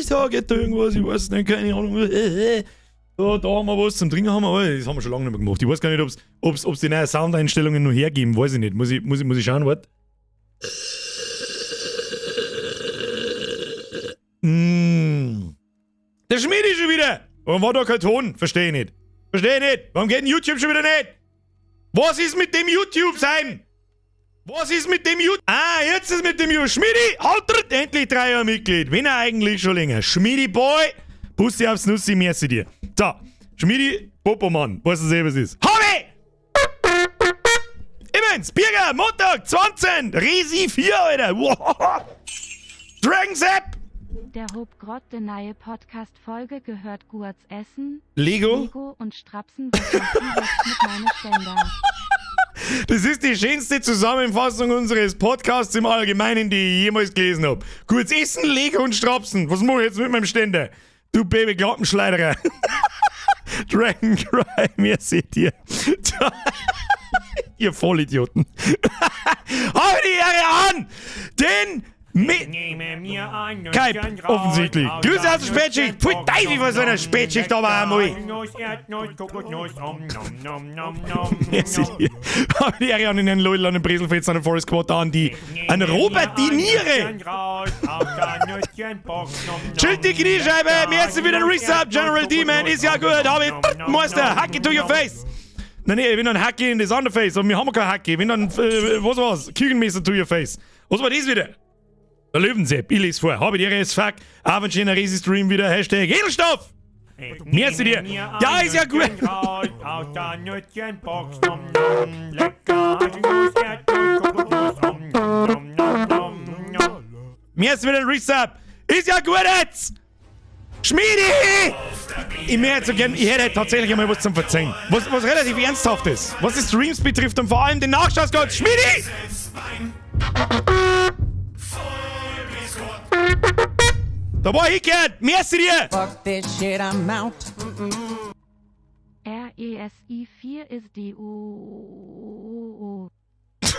Wieso geht da irgendwas? Ich weiß nicht, keine Ahnung. Da, da haben wir was zum Trinken, haben wir, aber das haben wir schon lange nicht mehr gemacht. Ich weiß gar nicht, ob's die neuen Soundeinstellungen noch hergeben, weiß ich nicht. Muss ich schauen, warte. Der Schmiedi schon wieder! Warum war da kein Ton? Verstehe ich nicht. Verstehe ich nicht. Warum geht denn YouTube schon wieder nicht? Was ist mit dem YouTube sein? Was ist mit dem YouTube? Ah, jetzt ist mit dem YouTube. Schmiedi, haut endlich 3 Jahre Mitglied. Wenn er eigentlich schon länger. Schmiedi Boy, Pussy aufs Nussi, merci dir. So, Schmiedi, Popomann, weißt du selber, was es ist. Hobby! Immens, Birger, Montag, 20, Resi 4, Alter. Wow. Dragon Sepp! Der Hob Grotte neue Podcast-Folge gehört Guards Essen, Lego? Lego und Strapsen, was mach ich jetzt mit meinen Ständer? Das ist die schönste Zusammenfassung unseres Podcasts im Allgemeinen, die ich jemals gelesen hab. Kurz Essen, Lego und Strapsen. Was mach ich jetzt mit meinem Ständer? Du Baby-Klappenschleiderer. Dragon Cry, merci dir. Ihr Vollidioten. Hau die Ehre an! Den Kai, offensichtlich. Grüße aus der Spätschicht. Pfui Teufel von so einer Spätschicht aber einmal. Merci dir. Hau die Ehre an den Herrn Leudl, an den Breselfetz, an den Forest Quarter, an die, an Robert die Niere. Chill die Kniescheibe. Merci für den Resub. General D-Man ist ja gut. Hab ich. Meister, Hacke to your face. Nein, nee, ich bin ein Hacke in das andere Face. Aber wir haben kein Hacke. Ich bin dann, was war's? Küchenmesser to your face. Was war das wieder? Der Löwensepp, ich lese vor. Habe die Ehre, fuck. Auch ein schöner Resi-Stream wieder. Hashtag Edelstoff. Merci dir. Ja, ist ja gut. Merci für den Resub. Ist ja gut jetzt. Schmiedi! Ich möchte so gern, ich hätte tatsächlich einmal was zum Verzeihen. Was relativ ernsthaft ist. Was die Streams betrifft und vor allem den Nachschausgott. Schmiedi! Da war ich gern. Merci dir! Fuck this shit, I'm out. RESI 4 ist die O, O, O, O.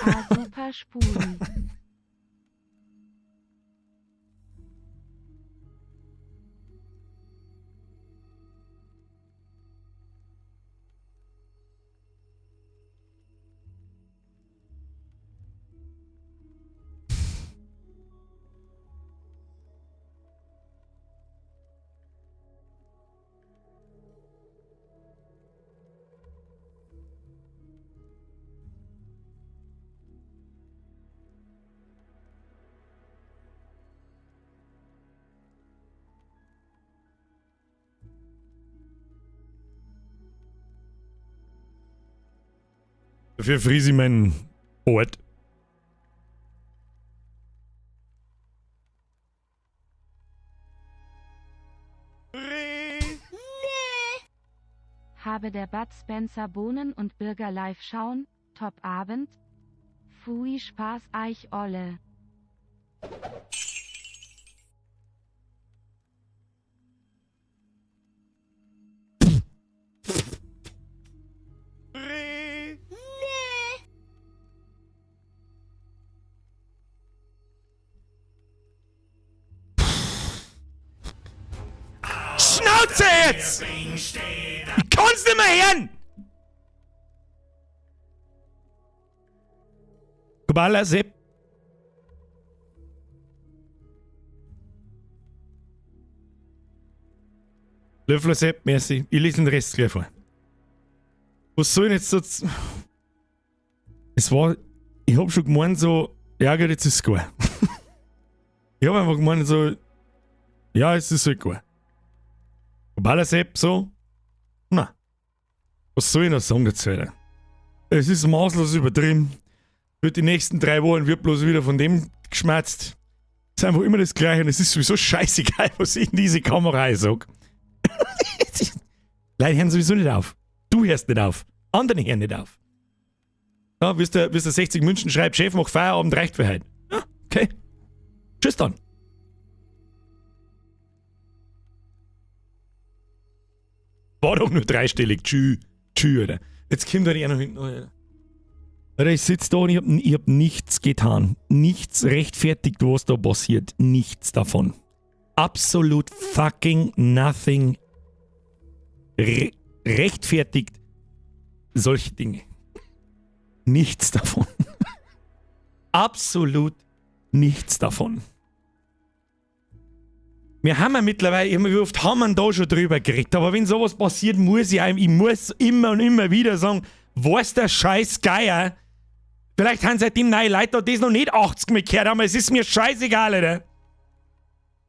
A super Spulen. Dafür friese ich meinen Ort. Habe der Bud Spencer Bohnen und Bürger live schauen, top Abend. Fui Spaß eich olle. Schnauze jetzt! Ich kann's nicht mehr hören! Kubala, Sepp. Löffler Sepp, merci. Ich lese den Rest gleich vor. Was soll ich jetzt so Es war. Ich hab schon gemeint so, ja gut, jetzt ist es gut. Ich hab einfach gemeint so, ja, es ist halt gut. Kubala Sepp so, na. Was soll ich noch sagen dazu, Alter? Es ist maßlos übertrieben. Wird die nächsten 3 Wochen wird bloß wieder von dem geschmerzt. Es ist einfach immer das Gleiche und es ist sowieso scheißegal, was ich in diese Kamera sag. Leute hören sowieso nicht auf. Du hörst nicht auf. Andere hören nicht auf. Ja, wie es der 60 München schreibt, Chef, mach Feierabend, reicht für heute. Ja, okay. Tschüss dann. War doch nur dreistellig. Tschü. Tschü, Alter. Jetzt kommt da einer hinten. Alter. Alter, ich sitz da und ich hab nichts getan. Nichts rechtfertigt, was da passiert. Nichts davon. Absolute fucking nothing re rechtfertigt solche Dinge. Nichts davon. Absolut nichts davon. Wir haben ja mittlerweile, wie oft haben wir da schon drüber geredet, aber wenn sowas passiert, muss ich einem, ich muss immer und immer wieder sagen, was der scheiß Geier. Vielleicht haben seitdem neue Leute da das noch nicht 80 Mal gehört, aber es ist mir scheißegal, Alter.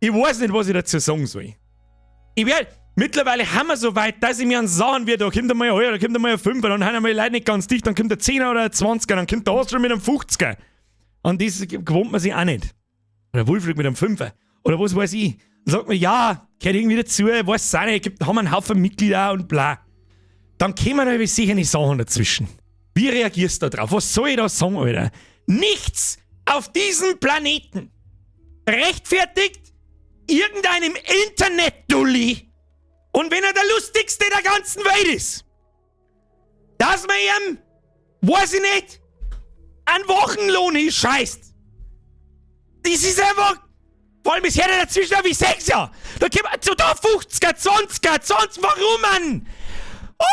Ich weiß nicht, was ich dazu sagen soll. Ich werd, mittlerweile haben wir so weit, dass ich mir an sagen wird, da kommt einmal ein Euro, da kommt einmal ein Fünfer, dann haben einmal die Leute nicht ganz dicht, dann kommt der 10er oder ein 20er, dann kommt der Astro mit einem 50er. Und das gewohnt man sich auch nicht. Oder Wolfried mit einem Fünfer. Oder was weiß ich. Dann sagt man, ja, gehört irgendwie dazu, weiß auch nicht, gibt, haben wir einen Haufen Mitglieder und bla. Dann kommen natürlich sicher nicht Sachen dazwischen. Wie reagierst du da drauf? Was soll ich da sagen, Alter? Nichts auf diesem Planeten rechtfertigt irgendeinem Internet-Dulli und wenn er der lustigste der ganzen Welt ist, dass man ihm, weiß ich nicht, einen Wochenlohn hinscheißt. Das ist einfach, vor allem ist er dazwischen wie 6 Jahre. Da kommt man zu da 50er, 20er, 20, warum, Mann? Oh!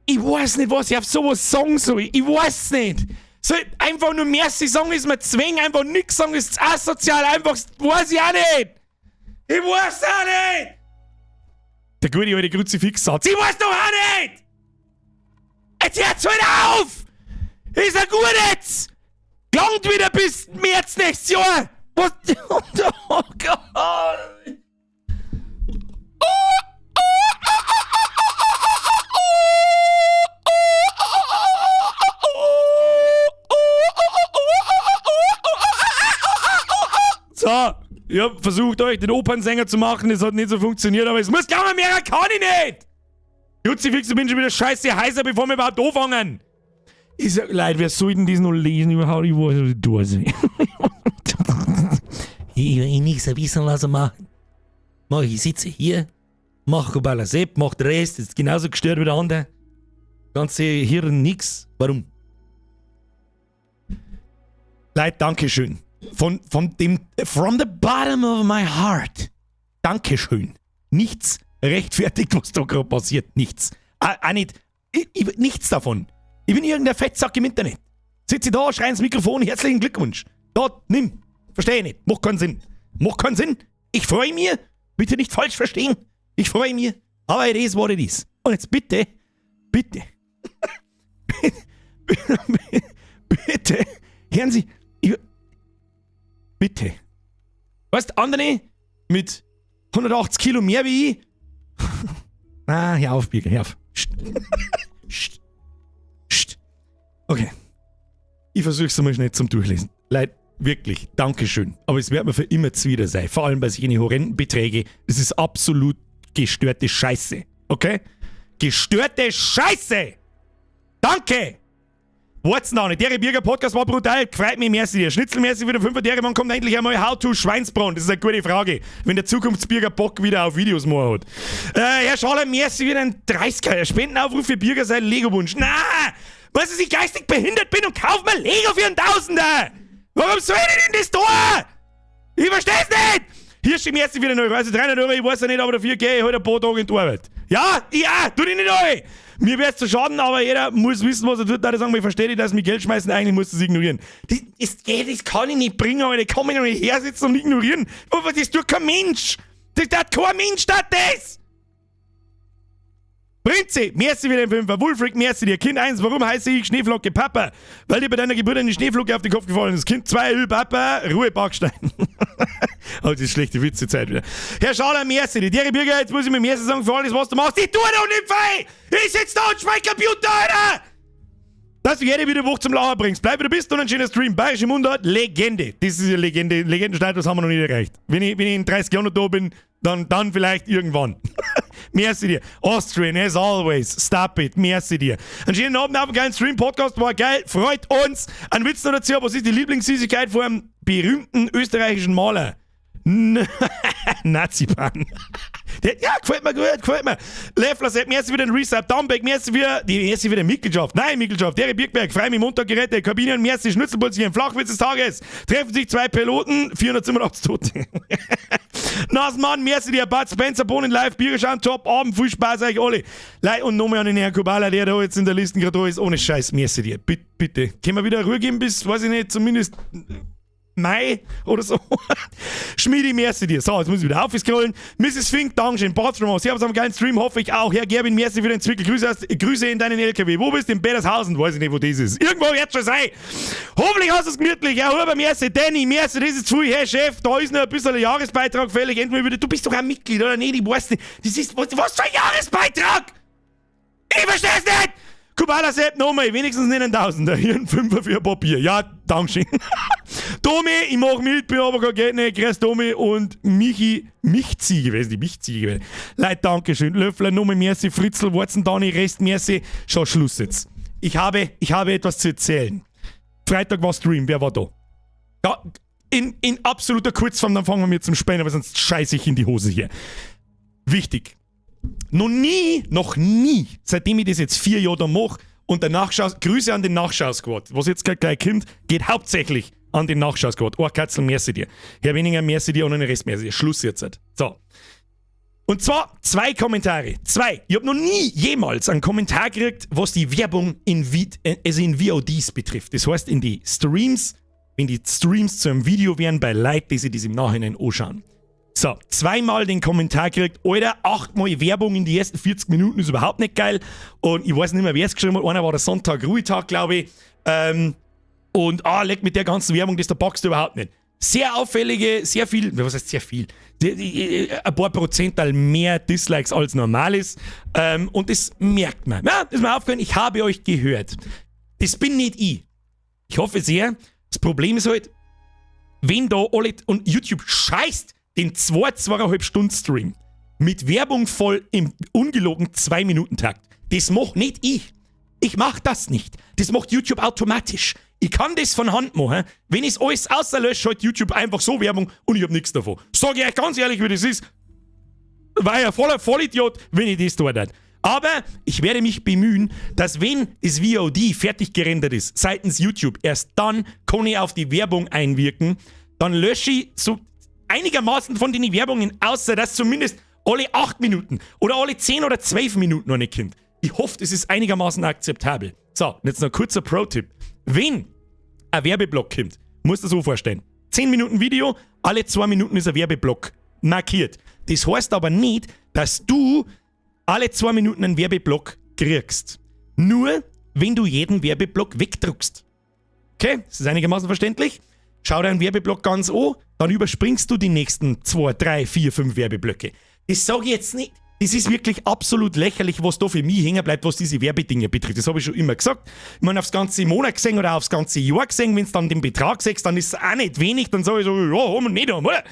Ich weiß nicht, was ich auf sowas sagen soll. Ich weiß nicht. Soll ich einfach nur Merci sagen, ist mir zwingen, einfach nix sagen, ist asozial, einfach, weiß ich auch nicht. Ich weiß auch nicht. Der gute alte Kruzifix-Satz. Ich weiß doch auch nicht! Jetzt hört's halt auf! Ist ja gut jetzt! Gelangt wieder bis März nächstes Jahr! Was? Oh Gott! So, ich hab versucht, euch den Opernsänger zu machen, das hat nicht so funktioniert, aber es muss glauben, mehr kann ich nicht! Kruzifix, ich bin schon wieder scheiße heiser, bevor wir überhaupt anfangen! Ich sag, Leute, wer soll denn das noch lesen überhaupt? Ich weiß nicht, was ich Ich will eh nichts wissen lassen machen. Mach ich sitze hier, mach Kubala Sepp, mach den Rest, ist genauso gestört wie der andere. Ganze Hirn nix. Warum? Leute, Dankeschön. Von dem, from the bottom of my heart. Dankeschön. Nichts rechtfertigt, was da gerade passiert. Nichts. Auch nicht, ich, nichts davon. Ich bin irgendein Fettsack im Internet. Sitze da, schrei ins Mikrofon, herzlichen Glückwunsch. Da, nimm. Verstehe ich nicht. Macht keinen Sinn. Macht keinen Sinn. Ich freue mich. Bitte nicht falsch verstehen. Ich freue mich. Aber it is what it is. Und jetzt bitte, bitte, bitte, bitte, hören Sie, ich, bitte. Weißt, andere mit 180 Kilo mehr wie ich. Ah, hör auf, Birger, hör auf. Psst. Psst. Psst. Okay. Ich versuch's einmal schnell zum Durchlesen. Leute, wirklich, Dankeschön. Aber es wird mir für immer zuwider sein. Vor allem bei solchen horrenden Beträge. Das ist absolut gestörte Scheiße. Okay? Gestörte Scheiße! Danke! What's now? Der Birger Podcast war brutal. Freut mich, merci dir. Schnitzelmäßig wieder 5 Dere. Wann kommt endlich einmal How to Schweinsbraten? Das ist eine gute Frage. Wenn der Zukunftsbürger Bock wieder auf Videos machen hat. Herr Schaller, merci wieder ein 30er. Spendenaufruf für Bürger sein Lego-Wunsch. Na! Was, dass ich geistig behindert bin und kauf mir Lego für einen Tausender! Warum soll ich denn das tun? Ich versteh's nicht! Hirschi, merci wieder 1 Euro. Also 300 Euro, ich weiß ja nicht, aber dafür gehe ich heute ein paar Tage in die Arbeit. Ja, ja, tu dich nicht rein. Mir wär's zu schaden, aber jeder muss wissen, was er tut. Da sagen, ich verstehe nicht, dass mich Geld schmeißen, eigentlich muss das ignorieren. Das, das, das kann ich nicht bringen, aber ich kann mich noch nicht hersitzen und ignorieren. Aber das tut kein Mensch. Das tut kein Mensch, das das. Prinze, merci wieder im Fünfer. Wulfric, merci dir. Kind 1, warum heiße ich Schneeflocke Papa? Weil dir bei deiner Geburt eine Schneeflocke auf den Kopf gefallen ist. Kind 2, Ö, Papa, Ruhe, Backstein. Oh, das ist schlechte Witzezeit wieder. Herr Schaller, merci dir. Dere Bürger, jetzt muss ich mir merci sagen für alles, was du machst. Ich tue doch nicht fei! Ich sitze da und schmeiß Computer, Alter! Dass du jede wieder Woche zum Lachen bringst. Bleib wie du bist und ein schöner Stream. Bayerische Mundart, Legende. Das ist eine Legende. Legendenstatus haben wir noch nicht erreicht. Wenn ich in 30 Jahren noch da bin, dann vielleicht irgendwann. Merci dir. Austrian, as always. Stop it. Merci dir. Einen schönen Abend auf einen geilen Stream. Podcast war geil. Freut uns. Ein Witz noch dazu. Was ist die Lieblingssüßigkeit von einem berühmten österreichischen Maler? Nazipan. Ja, gefällt mir gut, gefällt mir. Leffler sagt, merci für den Resub. Downback, merci für die, merci für die Mitgliedschaft. Nein, Mitgliedschaft. Derry Birkberg, frei mich Montag gerettet. Kabinen, merci, Schnitzelpulzchen, Flachwitz des Tages. Treffen sich zwei Piloten, 487 Tote. Nasmann, merci dir, Bud Spencer, Bohnen live, Biergeschan, top, Abend, viel Spaß euch alle. Lei und nochmal an den Herrn Kubala, der da jetzt in der Liste gerade da ist, ohne Scheiß, merci dir. Bitte, bitte. Können wir wieder Ruhe geben bis, weiß ich nicht, zumindest Mai oder so. Schmiedi, merci dir. So, jetzt muss ich wieder aufscrollen. Mrs. Fink, Dankeschön. Bathroom, Servus am geilen Stream, hoffe ich auch. Herr Gerwin, merci für den Zwickel. Grüße, Grüße in deinen LKW. Wo bist du? In Bettershausen. Weiß ich nicht, wo das ist. Irgendwo wird schon sein. Hoffentlich hast du es gemütlich. Herr Huber, merci. Danny, merci. Das ist zu viel. Herr Chef, da ist noch ein bisschen ein Jahresbeitrag fällig. Endlich wieder. Du bist doch ein Mitglied, oder? Nee, ich weiß nicht. Das ist, was für ein Jahresbeitrag? Ich versteh's nicht! Kubala Sepp nochmal, wenigstens nicht ein Tausender. Hier ein Fünfer für Papier. Ja, Dankeschön. Domi, ich mach mit, bin aber kein Geld nicht. Grüß Domi und Michi, Michzi gewesen, die Michzi gewesen. Leute, Dankeschön. Löffler, nochmal merci, Fritzel, Watson, Dani, Rest, merci. Schau, Schluss jetzt. Ich habe etwas zu erzählen. Freitag war Stream, wer war da? Ja, in absoluter Kurzform, dann fangen wir mit zum Spielen, aber sonst scheiße ich in die Hose hier. Wichtig. Noch nie, noch nie, seitdem ich das jetzt 4 Jahre da mache und der Nachschau, Grüße an den Nachschau-Squad. Was jetzt gleich, gleich kommt, geht hauptsächlich an den Nachschau-Squad. Oh, Katzel, merci dir. Herr Weniger, merci dir und den Rest merci dir. Schluss jetzt. So. Und zwar zwei Kommentare. Zwei. Ich habe noch nie jemals einen Kommentar gekriegt, was die Werbung also in VODs betrifft. Das heißt, in die Streams, wenn die Streams zu einem Video werden, bei Leuten, die sich das im Nachhinein anschauen. So, zweimal den Kommentar gekriegt, Alter, achtmal Werbung in die ersten 40 Minuten ist überhaupt nicht geil. Und ich weiß nicht mehr, wer es geschrieben hat. Einer war der Sonntag, Ruhetag, glaube ich. Und ah, leck mit der ganzen Werbung, das da packst du überhaupt nicht. Sehr auffällige, sehr viel, was heißt sehr viel? Ein paar Prozentteil mehr Dislikes als normal ist. Und das merkt man. Ja, das ist mir aufgefallen, ich habe euch gehört. Das bin nicht ich. Ich hoffe sehr. Das Problem ist halt, wenn da alle und YouTube scheißt den 2, 2,5 Stunden Stream mit Werbung voll im ungelogen 2-Minuten-Takt. Das mach nicht ich. Ich mach das nicht. Das macht YouTube automatisch. Ich kann das von Hand machen. Wenn ich alles außerlösche, schaltet YouTube einfach so Werbung und ich hab nichts davon. Sag ich euch ganz ehrlich, wie das ist. War ja voller Vollidiot, wenn ich das tue. Aber ich werde mich bemühen, dass, wenn das VOD fertig gerendert ist, seitens YouTube, erst dann kann ich auf die Werbung einwirken. Dann lösche ich so einigermaßen von den Werbungen, außer dass zumindest alle 8 Minuten oder alle 10 oder 12 Minuten noch nicht kommt. Ich hoffe, das ist einigermaßen akzeptabel. So, und jetzt noch ein kurzer Pro-Tipp. Wenn ein Werbeblock kommt, musst du dir so vorstellen. 10 Minuten Video, alle 2 Minuten ist ein Werbeblock markiert. Das heißt aber nicht, dass du alle 2 Minuten einen Werbeblock kriegst. Nur, wenn du jeden Werbeblock wegdruckst. Okay, das ist einigermaßen verständlich. Schau dir einen Werbeblock ganz an, dann überspringst du die nächsten 2, 3, 4, 5 Werbeblöcke. Das sage ich jetzt nicht. Das ist wirklich absolut lächerlich, was da für mich hängen bleibt, was diese Werbedinge betrifft. Das habe ich schon immer gesagt. Ich meine, aufs ganze Monat gesehen oder aufs ganze Jahr gesehen, wenn du dann den Betrag siehst, dann ist es auch nicht wenig. Dann sage ich so, ja, haben wir nicht haben, oder?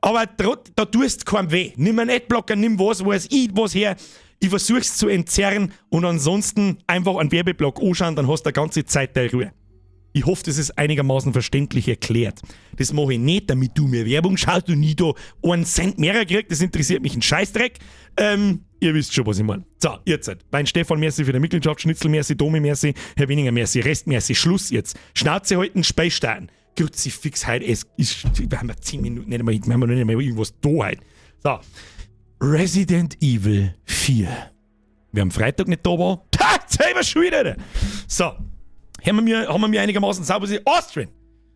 Aber da tust du keinem weh. Nimm einen Adblocker, nimm was, weiß ich, was her. Ich versuch's zu entzerren und ansonsten einfach einen Werbeblock anschauen, dann hast du die ganze Zeit deine Ruhe. Ich hoffe, das ist einigermaßen verständlich erklärt. Das mache ich nicht, damit du mir Werbung schaust und nie da einen Cent mehr kriegst. Das interessiert mich ein Scheißdreck. Ihr wisst schon, was ich meine. So, jetzt halt. Mein Stefan, merci für die Mitgliedschaft, Schnitzel, merci, Domi, merci, Herr Weniger, merci, Rest, merci, Schluss jetzt. Schnauze halten, Speistern. Kruzifix heute, es ist, wir haben ja 10 Minuten, nicht einmal, wir haben noch nicht einmal irgendwas da heute. So. Resident Evil 4. Wer am Freitag nicht da war, selber schuld, Alter. So. Haben wir mir einigermaßen sauber. Austrian.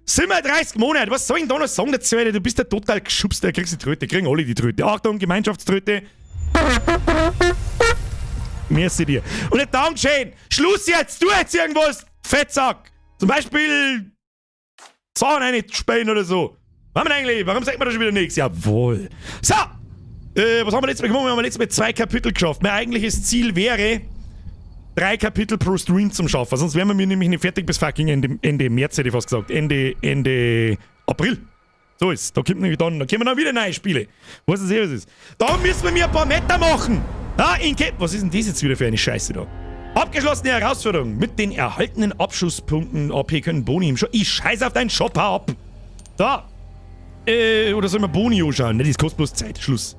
37 Monate, was soll ich denn da noch sagen dazu, Alter? Du bist ja total geschubst, da kriegst du die Tröte, kriegen alle die Tröte. Achtung, Gemeinschaftströte. Merci dir. Und jetzt Dankeschön. Schluss jetzt, tu jetzt irgendwas, Fettsack. Zum Beispiel Zahn spielen oder so. Warum eigentlich? Warum sagt man da schon wieder nichts? Jawohl. So. Was haben wir letztes Mal gemacht? Wir haben letztes Mal zwei Kapitel geschafft. Mein eigentliches Ziel wäre, drei Kapitel pro Stream zum Schaffen. Sonst wären wir nämlich nicht fertig bis fucking Ende, Ende März, hätte ich fast gesagt. Ende, Ende April. So ist. Da kommt nämlich dann, da kommen dann wieder neue Spiele. Was ist was ist. Da müssen wir mir ein paar Meter machen. Ah, in Was ist denn das jetzt wieder für eine Scheiße da? Abgeschlossene Herausforderung. Mit den erhaltenen Abschlusspunkten AP können Boni im Shop. Ich scheiß auf deinen Shop ab. Da. Oder sollen wir Boni anschauen? Ne, das kostet bloß Zeit. Schluss.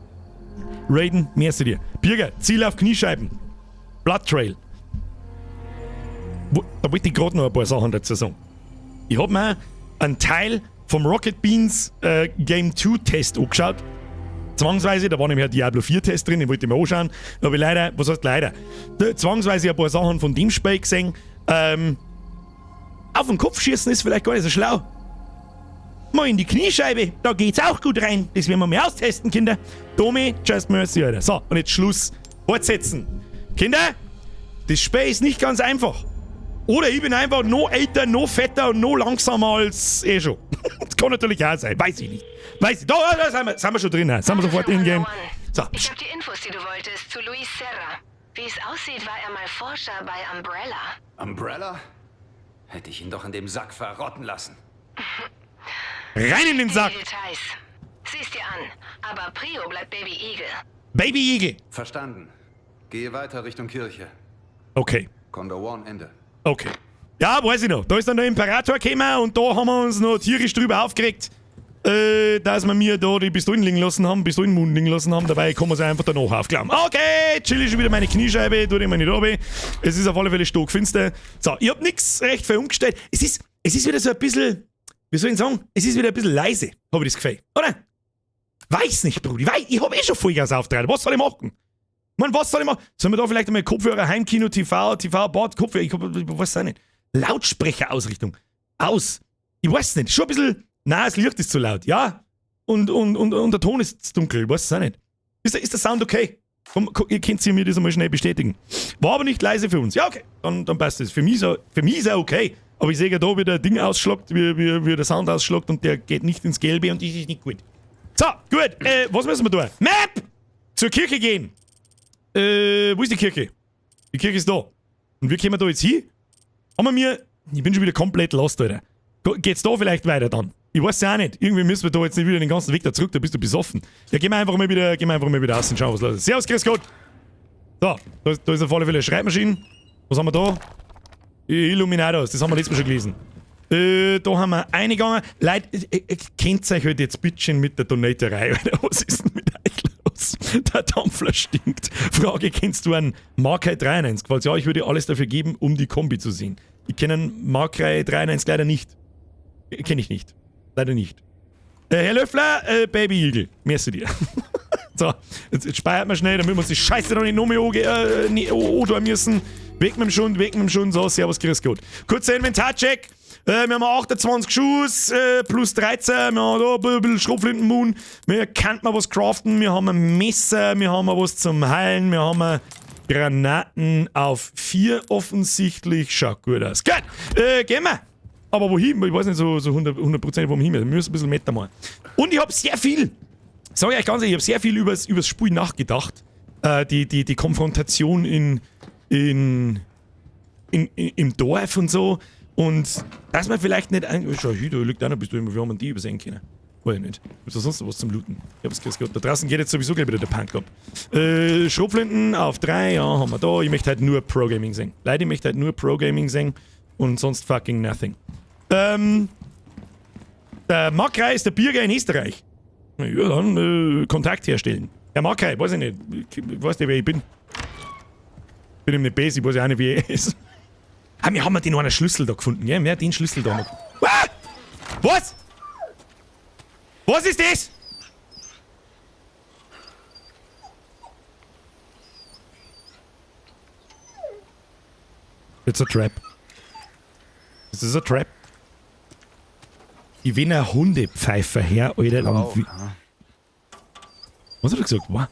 Raiden, merci dir. Birger, Ziel auf Kniescheiben. Blood Trail. Da wollte ich gerade noch ein paar Sachen dazu sagen. Ich hab mir einen Teil vom Rocket Beans Game 2 Test angeschaut. Zwangsweise, da war nämlich ein Diablo 4 Test drin, den wollte ich mir anschauen. Da hab ich leider, was heißt leider, da, zwangsweise ein paar Sachen von dem Spiel gesehen. Auf den Kopf schießen ist vielleicht gar nicht so schlau. Mal in die Kniescheibe, da geht's auch gut rein. Das werden wir mal austesten, Kinder. Domi, just mercy, Alter. So, und jetzt Schluss. Fortsetzen. Kinder, das Spiel ist nicht ganz einfach. Oder ich bin einfach noch älter, noch fetter und noch langsamer als eh schon. Das kann natürlich auch sein, weiß ich nicht. Weiß ich. Da sind wir schon drin. Sind wir sofort in-game. So. Ich hab die Infos, die du wolltest, zu Luis Serra. Wie es aussieht, war er mal Forscher bei Umbrella. Umbrella? Hätte ich ihn doch in dem Sack verrotten lassen. Rein in den Sack! Die Details. Sieh's dir an. Aber Prio bleibt Baby Eagle. Baby Eagle! Verstanden. Gehe weiter Richtung Kirche. Okay. Condor One, Ende. Okay. Ja, weiß ich noch. Da ist dann der Imperator gekommen und da haben wir uns noch tierisch drüber aufgeregt, dass wir mir da die Pistolen liegen lassen haben, Pistolenmund liegen lassen haben. Dabei kann man sie einfach danach aufklauen. Okay, chill ich schon wieder meine Kniescheibe, tu die mal nicht runter. Es ist auf alle Fälle stockfinster. So, ich hab nix recht viel umgestellt. Es ist wieder so ein bisschen, wie soll ich denn sagen? Es ist wieder ein bisschen leise, hab ich das Gefühl. Oder? Weiß nicht, Brudi. Ich hab eh schon Vollgas aufgetragen. Was soll ich machen? Mann, was soll ich machen? Sollen wir da vielleicht einmal Kopfhörer, Heimkino, TV, TV, Bad, Kopfhörer, ich weiß auch nicht. Lautsprecherausrichtung. Aus. Ich weiß nicht. Schon ein bisschen. Nein, das Licht ist zu laut. Ja. Und der Ton ist zu dunkel. Ich weiß es auch nicht. Ist der Sound okay? Komm, ihr könnt mir das einmal schnell bestätigen. War aber nicht leise für uns. Ja, okay. Dann passt es. Für mich ist er okay. Aber ich sehe ja da, wie der Ding ausschlagt, wie der Sound ausschlagt und der geht nicht ins Gelbe und das ist nicht gut. So, gut. Was müssen wir tun? Map! Zur Kirche gehen. Wo ist die Kirche? Die Kirche ist da. Und wie kommen wir da jetzt hin? Haben wir mir... Ich bin schon wieder komplett lost, Alter. Geht's da vielleicht weiter dann? Ich weiß ja auch nicht. Irgendwie müssen wir da jetzt nicht wieder den ganzen Weg da zurück, da bist du besoffen. Ja, gehen wir einfach mal wieder, gehen wir einfach mal wieder raus und schauen, was los ist. Servus, grüß Gott! So, da ist auf alle Fälle eine Schreibmaschine. Was haben wir da? Illuminados, das haben wir letztes Mal schon gelesen. Da haben wir eingegangen. Leute, kennt euch halt jetzt bitte schön mit der Donaterei, Alter. Was ist denn mit euch los? Der Dampfler stinkt. Frage, kennst du einen Markei 93? Falls ja, ich würde alles dafür geben, um die Kombi zu sehen. Ich kenne einen Markei 93 leider nicht. Kenn ich nicht. Leider nicht. Herr Löffler, Baby Eagle. Merci dir. So, jetzt speichert man schnell, damit wir uns die Scheiße noch nicht noch mehr antun müssen. Weg mit dem Schund, weg mit dem Schund. So, servus, grüß Gott. Kurzer Inventarcheck. Wir haben 28 Schuss, plus 13, wir haben da ein bisschen Schrotflintenmoon, wir könnten mal was craften, wir haben ein Messer, wir haben was zum Heilen, wir haben Granaten auf 4 offensichtlich. Schaut gut aus. Gut, gehen wir. Aber wohin? Ich weiß nicht so 100% wo wir hin müssen. Wir müssen ein bisschen Meter machen. Und ich hab sehr viel, sag ich euch ganz ehrlich, ich hab sehr viel übers Spiel nachgedacht. Die Konfrontation im Dorf und so. Und dass man vielleicht nicht ein-, schau, hier, da liegt einer, bist du immer, wir haben die übersehen können. Weiß ich nicht. Ist da sonst was zum Looten? Ich hab's gehört. Da draußen geht jetzt sowieso gleich wieder der Punk ab. Schrotflinten auf 3, ja, haben wir da. Ich möchte halt nur Pro Gaming sehen. Leute, ich möchte halt nur Pro Gaming sehen und sonst fucking nothing. Der Makrei ist der Bürger in Österreich. Ja, dann Kontakt herstellen. Herr Makrei, weiß ich nicht. Ich weiß nicht, wer ich bin. Bin ihm nicht böse, ich weiß ja auch nicht, wie er ist. Ah, wir haben ja den einen Schlüssel da gefunden, gell? Wir haben den Schlüssel da noch. Ah! Was? Was ist das? It's a trap. This is a trap. Ich bin ein Hundepfeifer her, Alter. Dann Oh, wie- Was hat er gesagt? Wow.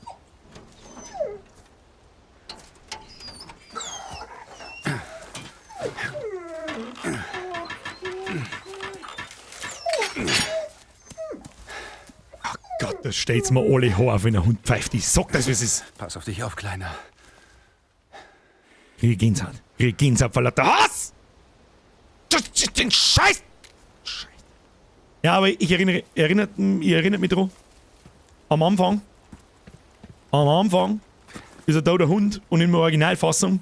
Ach Gott, das stellt's mir alle Haar auf, wenn ein Hund pfeift. Ich sag das, wie es ist. Pass auf dich auf, Kleiner. Krieg Gänsehaut. Krieg Gänsehaut vor lauter Hass! Den Scheiß! Scheiß. Ja, aber ich erinnere, erinnert, ihr erinnert mich dran. Am Anfang. Am Anfang ist er da der Hund und in der Originalfassung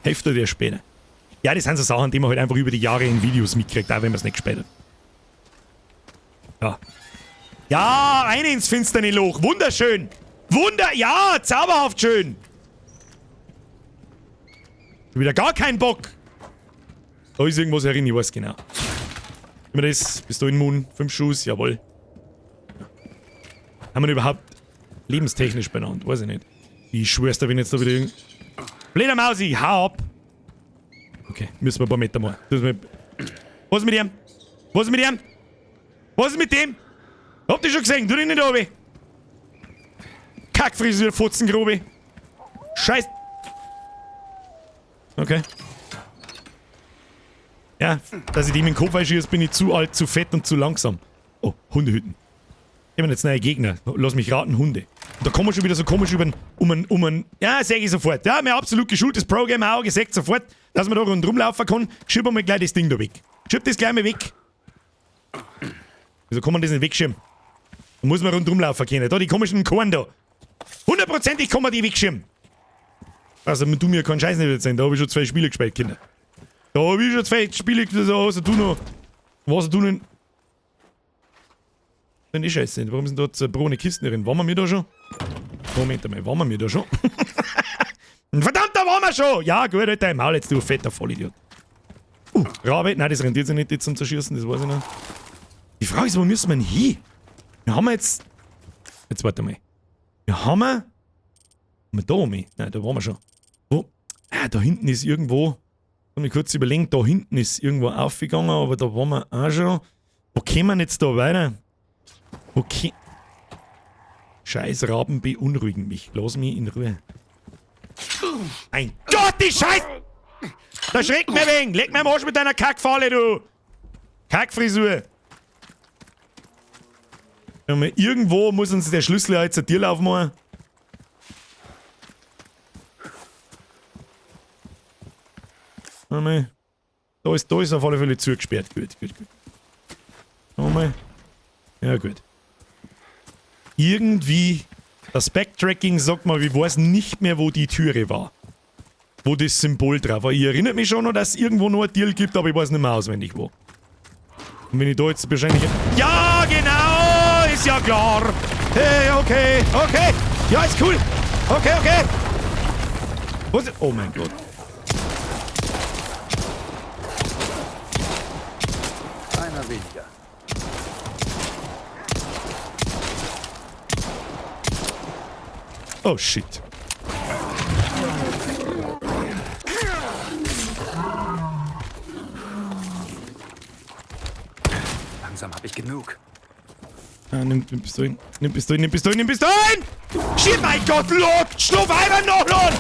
hilft er dir später. Ja, das sind so Sachen, die man halt einfach über die Jahre in Videos mitkriegt, auch wenn man es nicht gespielt hat. Ja. Ja, rein ins finsterne Loch. Wunderschön. Ja, zauberhaft schön. Wieder gar kein Bock. Da ist irgendwas herin, ich weiß genau. Immer das, Pistolenmoon, 5 Schuss, jawohl. Haben wir überhaupt lebenstechnisch benannt? Weiß ich nicht. Ich schwör's dir, wenn jetzt da wieder irgend... Fledermausi, hau ab! Okay, müssen wir ein paar Meter machen. Was ist mit ihm? Was ist mit ihm? Was ist mit dem? Habt ihr schon gesehen? Du dich nicht runter. Kackfrisur, Fotzengrube. Scheiß. Okay. Ja, dass ich dem in den Kopf einschieße, bin ich zu alt, zu fett und zu langsam. Oh, Hundehütten. Ich habe jetzt neue Gegner. Lass mich raten, Hunde. Und da kommen wir schon wieder so komisch über um einen. Ja, sag ich sofort. Ja, mein absolut geschultes Pro-Gamer-Auge sagt sofort, dass man da rundherum laufen kann. Schieb mal gleich das Ding da weg. Schieb das gleich mal weg. Wieso kann man das nicht wegschieben? Da muss man rundherum laufen können. Da die komischen Korn da. Hundertprozentig kann man die wegschieben. Also, du mir keinen Scheiß nicht erzählen. Da habe ich schon 2 Spiele gespielt, Kinder. Da habe ich schon 2 Spiele gespielt. Da hast du noch. Was du denn? Denn die Scheiße. Warum sind dort zerbrochene Kisten drin? Waren wir mir da schon? Moment einmal, waren wir mir da schon? Verdammt, da waren wir schon! Ja, gut, halt dein Maul jetzt, du fetter Vollidiot. Rabe, nein, das rentiert sich nicht, die zum Zerschießen, das weiß ich noch. Die Frage ist, wo müssen wir denn hin? Wir haben jetzt. Jetzt warte mal. Wir haben. Haben wir da um? Nein, da waren wir schon. Wo? Ah, da hinten ist irgendwo. Ich hab mich kurz überlegt, da hinten ist irgendwo aufgegangen, aber da waren wir auch schon. Wo kommen wir jetzt da weiter? Okay. Scheiß Raben beunruhigen mich. Lass mich in Ruhe. Mein Gott, die Scheiße! Da schreckt mir wegen! Leck mir am Arsch mit deiner Kackfalle, du! Kackfrisur! Irgendwo muss uns der Schlüssel ja jetzt zur Tür aufmachen. Da ist auf alle Fälle zugesperrt. Gut, gut, gut. Nochmal. Ja, gut. Irgendwie, das Backtracking sagt mal, ich weiß nicht mehr, wo die Türe war. Wo das Symbol drauf war. Ich erinnere mich schon noch, dass es irgendwo noch ein Deal gibt, aber ich weiß nicht mehr auswendig wo. Und wenn ich da jetzt wahrscheinlich... Ja, genau! Ist ja klar! Hey, okay, okay! Ja, ist cool! Okay, okay! Was? Oh mein Gott. Einer weniger. Oh shit. Langsam hab ich genug. Ah, nimm Pistolen. Nimm Pistolen, nimm Pistolen, nimm Pistolen! Shit, mein Gott, Lot! Schlaf einfach noch, Lot!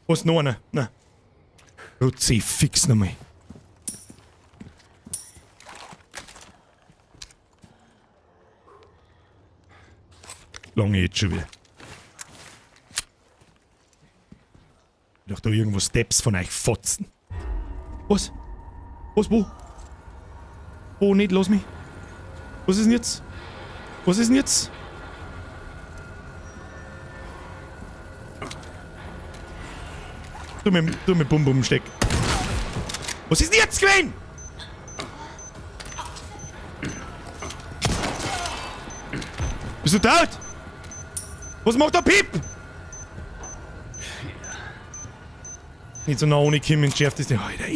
Wo ist noch einer? Nein. Rutzi, fix nochmal. Lange jetzt schon wieder. Ich dachte, da irgendwo Steps von euch fotzen. Was? Was, wo? Wo nicht? Lass mich. Was ist denn jetzt? Was ist denn jetzt? Tu mir Bum Bum Steck. Was ist denn jetzt gewesen? Bist du tot? Was macht der Pip? Nicht so nah ohne Kim entschärft ist der. Alter,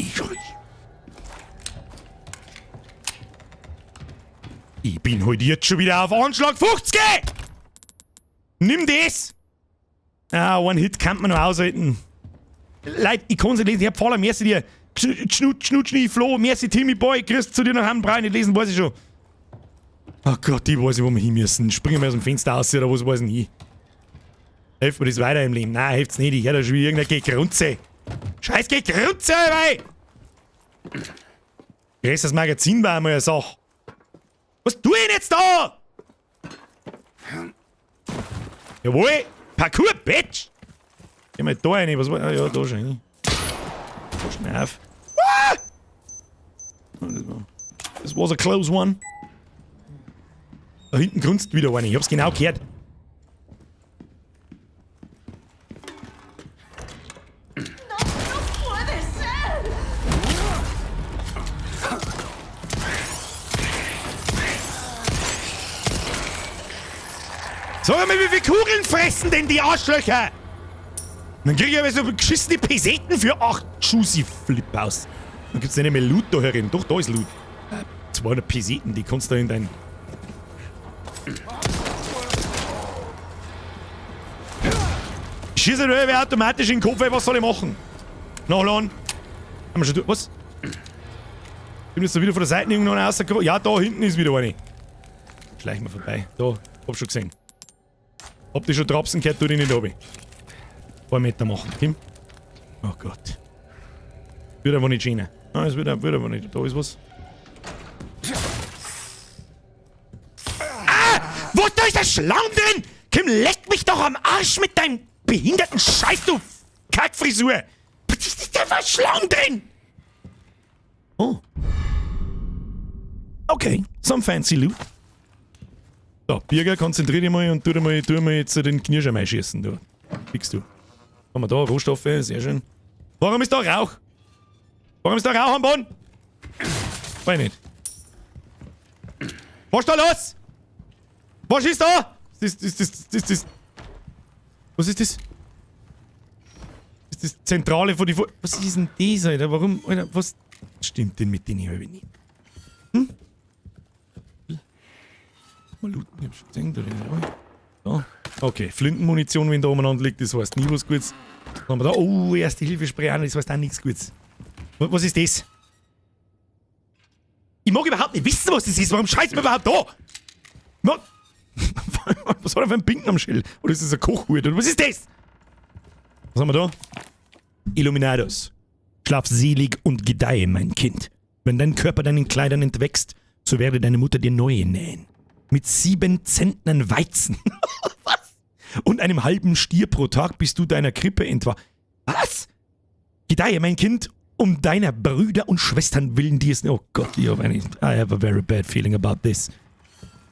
ich bin heute jetzt schon wieder auf Anschlag 50! Nimm das! Ah, one Hit kann man noch aushalten. Leute, ich kann's nicht lesen, ich hab voller Merci dir. Schnut, Schnut, Schnie, Flo, merci Timmy Boy, kriegst zu dir nach Hause, brauch ich nicht lesen, weiß ich schon. Oh Gott, ich weiß nicht, wo wir hin müssen. Springen wir aus dem Fenster aus oder was weiß ich nicht. Hilft mir das weiter im Leben? Nein, hilft's nicht. Ich hör da schon wieder irgendeine Gegrunze. Scheiß Gegrunze, ey! Das Magazin war einmal eine Sache. Was tu ich denn jetzt da? Jawohl! Parkour, Bitch! Geh mal da rein, was war. Ah ja, da schon hin. Pass mir auf. Ah! Das was a close one. Da hinten grunzt wieder einer, ich hab's genau gehört. Sag mal, wie viele Kugeln fressen denn die Arschlöcher? Dann krieg ich aber so geschissene Peseten für 8 Juicy Flip aus. Dann gibt's nicht mehr Loot da herin. Doch, da ist Loot. 200 Peseten, die kannst du in dein... Ich schieße nur automatisch in den Kopf, ey, was soll ich machen? Nachladen. Haben wir schon durch. Was? Ich bin jetzt da wieder von der Seite irgendwann rausgekommen. Ja, da hinten ist wieder eine. Schleichen wir vorbei. Da, hab schon gesehen. Hab die schon trapsen gehört, tu die nicht runter. Ein paar Meter machen, Kim. Oh Gott. Wird aber nicht schöner. Nein, es wird aber nicht. Da ist was. Ah! Wo da ist der Schlamm drin? Kim, leck mich doch am Arsch mit deinem behinderten Scheiß, du Kackfrisur! Was ist da für ein Schlamm drin? Oh. Okay, some fancy loot. So, Birger, konzentrier dich mal und tu mal jetzt den Knirscher mal schießen, du. Fix du. Haben wir da Rohstoffe, sehr schön. Warum ist da Rauch? Warum ist da Rauch am Boden? Weiß nicht. Was ist da los? Was ist da? Das. Was ist das? Das ist das Zentrale von die... Was ist denn das, Alter? Warum, Alter, was stimmt denn mit denen halbe nicht? Hm? Mal looten, ich hab schon gesehen, da drin. So. Okay, Flintenmunition, wenn da umeinander liegt, das heißt nie was Gutes. Dann haben wir da, oh, erste Hilfespray an, das heißt auch nichts Gutes. Was ist das? Ich mag überhaupt nicht wissen, was das ist. Warum scheißt man überhaupt da? Was hat er für einen Pinken am Schild? Oder ist das ein Kochhut? Oder was ist das? Was haben wir da? Illuminados. Schlaf selig und gedeihe, mein Kind. Wenn dein Körper deinen Kleidern entwächst, so werde deine Mutter dir neue nähen. Mit 7 Zentnern Weizen. Was? Und einem halben Stier pro Tag bist du deiner Krippe entwa... Was? Gedeihe, mein Kind, um deiner Brüder und Schwestern willen, die es... Oh Gott, ich habe eine... I have a very bad feeling about this.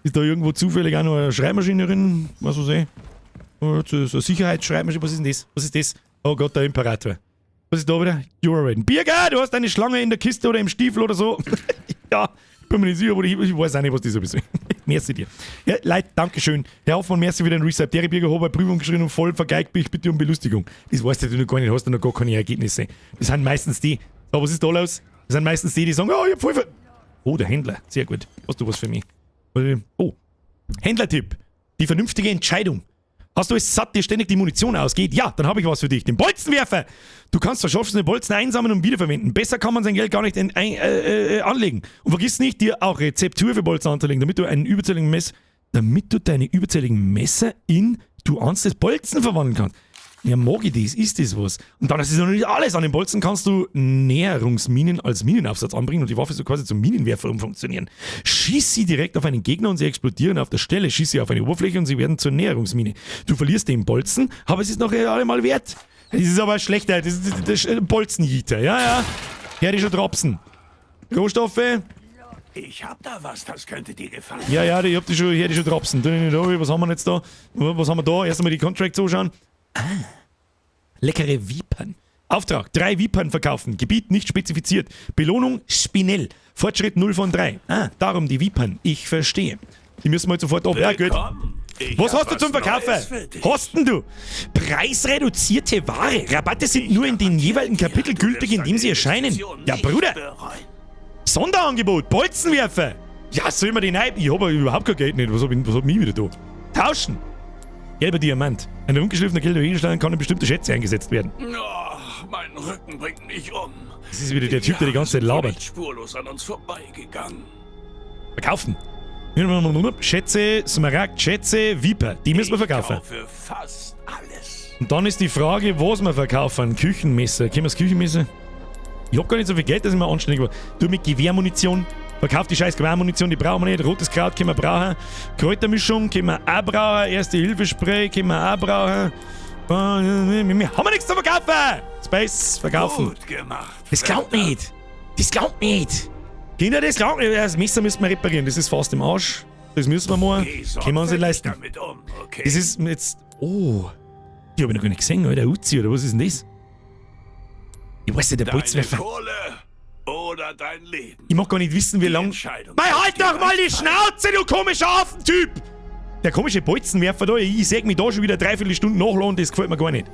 Ist da irgendwo zufällig auch noch eine Schreibmaschine drin? Was weiß ich? So eine Sicherheitsschreibmaschine. Was ist denn das? Was ist das? Oh Gott, der Imperator. Was ist da wieder? You're ready. Birger, du hast eine Schlange in der Kiste oder im Stiefel oder so. Ja, bin mir nicht sicher, aber ich weiß auch nicht, was das ist. Merci dir. Ja, Leute, Dankeschön. Herr Hoffmann, merci für den Resub. Der Birger hat bei Prüfung geschrieben und voll vergeigt bin ich bitte um Belustigung. Das weißt du noch gar nicht, hast du noch gar keine Ergebnisse. Das sind meistens die. So, was ist da los? Das sind meistens die, die sagen, oh, ich hab voll ver... Oh, der Händler. Sehr gut. Hast du was für mich? Oh. Händlertipp. Die vernünftige Entscheidung. Hast du es satt, dir ständig die Munition ausgeht? Ja, dann habe ich was für dich. Den Bolzenwerfer. Du kannst verschossene Bolzen einsammeln und wiederverwenden. Besser kann man sein Geld gar nicht anlegen. Und vergiss nicht, dir auch Rezeptur für Bolzen anzulegen, damit du einen überzähligen damit du deine überzähligen Messer in, du ahnst es, Bolzen verwandeln kannst. Ja, mag ich das? Ist das was? Und dann ist es noch nicht alles. An den Bolzen kannst du Näherungsminen als Minenaufsatz anbringen und die Waffe so quasi zum Minenwerfer umfunktionieren. Schieß sie direkt auf einen Gegner und sie explodieren auf der Stelle. Schieß sie auf eine Oberfläche und sie werden zur Näherungsmine. Du verlierst den Bolzen, aber es ist noch allemal wert. Das ist aber schlechter. Das ist das Bolzenjeter. Ja, ja. Herdischer Dropsen. Rohstoffe. Ich hab da was, das könnte dir gefallen. Ja, ja, ich hab die schon, hier die schon Dropsen. Was haben wir jetzt da? Was haben wir da? Erst einmal die Contracts anschauen. Ah. Leckere Vipern. Auftrag, 3 Vipern verkaufen. Gebiet nicht spezifiziert. Belohnung Spinell. Fortschritt 0 von 3. Ah, darum die Vipern. Ich verstehe. Die müssen wir jetzt sofort ab. Ja, gut. Was Was hast du zum Verkaufen? Hast denn du? Preisreduzierte Ware. Rabatte sind nur in den jeweiligen Kapitel gültig, in dem sie erscheinen. Ja, Bruder. Sonderangebot. Bolzenwerfer. Ja, soll man den rein? Ich hab aber überhaupt kein Geld nicht. Was hab ich wieder da? Tauschen. Gelber Diamant. Ein ungeschliffener gelber Edelstein kann in bestimmte Schätze eingesetzt werden. Oh, mein Rücken bringt mich um. Das ist wieder der Typ, der die ganze Zeit labert. Spurlos an uns vorbeigegangen. Verkaufen. Schätze, Smaragd, Schätze, Viper. Die müssen wir verkaufen. Ich kaufe fast alles. Und dann ist die Frage, was wir verkaufen. Küchenmesser. Können wir das Küchenmesser? Ich hab gar nicht so viel Geld, dass ich mir anständig war. Du mit Gewehrmunition. Verkauf die scheiß Gewehrmunition, die brauchen wir nicht. Rotes Kraut können wir brauchen. Kräutermischung können wir auch brauchen. Erste-Hilfe-Spray können wir auch brauchen. Wir haben nichts zu verkaufen! Space, verkaufen. Gut gemacht. Das glaubt nicht. Das glaubt nicht. Kinder, das glaubt nicht. Das Messer müssen wir reparieren. Das ist fast im Arsch. Das müssen wir mal. Können wir uns nicht leisten. Damit um, okay? Das ist jetzt. Oh. Die hab ich noch gar nicht gesehen, Alter. Uzi, oder was ist denn das? Ich weiß nicht, der Deine Bolzenwerfer. Kohle oder dein Leben. Ich mag gar nicht wissen, wie Die lang. Entscheidung Mei, ist halt dir doch mal die leicht Schnauze, du komischer Affentyp! Der komische Bolzenwerfer da, ich seh mich da schon wieder dreiviertel Stunden nachladen, das gefällt mir gar nicht.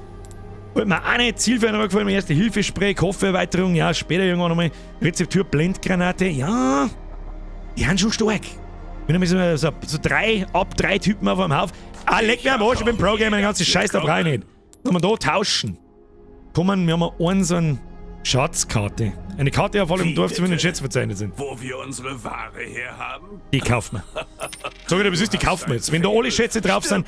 Gefällt mir auch nicht. Zielfernrohr gefällt mir. Erste Hilfespray, Koffererweiterung, ja, später irgendwann nochmal. Rezeptur, Blendgranate, ja. Die sind schon stark. Wenn wir so drei, ab drei Typen auf einem Haufen. Ah, leck mir am Arsch, ich bin Pro-Gamer, den ganzen Scheiß da brauch ich nicht. Sollen wir da tauschen? Kommen, wir haben einen so einen Schatzkarte. Eine Karte auf allem Dorf zu finden, Schätze verzeichnet sind. Wo wir unsere Ware herhaben? Die kaufen wir. Sag ich dir, was ist, die kaufen wir jetzt. Wenn da alle Schätze drauf sind.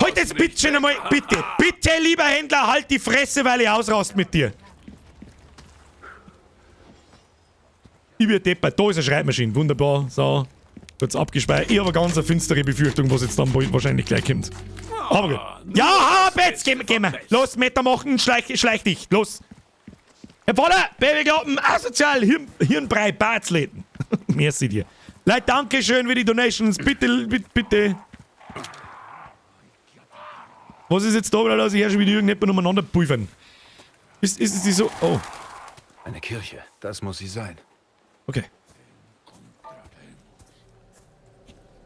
Halt jetzt bitte schon einmal, bitte, bitte, lieber Händler, halt die Fresse, weil ich ausrast mit dir. Ich werd deppert. Da ist eine Schreibmaschine. Wunderbar. So. Kurz abgespeichert. Ich habe eine ganz finstere Befürchtung, was jetzt dann bald wahrscheinlich gleich kommt. Aber gut. Ja, hab jetzt! Geh, geh mal. Los, Meter machen, schleich dich. Los. Herr Poller, Babyklappen, asozial, Hirnbrei, Bartsleten. Merci dir. Leute, danke schön für die Donations. Bitte, bitte, bitte. Was ist jetzt da wieder los? Ich höre schon wieder irgendjemand umeinander pulvern. Ist es die so? Oh. Eine Kirche, das muss sie sein. Okay.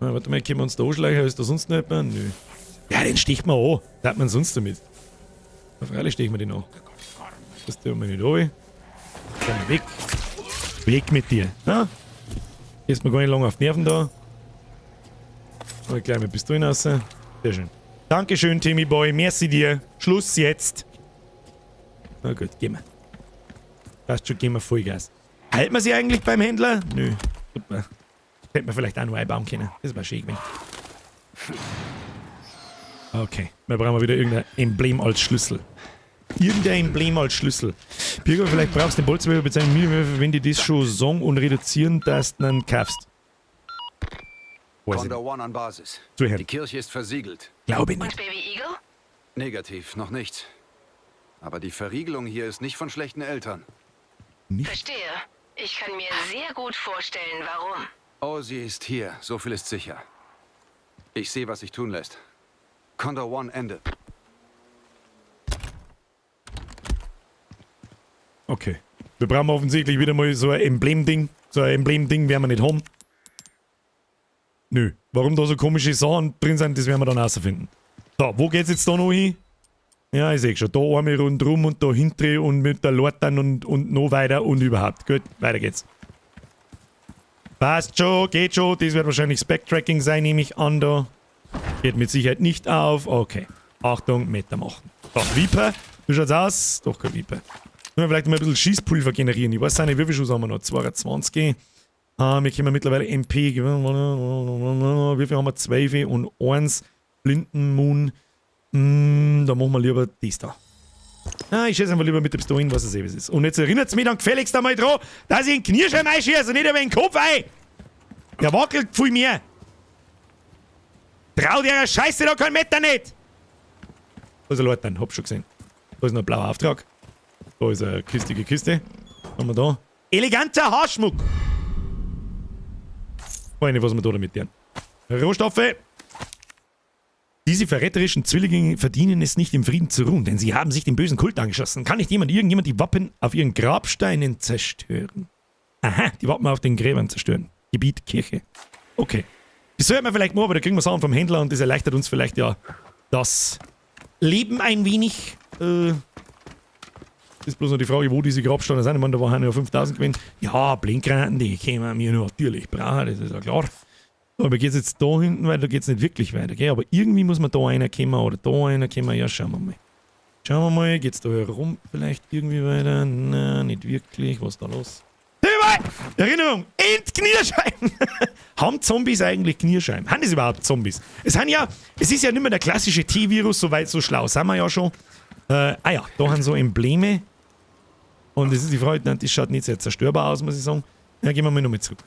Na, warte mal, können wir uns da anschleichen? Ist da sonst noch jemand? Nö. Ja, den sticht man an. Was hat man sonst damit? Na, freilich stechen wir den an. Das tun wir nicht runter. Komm, weg. Weg mit dir. Na? Gehst mir gar nicht lange auf die Nerven da. Aber gleich mit Pistolen raus. Sehr schön. Dankeschön, Timmy Boy. Merci dir. Schluss jetzt. Na gut, gehen wir. Passt schon, gehen wir Vollgas. Hält man sie eigentlich beim Händler? Nö. Super. Hätte man vielleicht auch noch einbauen können. Das war schön gewesen. Okay. Wir brauchen wieder irgendein Emblem als Schlüssel. Irgendein Emblem als Schlüssel. Birger, vielleicht brauchst du den Bolzenwerfer mit seinem Minenwerfer, wenn die das schon sagen und reduzieren, dass du dann kaufst. Weiß ich Condor One an Basis. Zuhören. Die Kirche ist versiegelt. Glaube ich Und nicht. Baby Eagle? Negativ, noch nichts. Aber die Verriegelung hier ist nicht von schlechten Eltern. Nicht? Verstehe. Ich kann mir sehr gut vorstellen, warum. Oh, sie ist hier. So viel ist sicher. Ich sehe, was sich tun lässt. Condor One, Ende. Okay. Wir brauchen offensichtlich wieder mal so ein Emblem-Ding. So ein Emblem-Ding werden wir nicht haben. Nö. Warum da so komische Sachen drin sind, das werden wir dann rausfinden. So, wo geht's jetzt da noch hin? Ja, ich seh schon. Da einmal rundrum und da hinten und mit der Laterne und noch weiter und überhaupt. Gut, weiter geht's. Passt schon, geht schon. Das wird wahrscheinlich Spec-Tracking sein, nehme ich an da. Geht mit Sicherheit nicht auf. Okay. Achtung, Meter machen. So, Viper. Wie schaut's aus? Doch kein Viper. Müssen wir vielleicht mal ein bisschen Schießpulver generieren. Ich weiß auch nicht, wie viel Schuss haben wir noch? 22. Wir können mittlerweile MP. Wie viel haben wir? 12 und 1. Blindenmoon. Da machen wir lieber das da. Ah, ich schieße einfach lieber mit dem Pistolen, was es eh ist. Und jetzt erinnert's mich dann gefälligst einmal dran, dass ich einen Knirschelm einschieße und nicht über den Kopf ein. Der wackelt viel mehr. Trau der Scheiße da kein Meter nicht. Da ist ein Leutnant, hab schon gesehen. Da ist noch ein blauer Auftrag. Da ist eine kistige Kiste. Was haben wir da? Eleganter Haarschmuck. Weiß nicht, was wir da damit tun. Rohstoffe. Diese verräterischen Zwillinge verdienen es nicht, im Frieden zu ruhen, denn sie haben sich dem bösen Kult angeschlossen. Kann nicht irgendjemand die Wappen auf ihren Grabsteinen zerstören? Aha, die Wappen auf den Gräbern zerstören. Gebiet Kirche. Okay. Das sollten wir vielleicht machen, aber da kriegen wir Sachen vom Händler und das erleichtert uns vielleicht ja das Leben ein wenig. Ist bloß noch die Frage, wo diese Grabsteine sind. Ich meine, da waren ja 5000 gewesen. Ja, Blinkgranaten, die kämen mir natürlich brauchen, das ist ja klar. So, aber geht's jetzt da hinten weiter? Da geht's nicht wirklich weiter, gell? Aber irgendwie muss man da einer kommen oder da einer kommen. Ja, schauen wir mal. Schauen wir mal, geht's da herum vielleicht irgendwie weiter? Nein, nicht wirklich. Was ist da los? Erinnerung! In Knierscheiben! Haben Zombies eigentlich Knierscheiben? Haben das überhaupt Zombies? Es haben ja, es ist ja nicht mehr der klassische T-Virus, so weit, so schlau sind wir ja schon. Ah ja, da haben so Embleme. Und das ist die Frage, nein, das schaut nicht sehr zerstörbar aus, muss ich sagen. Ja, gehen wir mal nochmal zurück.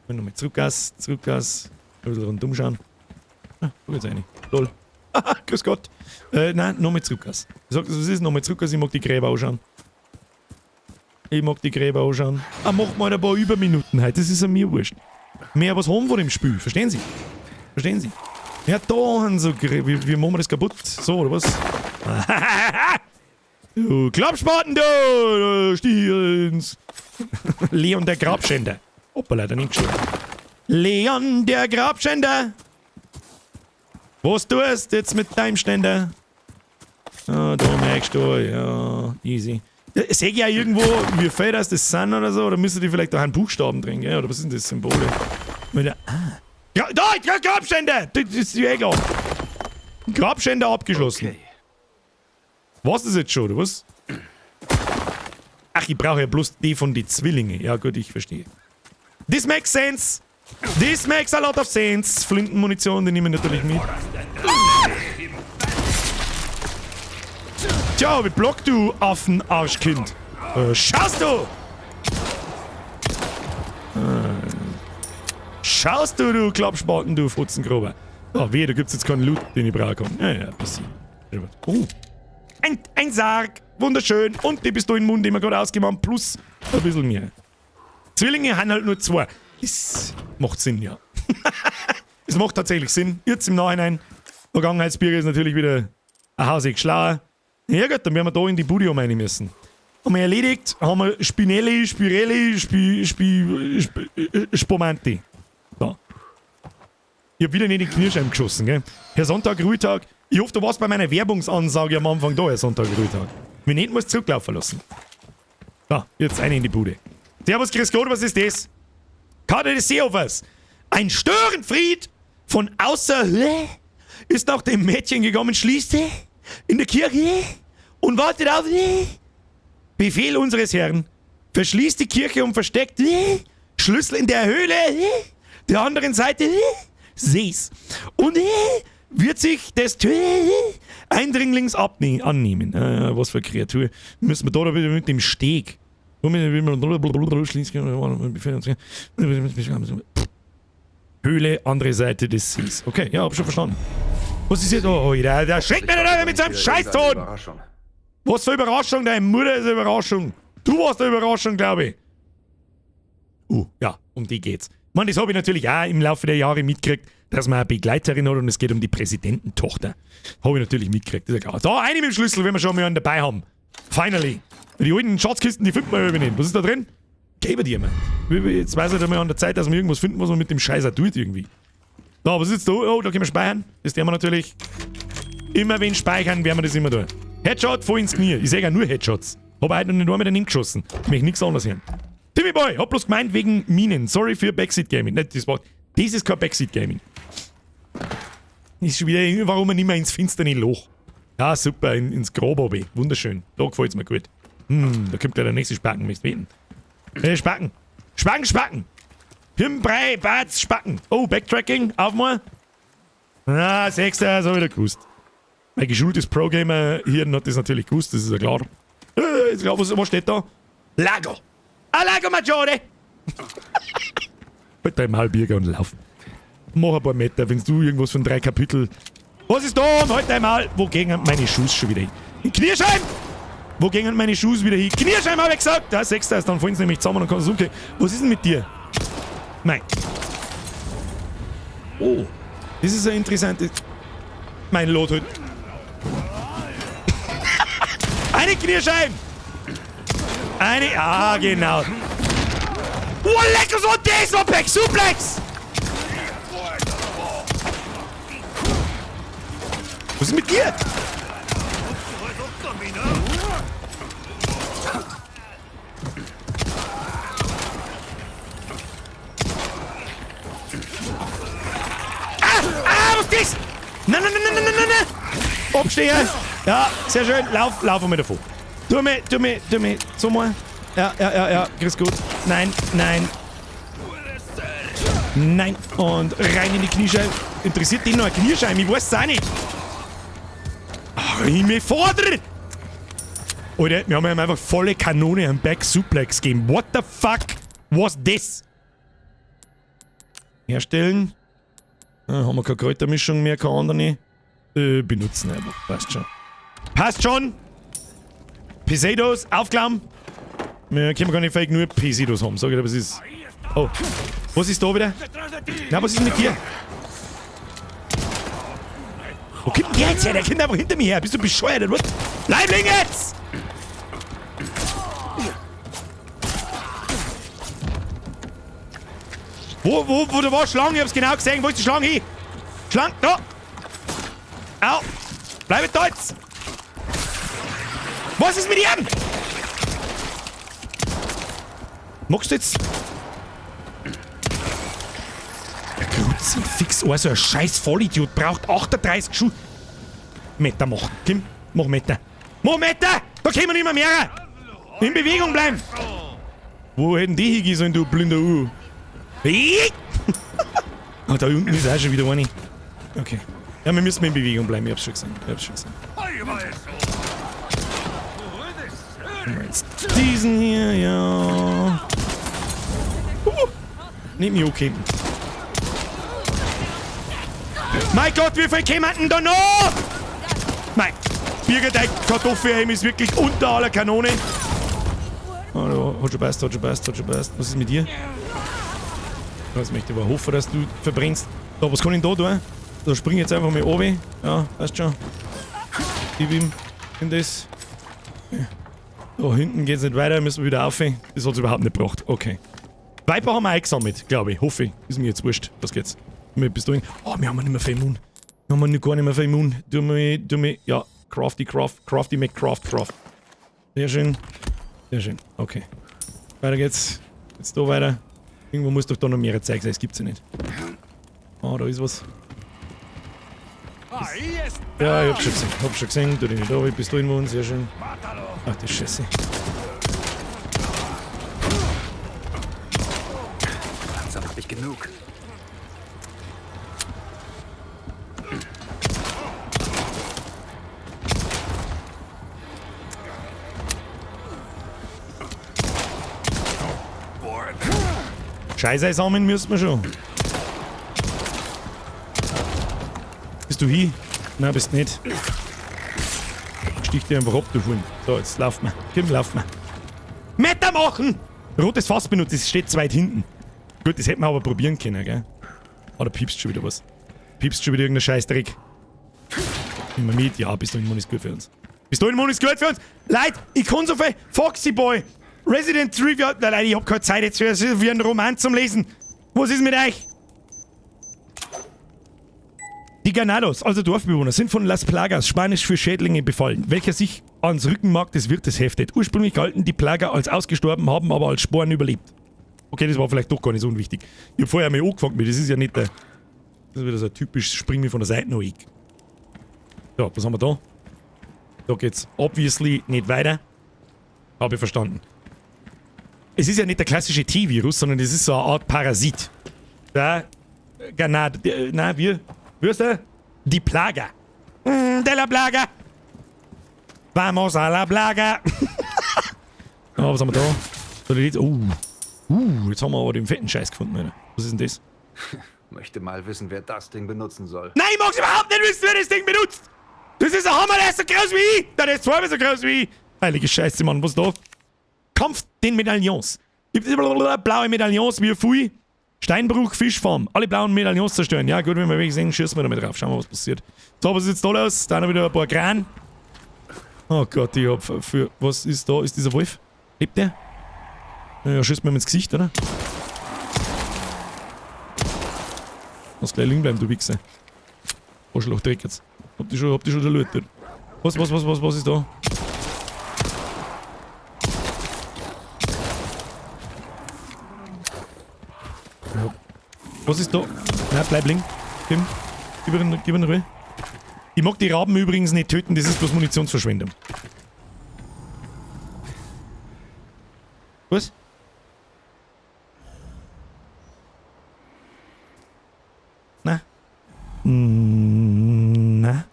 Mal nochmal zurück, Gas, zurück, Gas. Ein bisschen rundum schauen. Ah, guck jetzt rein. Lol. Haha, grüß Gott. Nein, nochmal zurück, Gas. Ich sag, was ist nochmal zurück, Gas? Ich mag die Gräber anschauen. Ich mag die Gräber anschauen. Ah, mach mal ein paar Überminuten heute, das ist ja mir wurscht. Mehr was haben wir im Spiel, verstehen Sie? Verstehen Sie? Ja, da haben sie Gräber. Wie machen wir das kaputt? So, oder was? Du Klappspaten, du! Stehens! Leon der Grabschänder. Hoppala, daneben gestorben. Leon der Grabschänder! Was tust jetzt mit deinem Ständer? Ah, da merkst du, ja, easy. Sehe ich ja irgendwo, wie viel das sind oder so? Oder müsste die vielleicht auch einen Buchstaben drin, gell? Oder was sind das Symbole? Mit ah. Ja, da, Grabständer! Das ist ja egal. Grabständer abgeschlossen. Okay. Was ist jetzt schon, oder was? Ach, ich brauche ja bloß die von den Zwillingen. Ja gut, ich verstehe. This makes sense! This makes a lot of sense! Flintenmunition, die nehmen wir natürlich mit. Ah! Tja, wie blockt du, Affenarschkind? Schaust du! Schaust du, du Klappspaten, du Futzengrober. Oh, wehe, da gibt's jetzt keinen Loot, den ich brauche. Ja, ja, passiert. Oh. Ein Sarg. Wunderschön. Und die Pistolenmund, die wir gerade ausgemacht haben, plus ein bisschen mehr. Zwillinge haben halt nur zwei. Das macht Sinn, ja. Es macht tatsächlich Sinn. Jetzt im Nachhinein. Vergangenheitsbürger ist natürlich wieder ein Hausig schlauer. Ja gut, dann werden wir da in die Bude rein müssen. Haben wir erledigt, haben wir Spinelli, Spirelli, Spi, Spi, Sp, Spomanti. So. Ich hab wieder nicht in den Knirschheim geschossen, gell? Herr Sonntag, Ruhetag. Ich hoffe, du warst bei meiner Werbungsansage am Anfang da, Herr Sonntag, Ruhetag. Wenn nicht, musst du zurücklaufen lassen. So, jetzt eine in die Bude. Servus, Chris Gott, was ist das? Karte des Seehofers. Ein Störenfried von außer ist nach dem Mädchen gekommen, schließt in der Kirche und wartet auf Befehl unseres Herrn. Verschließt die Kirche und versteckt Schlüssel in der Höhle der anderen Seite Sees. Und wird sich des Eindringlings annehmen. Was für eine Kreatur. Müssen wir da wieder mit dem Steg. Höhle, andere Seite des Sees. Okay, ja, hab schon verstanden. Was ist jetzt? Oh, der schreckt mir nicht mit seinem Scheißton! Was für Überraschung, deine Mutter ist eine Überraschung. Du warst eine Überraschung, glaube ich. Ja, um die geht's. Ich meine, das habe ich natürlich auch im Laufe der Jahre mitgekriegt, dass man eine Begleiterin hat und es geht um die Präsidententochter. Habe ich natürlich mitgekriegt, ist ja klar. Da, eine mit dem Schlüssel, wenn wir schon mal einen dabei haben. Finally. Die alten Schatzkisten, die finden wir ja nicht. Was ist da drin? Gebe dir mal. Jetzt weiß ich einmal an der Zeit, dass wir irgendwas finden, was man mit dem Scheißer tut irgendwie. Da, was ist jetzt da? Oh, da können wir speichern. Das werden wir natürlich. Immer wenn speichern, werden wir das immer tun. Headshot, voll ins Knie. Ich sehe ja nur Headshots. Hab heute noch nicht einmal daneben geschossen. Ich möchte nichts anderes hören. Timmy Boy, hab bloß gemeint wegen Minen. Sorry für Backseat Gaming. Nicht, das ist kein Backseat Gaming. Ist schon wieder, warum man nicht mehr ins finstere Loch. Ja, super, ins Grab runter. Wunderschön. Da gefällt's mir gut. Da kommt gleich der nächste Spacken, möchtest beten. Spacken. Spacken, Spacken. Himbrei, Batz, Spacken. Oh, Backtracking, auf mal. Ah, sechster, das hab ich wieder gewusst. Mein geschultes Pro-Gamer-Hirn hat das natürlich gewusst, das ist ja klar. Ist klar, was steht da? Lago! A Lago Maggiore! Halt dein Maul, Birger, und lauf. Mach ein paar Meter, wenn du irgendwas von 3 Kapitel. Was ist da? Halt dein Maul! Wo gehen meine Schuhe schon wieder hin? In Knierschein! Wo gehen meine Schuhe wieder hin? Knierschein, hab ich gesagt! Da, sechster ist, dann fallen sie nämlich zusammen und kannst du umgehen. Was ist denn mit dir? Nein. Oh, das ist ein interessantes. Mein Lot halt. Eine Knierschein! Eine. Ah, genau. Oh, lecker so das war Back Suplex! Was ist mit dir? Ah! Ah, was ist das? Nein, nein, nein, nein, nein, nein, nein! Abstehen! Ja, sehr schön. Lauf, lauf einmal davon. Tu mir, so mal. Ja, ja, ja, ja, grüß gut. Nein, nein. Nein. Und rein in die Kniescheibe. Interessiert dich noch ein Kniescheibe? Ich weiß es auch nicht. Ach, ich mich fordere! Alter, wir haben ihm einfach volle Kanone am Back Suplex gegeben. What the fuck was this? Herstellen. Ah, haben wir keine Kräutermischung mehr, keine andere. Benutzen einfach. Passt schon. Passt schon! Pesedos, aufklammen! Wir können gar nicht fake nur Pesedos haben, sag ich dir, was ist. Oh. Was ist da wieder? Na, was ist mit dir? Wo kommt denn der jetzt her? Der kommt einfach hinter mir her. Bist du bescheuert, oder was? Bleib liegen jetzt! Wo, da war Schlange? Ich hab's genau gesehen. Wo ist die Schlange hin? Schlange, da! Au! Bleib da jetzt! Was ist mit ihm? Magst du jetzt? Der Kruzifix, also ein scheiß Vollidiot, braucht 38 Schuhe. Meter machen. Kim, mach Meter. Mach Meter! Da kommen wir nicht mehr mehr! In Bewegung bleiben! Wo hätten die hingehen sollen, du blinder U? Ah, da unten ist auch schon wieder eine. Okay. Ja, wir müssen in Bewegung bleiben, ich hab's schon gesehen. Ich hab's schon gesehen. Jetzt diesen hier, ja. Nicht mich okay. Mein Gott, wie viel kämen denn da noch? Nein. Bürgerteig, Kartoffelheim ist wirklich unter aller Kanone. Oh, da hat schon passt, hat schon passt, hat schon passt. Was ist mit dir? Das möchte ich aber hoffen, dass du verbrennst. So, was kann ich denn da tun? Da spring ich jetzt einfach mal runter. Ja, passt schon. Gib ihm in das. Da hinten geht's nicht weiter, müssen wir wieder auf. Das hat's überhaupt nicht gebracht. Okay. Viper haben wir eingesammelt, glaube ich. Hoffe ich. Ist mir jetzt wurscht. Was geht's? Bist du in? Oh, wir haben nicht mehr viel Immun. Wir haben gar nicht mehr viel Immun. Du mir, ja, Crafty, Craft, Crafty McCraft, Craft. Sehr schön. Sehr schön. Okay. Weiter geht's. Jetzt da weiter. Irgendwo muss doch da noch mehr Zeug sein, das gibt's ja nicht. Oh, da ist was. Ja, ich hab's schon gesehen. Hab's schon gesehen. Tu dich nicht da, bist du irgendwo? Sehr schön. Ach, die Scheiße. Langsam hab ich genug. Scheiße sammeln müssen wir schon. Bist du hier? Nein, bist nicht. Stich dir einfach ab, du Huhn. So, jetzt lauf mal. Komm, lauf mal. Meter machen! Rotes Fass benutzt, das steht zu weit hinten. Gut, das hätten wir aber probieren können, gell? Ah, da piepst schon wieder was. Piepst schon wieder irgendein Scheißdreck. Nimm mal mit. Ja, Pistolenmund ist gut für uns. Pistolenmund ist gut für uns! Leute, ich kann so viel. Foxy Boy! Resident Trivia. Nein, Leute, ich hab keine Zeit jetzt für einen Roman zum Lesen. Was ist mit euch? Die Ganados, also Dorfbewohner, sind von Las Plagas, Spanisch für Schädlinge, befallen, welcher sich ans Rückenmark des Wirtes heftet. Ursprünglich galten die Plaga als ausgestorben, haben aber als Sporen überlebt. Okay, das war vielleicht doch gar nicht so unwichtig. Ich hab vorher mal angefangen mit, das ist ja nicht der... Das ist wieder so ein typisch Spring mir von der Seite noch ich. So, was haben wir da? Da geht's obviously nicht weiter. Habe ich verstanden. Es ist ja nicht der klassische T-Virus, sondern es ist so eine Art Parasit. Da, Ganad, na, wie? Wie ist der? Die Plaga. De la Plaga. Vamos a la Plaga. Oh, was haben wir da? Jetzt haben wir aber den fetten Scheiß gefunden, Alter. Was ist denn das? Möchte mal wissen, wer das Ding benutzen soll. Nein, ich mag's überhaupt nicht wissen, wer das Ding benutzt! Das ist ein Hammer, der ist so groß wie ich! Der ist zweimal so groß wie ich! Heilige Scheiße, Mann, was ist da? Kampf den Medaillons. Blaue Medaillons, wie viel? Steinbruch, Fischfarm. Alle blauen Medaillons zerstören. Ja, gut, wenn wir weg sehen, schießen wir damit drauf. Schauen wir, was passiert. So, was ist jetzt da los? Da noch wieder ein paar Kran. Oh Gott, ich hab für... Was ist da? Ist dieser Wolf? Lebt der? Ja, schießt mir ins Gesicht, oder? Lass gleich liegen bleiben, du Wichser. Arschloch, Dreck jetzt. Hab die schon erlötet. Was ist da? Was ist da? Nein, bleib liegen. Gib ihn Ruhe. Ich mag die Raben übrigens nicht töten, das ist bloß Munitionsverschwendung. Was? Na? Na?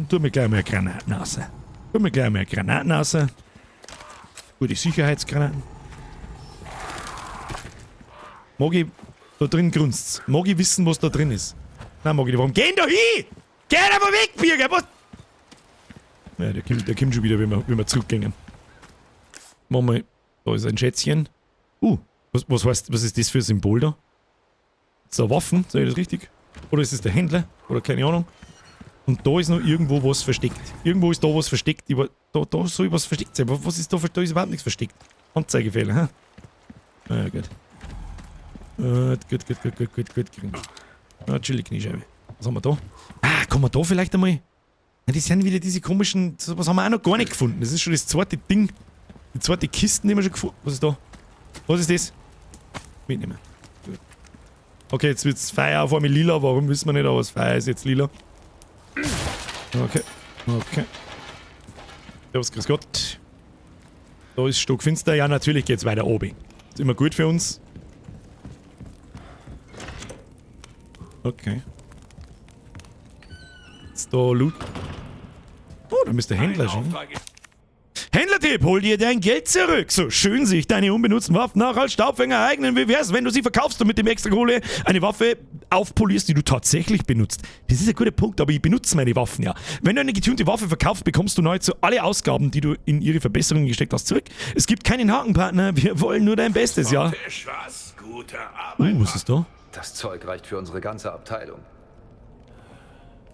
Tu mir gleich mal Granaten raus. Tu mir gleich mal Granaten raus. Gute Sicherheitsgranaten. Mag ich... Da drin grunzt's. Mag ich wissen, was da drin ist? Nein, mag ich nicht. Warum? Geh da hin! Geh einfach weg, Birger! Was? Ja, der kommt schon wieder, wenn wir zurückgehen. Machen wir... Da ist ein Schätzchen. Was heißt, was ist das für ein Symbol da? Ist das Waffen? Sehe ich das richtig? Oder ist das der Händler? Oder keine Ahnung. Und da ist noch irgendwo was versteckt. Irgendwo ist da was versteckt. Da soll was versteckt sein. Was ist da? Da ist überhaupt nichts versteckt. Anzeigefehler, hä? Ja, gut. Gut. Ja, chillig Kniescheibe. Was haben wir da? Ah, kommen wir da vielleicht einmal? Ja, die sind wieder diese komischen... Was haben wir auch noch gar nicht gefunden. Das ist schon das zweite Ding. Die zweite Kiste, die wir schon gefunden haben. Was ist da? Was ist das? Mitnehmen. Gut. Okay, jetzt wird's Feuer auf einmal lila. Warum wissen wir nicht, aber das Feuer ist jetzt lila. Okay. Okay. Servus, grüß Gott. Da ist stockfinster. Ja, natürlich geht's weiter oben. Ist immer gut für uns. Okay. Jetzt da Loot. Oh, da müsste der Händler schon. Händlertipp, hol dir dein Geld zurück. So schön sich deine unbenutzten Waffen nach als Staubfänger eignen. Wie wär's, wenn du sie verkaufst und mit dem extra Kohle eine Waffe aufpolierst, die du tatsächlich benutzt? Das ist ein guter Punkt, aber ich benutze meine Waffen ja. Wenn du eine getunte Waffe verkaufst, bekommst du nahezu alle Ausgaben, die du in ihre Verbesserungen gesteckt hast, zurück. Es gibt keinen Hakenpartner, wir wollen nur dein Bestes, ja. Tisch, was? Gute Arbeit. Was ist da? Das Zeug reicht für unsere ganze Abteilung.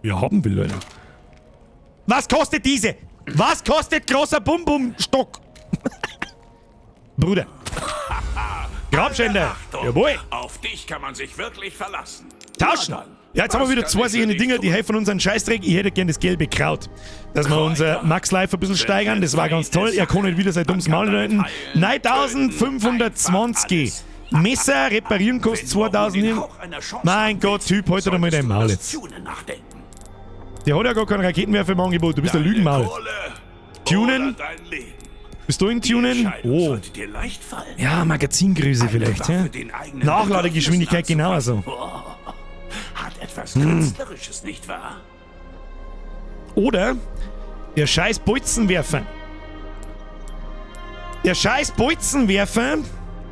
Wir haben will, Leute. Was kostet diese? Was kostet großer Bum-Bum-Stock? Bruder. Grabschänder. Jawohl. Auf dich kann man sich wirklich verlassen. Tauschen. Ja, jetzt haben wir wieder zwei solche Dinger, die helfen uns einen Scheißdreck. Ich hätte gern das gelbe Kraut. Dass wir unser Max Life ein bisschen steigern. Das war ganz toll. Er kann nicht wieder sein dummes Maul halten. 9520. Messer reparieren kostet 2000. Mein Gott, Typ, heute doch mal dein Maul jetzt. Der hat ja gar keinen Raketenwerfer im Angebot. Du bist der Lügenmaul. Tunen? Bist du in Tunen? Oh. Ja, Magazingröße vielleicht. Ja? Nachladegeschwindigkeit genauso. Hat etwas Künstlerisches, nicht wahr? Oder der scheiß Bolzenwerfer. Der scheiß Bolzenwerfer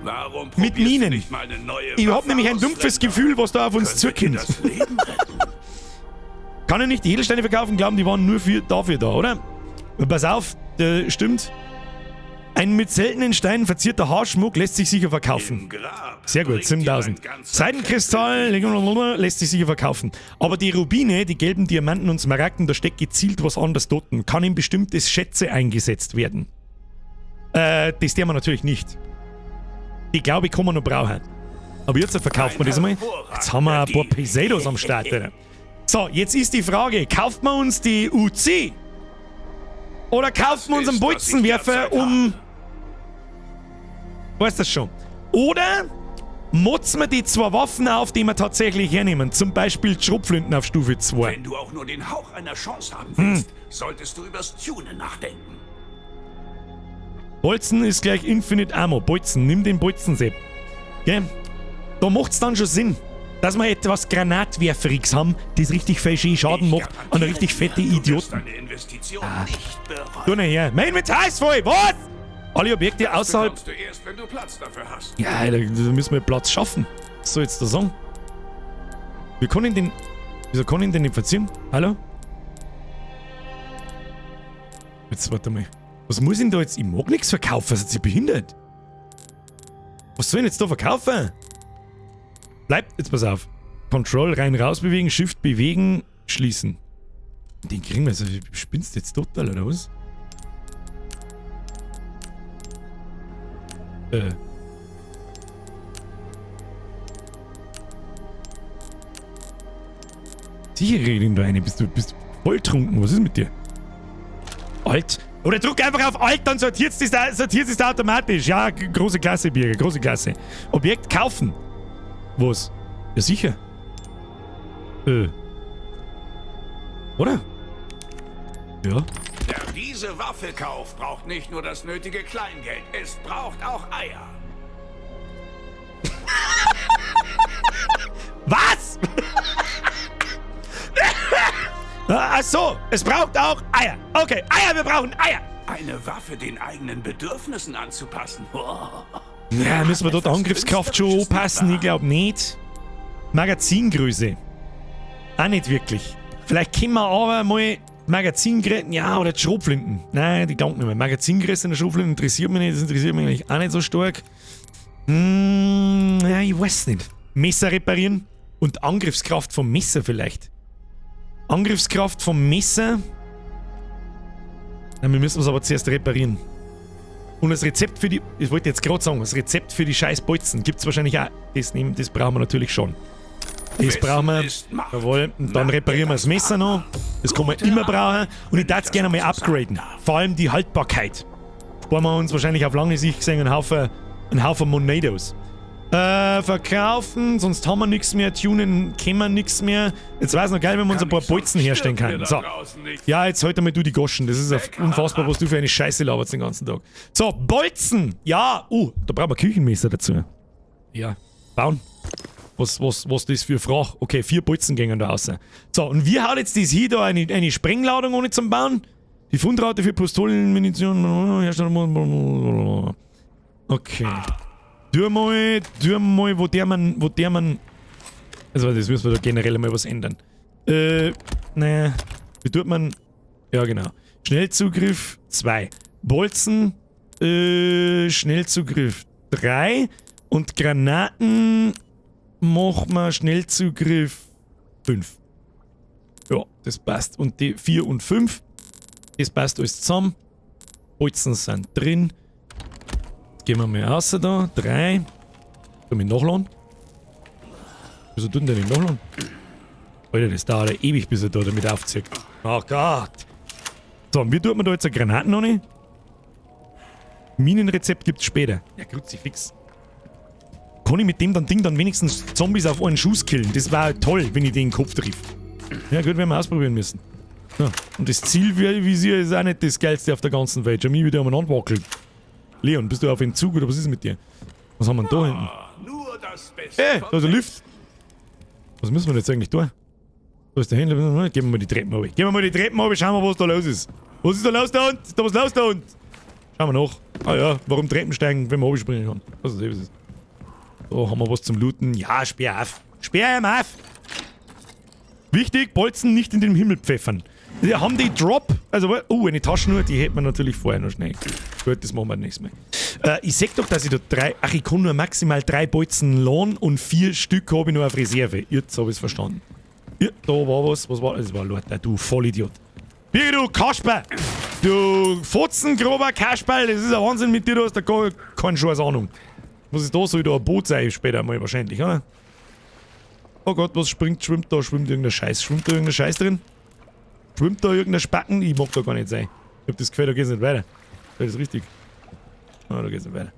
Warum mit Minen. Nicht mal eine neue Ich hab Waffe nämlich ein aus, dumpfes Länder? Gefühl, was da auf uns Könnte dir zukommt. das Leben retten. Kann ich nicht die Edelsteine verkaufen? Glauben, die waren nur dafür da, oder? Pass auf, stimmt. Ein mit seltenen Steinen verzierter Haarschmuck lässt sich sicher verkaufen. Im Grab Sehr gut, bringt dir 7000. ein ganzer Seidenkristall lässt sich sicher verkaufen. Aber die Rubine, die gelben Diamanten und Smaragden, da steckt gezielt was anderes dort. Kann in bestimmte Schätze eingesetzt werden. Das tun wir natürlich nicht. Die glaube ich, kann man noch brauchen. Aber jetzt verkauft man das einmal. Jetzt haben wir ein paar Pesedos am Start. Alter. So, jetzt ist die Frage, kauft man uns die UC? Oder kauft man uns einen ist, was ich Bolzenwerfer, derzeit um... Weißt das schon. Oder motzen wir die zwei Waffen auf, die wir tatsächlich hernehmen. Zum Beispiel die Schrotflinten auf Stufe 2. Wenn du auch nur den Hauch einer Chance haben willst, solltest du übers Tunen nachdenken. Bolzen ist gleich Infinite Ammo. Bolzen, nimm den Bolzen, Sepp. Gell? Da macht's dann schon Sinn, dass wir etwas Granatwerferiges haben, das richtig viel schön Schaden Ich macht an garantiere richtig fette dir, du wirst Idioten. deine Investition nicht bereuen. Tu nicht her. Mein Inventar ist voll. Was? Alle Objekte außerhalb. Bekommst du erst, wenn du Platz dafür hast. Ja, da müssen wir Platz schaffen. Was soll ich jetzt da sagen? Wir können den. Wieso kann ich den nicht verziehen? Hallo? Jetzt warte mal. Was muss ich denn da jetzt? Ich mag nichts verkaufen, seid ihr behindert? Was soll ich denn jetzt da verkaufen? Bleibt, jetzt pass auf. Control rein, raus bewegen, Shift bewegen, schließen. Den kriegen wir jetzt. Spinnst du jetzt total, oder was? Sicher krieg ich den da rein. Bist du volltrunken? Was ist mit dir? Alt. Oder drück einfach auf Alt, dann sortiert es da automatisch. Ja, große Klasse, Birger, große Klasse. Objekt kaufen. Was? Ja, sicher. Oder? Ja. Wer diese Waffe kauft, braucht nicht nur das nötige Kleingeld, es braucht auch Eier. Was? Ach so, es braucht auch Eier. Okay, Eier, wir brauchen Eier. Eine Waffe den eigenen Bedürfnissen anzupassen. Oh. Ja, müssen wir dort Angriffskraft schon anpassen? Ich glaub nicht. Magazingröße. Auch nicht wirklich. Vielleicht können wir aber mal Magazingröße, ja, oder die Schrotflinten. Nein, die danken nicht mehr. Magazingröße in der Schrotflinte interessiert mich nicht, das interessiert mich eigentlich auch nicht so stark. Ja, ich weiß nicht. Messer reparieren und Angriffskraft vom Messer vielleicht. Angriffskraft vom Messer. Na, wir müssen es aber zuerst reparieren. Und das Rezept für die, ich wollte jetzt gerade sagen, das Rezept für die scheiß Bolzen gibt's wahrscheinlich auch. Das nehmen, das brauchen wir natürlich schon. Das brauchen wir. Ist Macht. Jawohl. Und dann reparieren wir das Messer noch. Das kann man immer brauchen. Und ich darf es gerne mal upgraden. Vor allem die Haltbarkeit. Sparen wir uns wahrscheinlich auf lange Sicht gesehen einen Haufen Monados. Verkaufen, sonst haben wir nichts mehr. Tunen können wir nichts mehr. Jetzt wär's noch geil, wenn wir uns ein paar Bolzen herstellen können. So. Ja, jetzt halt einmal du die Goschen. Das ist ja unfassbar, was du für eine Scheiße laberst den ganzen Tag. So, Bolzen! Ja, da brauchen wir Küchenmesser dazu. Ja, bauen. Was das für Frage? Okay, 4 Bolzen gingen da raus. So, und wie haut jetzt das hier da eine Sprengladung ohne zum Bauen? Die Fundrate für Pistolen, Munition, Herstellung. Okay. Tu mal, wo der man. Also, das müssen wir da generell mal was ändern. Ne. Wie tut man. Ja, genau. Schnellzugriff 2. Bolzen, Schnellzugriff 3. Und Granaten machen wir Schnellzugriff 5. Ja, das passt. Und die 4 und 5, das passt alles zusammen. Bolzen sind drin. Jetzt gehen wir mal raus da. 3. Kann ich nachladen? Wieso tut denn der nicht nachladen? Alter, das dauert ja ewig, bis er da damit aufzieht. Oh Gott. So, und wie tut man da jetzt eine Granaten noch nicht? Minenrezept gibt's später. Ja, Kruzifix. Kann ich mit dem dann Ding dann wenigstens Zombies auf einen Schuss killen? Das war toll, wenn ich den Kopf triff. Ja gut, werden wir ausprobieren müssen. Ja, und das Zielvisier ist auch nicht das Geilste auf der ganzen Welt. Schon mich wieder umeinander wackeln. Leon, bist du auf Entzug oder was ist mit dir? Was haben wir denn da hinten? Nur das Beste Da ist der Lift. Was müssen wir jetzt eigentlich tun? Da ist der Händler. Gehen wir mal die Treppen runter. Gehen wir mal die Treppen runter, schauen wir, was da los ist. Was ist da los da unten? Ist da was los da unten? Schauen wir nach. Ah ja, warum Treppen steigen, wenn man runterspringen kann? Was ist das? Da haben wir was zum Looten. Ja, sperr auf. Sperr ihm auf! Wichtig, Bolzen nicht in den Himmel pfeffern. Wir haben die Drop. Also, oh, eine Taschenuhr, die hätten wir natürlich vorher noch schnell. Gut, das machen wir nächstes Mal. Ich sag doch, dass ich da 3. Ach, ich kann nur maximal 3 Bolzen lohnen und 4 Stück habe ich nur auf Reserve. Jetzt hab ich's verstanden. Ja, da war was. Was war das? Das war Leute, du Vollidiot. Birgit, du Kasperl! Du Fotzengrober Kasperl! Das ist ein Wahnsinn mit dir, du hast da gar keine Scheiß Ahnung. Was ist da? Soll da ein Boot sein später mal wahrscheinlich, oder? Oh Gott, was springt, schwimmt da? Schwimmt irgendein Scheiß? Schwimmt da irgendein Scheiß drin? Schwimmt da irgendein Spacken? Ich mag da gar nicht sein. Ich hab das Gefühl, da geht's nicht weiter. Das ist richtig. Ah, da geht's nicht weiter.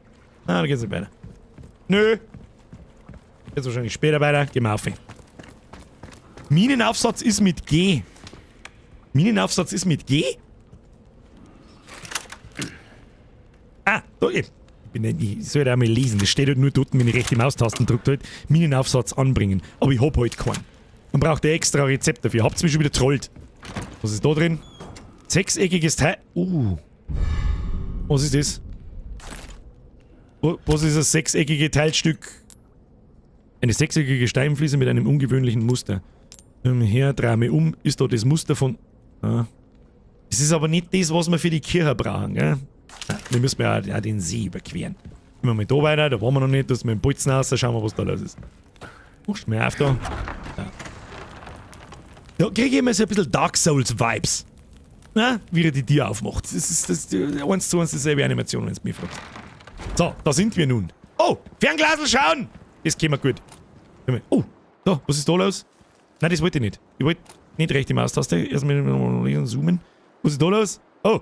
Ah, da geht's nicht weiter. Nö. Jetzt wahrscheinlich später weiter. Gehen wir auf. Minenaufsatz ist mit G. Minenaufsatz ist mit G? Ah, da eben. Ich soll da mal lesen. Das steht halt nur dort, wenn ich rechte Maustasten drückt halt. Minenaufsatz anbringen. Aber ich hab halt keinen. Man braucht ein extra Rezept dafür. Habt's mich schon wieder trollt. Was ist da drin? Sechseckiges Teil. Was ist das? Was ist das sechseckige Teilstück? Eine sechseckige Steinfliese mit einem ungewöhnlichen Muster. Her, dreh mich um. Ist da das Muster von... Ah. Das ist aber nicht das, was wir für die Kirche brauchen, gell? Nein, wir müssen ja auch den See überqueren. Gehen wir mal da weiter, da waren wir noch nicht. Da ist mit dem Bolzen raus, schauen wir, was da los ist. Machst du mir auf da? Ja. Da krieg ich immer so ein bisschen Dark Souls-Vibes. Na, wie er die Tür aufmacht. Das ist das, 1:1 dieselbe Animation, wenn du mich fragst. So, da sind wir nun. Oh, Fernglasl schauen! Das käme gut. Oh, da, was ist da los? Nein, das wollte ich nicht. Ich wollte nicht rechte Maustaste. Erstmal zoomen. Was ist da los? Oh,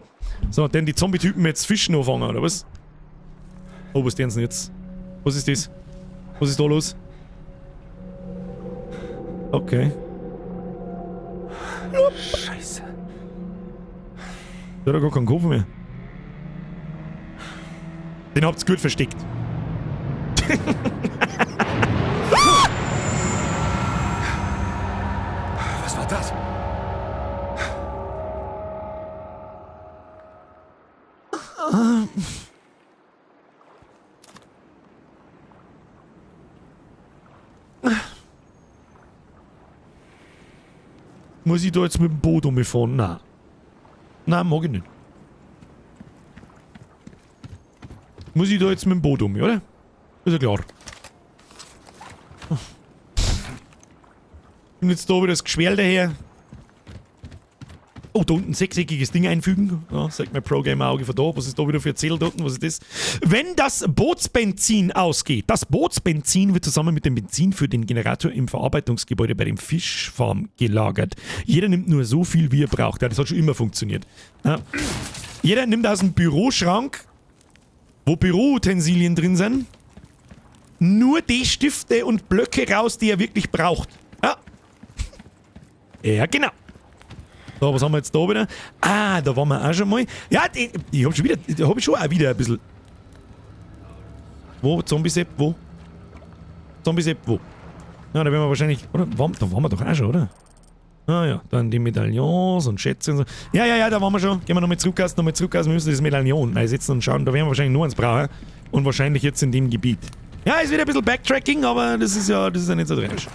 so, denn die Zombie-Typen jetzt Fischen anfangen, oder was? Oh, was tun sie denn jetzt? Was ist das? Was ist da los? Okay. Scheiße. Der hat gar keinen Kopf mehr. Den habt's gut versteckt. Was war das? Muss ich da jetzt mit dem Boot umfahren? Nein. Nein, mag ich nicht. Muss ich da jetzt mit dem Boot um, oder? Ist ja klar. Und jetzt da wieder das Geschwell daher. Oh, da unten sechseckiges Ding einfügen. Ja, sagt mein Pro-Gamer-Auge von da. Was ist da wieder für ein Zettel da unten? Was ist das? Wenn das Bootsbenzin ausgeht. Das Bootsbenzin wird zusammen mit dem Benzin für den Generator im Verarbeitungsgebäude bei dem Fischfarm gelagert. Jeder nimmt nur so viel, wie er braucht. Ja, das hat schon immer funktioniert. Ja. Jeder nimmt aus dem Büroschrank, wo Büroutensilien drin sind, nur die Stifte und Blöcke raus, die er wirklich braucht. Ja. Ja, genau. So, was haben wir jetzt da wieder? Ah, da waren wir auch schon mal. Ja, ich hab schon wieder, da hab ich schon auch wieder ein bisschen. Wo? Zombie-Sepp? Wo? Zombie-Sepp? Wo? Ja, da werden wir wahrscheinlich. Oder? Da waren wir doch auch schon, oder? Ah ja, dann die Medaillons und Schätze und so. Ja, ja, ja, da waren wir schon. Gehen wir nochmal zurück, nochmal zurück. Wir müssen das Medaillon einsetzen und schauen. Da werden wir wahrscheinlich nur eins brauchen. Und wahrscheinlich jetzt in dem Gebiet. Ja, ist wieder ein bisschen Backtracking, aber das ist ja nicht so tragisch.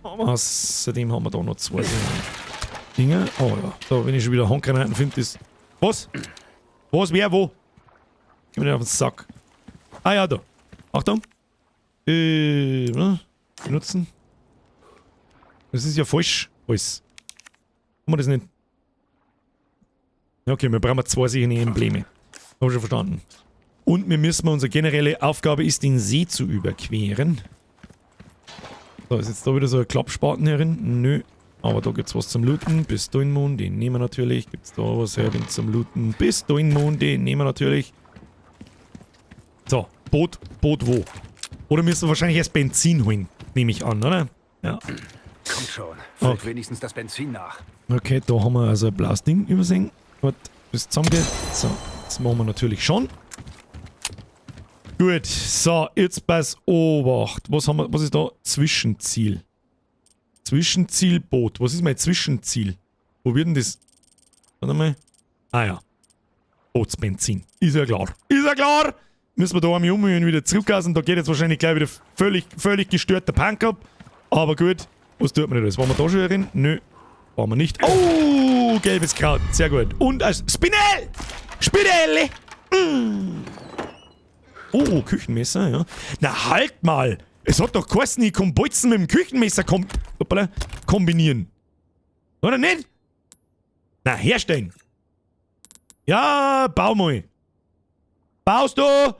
Aber außerdem haben wir da noch zwei Dinge. Oh ja, da, wenn ich schon wieder Handgranaten finde, ist. Was? Was? Wer? Wo? Geh mir nicht auf den Sack. Ah ja, da. Achtung. Benutzen. Das ist ja falsch. Alles. Kann man das nicht? Okay, wir brauchen zwei solche Embleme. Hab ich schon verstanden. Und wir müssen, unsere generelle Aufgabe ist, den See zu überqueren. So, ist jetzt da wieder so ein Klappspaten herin? Nö. Aber da gibt's was zum Looten. Pistolenmond, den nehmen wir natürlich. Gibt's da was herin zum Looten? Pistolenmond, den nehmen wir natürlich. So, Boot, Boot wo? Oder müssen wir wahrscheinlich erst Benzin holen, nehme ich an, oder? Ja. Kommt schon, füllt okay. Wenigstens das Benzin nach. Okay, da haben wir also ein blaues Ding übersehen. Gut, bis zusammengeht. So, das machen wir natürlich schon. Gut, so, jetzt pass Obacht. Was haben wir, was ist da? Zwischenziel. Zwischenziel Boot. Was ist mein Zwischenziel? Wo wird denn das? Warte mal. Ah ja. Bootsbenzin. Ist ja klar. Ist ja klar! Müssen wir da einmal um und wieder zurück und da geht jetzt wahrscheinlich gleich wieder völlig, völlig gestört der Punk ab. Aber gut. Was tut man denn das? Waren wir da schon drin? Nö. Waren wir nicht. Oh, gelbes Kraut. Sehr gut. Und als Spinell! Spinelle! Mm. Oh, Küchenmesser, ja. Na halt mal! Es hat doch geheißen, ich kann Bolzen mit dem Küchenmesser kombinieren. Oder nicht? Na, herstellen. Ja, bau mal. Baust du? Noch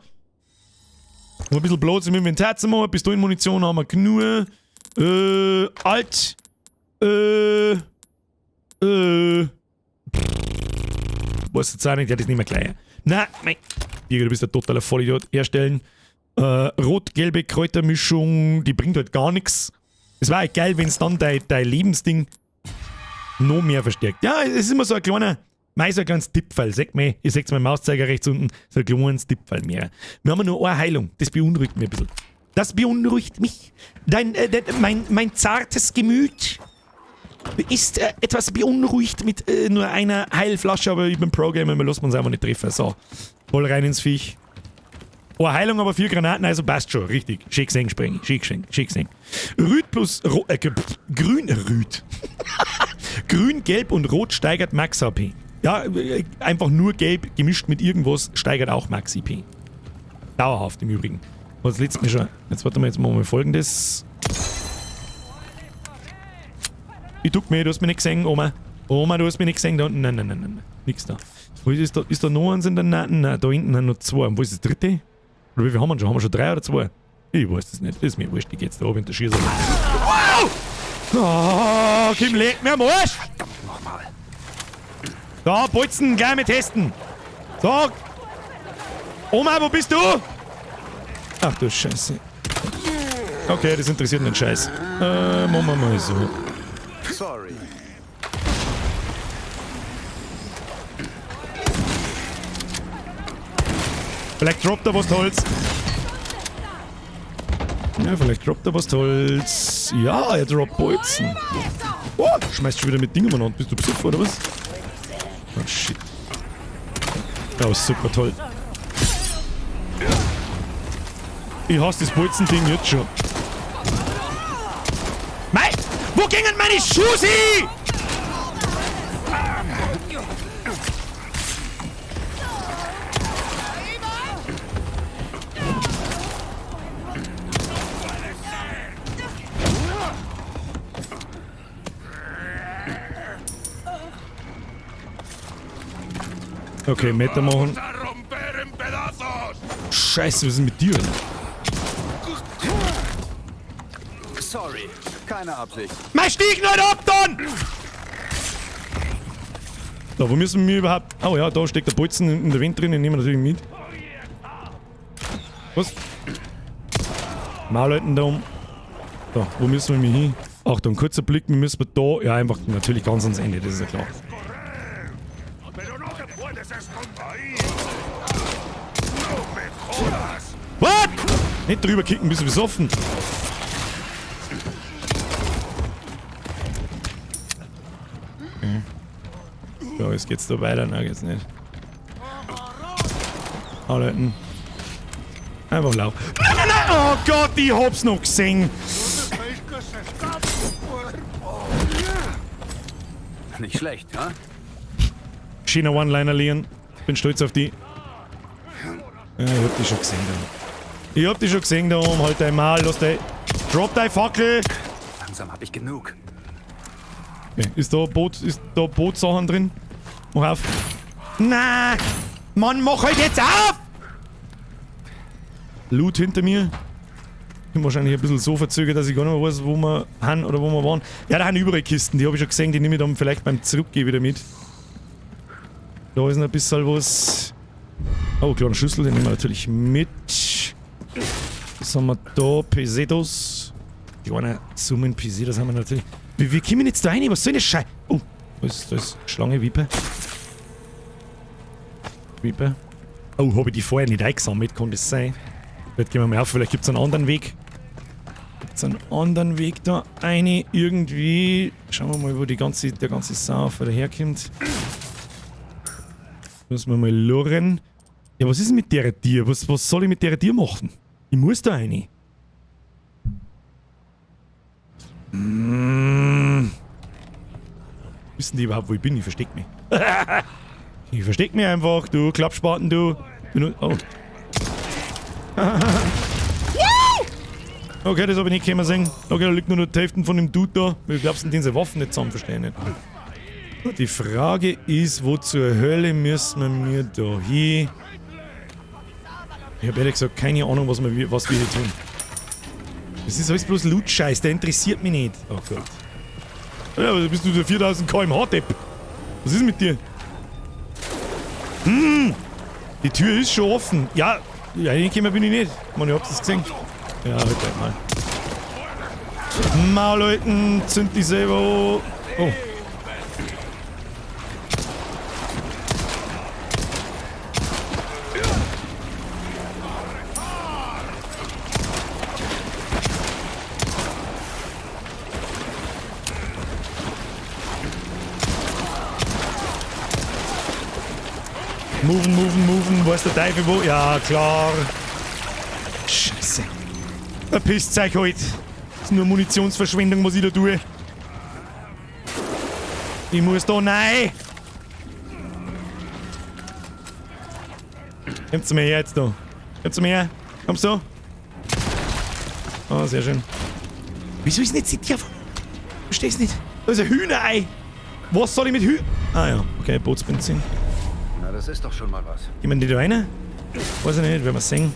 ein bisschen Platz im Inventar zu machen. Pistolenmunition haben wir genug. Alt. Weiß jetzt auch nicht, der hat das nicht mehr gleich. Na, mein. Birger, du bist ein totaler Vollidiot. Herstellen. Rot-gelbe Kräutermischung, die bringt halt gar nichts. Es war halt geil, wenn es dann dein Lebensding noch mehr verstärkt. Ja, es ist immer so ein kleiner, mei, so ein kleines Tippfall. Seht mal, ihr seht meinen Mauszeiger rechts unten, so ein kleines Tippfall mehr. Wir haben nur eine Heilung, das beunruhigt mich ein bisschen. Das beunruhigt mich. Mein zartes Gemüt ist etwas beunruhigt mit nur einer Heilflasche, aber ich bin Pro-Gamer, wir lassen uns einfach nicht treffen. So, voll rein ins Viech. Oh, Heilung, aber 4 Granaten, also passt schon, richtig. Schick gesehen, springen. Schick gesehen, schick gesehen. Rüd plus Grün, Rüd. Grün, Gelb und Rot steigert Max HP. Ja, einfach nur Gelb gemischt mit irgendwas steigert auch Max IP. Dauerhaft im Übrigen. Was letztes Mal schon. Jetzt warte mal, jetzt machen wir Folgendes. Ich duck mir, du hast mich nicht gesehen, Oma. Oma, du hast mich nicht gesehen da unten. Nein, nein, nein, nein. Nix da. Wo ist da? Ist da noch eins in der Nein, nein, da hinten sind noch 2. Und wo ist das dritte? Oder wie viel haben wir schon? Haben wir schon 3 oder 2? Ich weiß das nicht. Das ist mir wurscht. Ich geh jetzt da oben in der Schieße. Wow! Oh, Kim, leg mir am Arsch! Verdammt nochmal. Da, Bolzen, gleich mit testen. So. Oma, wo bist du? Ach du Scheiße. Okay, das interessiert den Scheiß. Machen wir mal so. Sorry. Vielleicht droppt er was Tolles. Ja, vielleicht droppt er was Tolles. Ja, er droppt Bolzen. Oh, schmeißt schon wieder mit Dingen umeinander. Bist du besoffen oder was? Oh, shit. Oh, super toll. Ich hasse das Bolzending jetzt schon. Mei! Wo gingen meine Schuhe hin? Okay, Meter machen. Scheiße, was ist denn mit dir? Sorry, keine Absicht. Mein Stieg nicht ab dann! So, wo müssen wir überhaupt... Oh ja, da steckt der Bolzen in der Wind drin, den nehmen wir natürlich mit. Was? Maulleuten da um. So, wo müssen wir hin? Achtung, kurzer Blick, wir müssen da... Ja, einfach natürlich ganz ans Ende, das ist ja klar. What? Nicht drüber kicken, bist du besoffen. Okay. So, jetzt geht's da weiter. Nein, geht's nicht. Anhalten. Einfach lau. Nein, nein, nein! Oh Gott, ich hab's noch gesehen! Nicht schlecht, ha? Schöner One-Liner, Leon. Bin stolz auf die. Ja, ich hab die schon gesehen da. Ich hab die schon gesehen da oben. Halt dein Maul, lass dein... Drop dein Fackel! Langsam hab ich genug. Okay. Ist da Boot, ist da Bootsachen drin? Mach auf. Na! Mann, mach halt jetzt auf! Loot hinter mir. Bin wahrscheinlich ein bisschen so verzögert, dass ich gar nicht mehr weiß, wo wir haben oder wo wir waren. Ja, da haben überall Kisten, die habe ich schon gesehen, die nehme ich dann vielleicht beim Zurückgehen wieder mit. Da ist noch ein bisschen was. Oh, kleine Schüssel, den nehmen wir natürlich mit. Was haben wir da? Pesetos. Kleine Summen Pesetos haben wir natürlich. Wie kommen jetzt da rein? Was soll denn das Scheiß? Oh, da ist Schlange, Viper. Viper. Oh, habe ich die vorher nicht eingesammelt? Kann das sein? Vielleicht gehen wir mal auf, vielleicht gibt es einen anderen Weg. Gibt es einen anderen Weg da rein? Irgendwie. Schauen wir mal, wo die ganze, der ganze Sauf daherkommt. Müssen wir mal lurren. Ja, was ist denn mit der Tier? Was soll ich mit der Tier machen? Ich muss da rein. Wissen die überhaupt, wo ich bin? Ich versteck mich. Ich versteck mich einfach, du Klappspaten, du. Oh. Okay, das hab ich nicht können sehen. Okay, da liegt nur noch die Hälfte von dem Dude da. Wie glaubst du denn, diese Waffen nicht zusammen? Verstehe ich nicht. Die Frage ist, wo zur Hölle müssen wir da hin? Ich hab ehrlich gesagt keine Ahnung, was wir hier tun. Das ist alles bloß Loot-Scheiß, der interessiert mich nicht. Oh Gott. Ja, aber bist du der 4000 km/h Depp? Was ist mit dir? Hm! Die Tür ist schon offen. Ja, reingekommen bin ich nicht. Man, ich hab's das gesehen. Ja, halt mal. Maul, Leuten, zünd die selber an. Oh. Moven, moven, moven. Wo ist der Teufel wo? Ja, klar. Scheiße. Verpisst euch halt. Das ist nur Munitionsverschwendung, was ich da tue. Ich muss da rein. Kommt's mir her jetzt da. Kommt's mir her. Kommst du? Oh, sehr schön. Wieso ist nicht die Versteh's nicht. Da ist ein Hühnerei. Was soll ich mit Hühner? Ah ja, okay, Bootsbenzin. Na, das ist doch schon mal was. Jemand die da rein? Weiß ich nicht, werden wir sehen.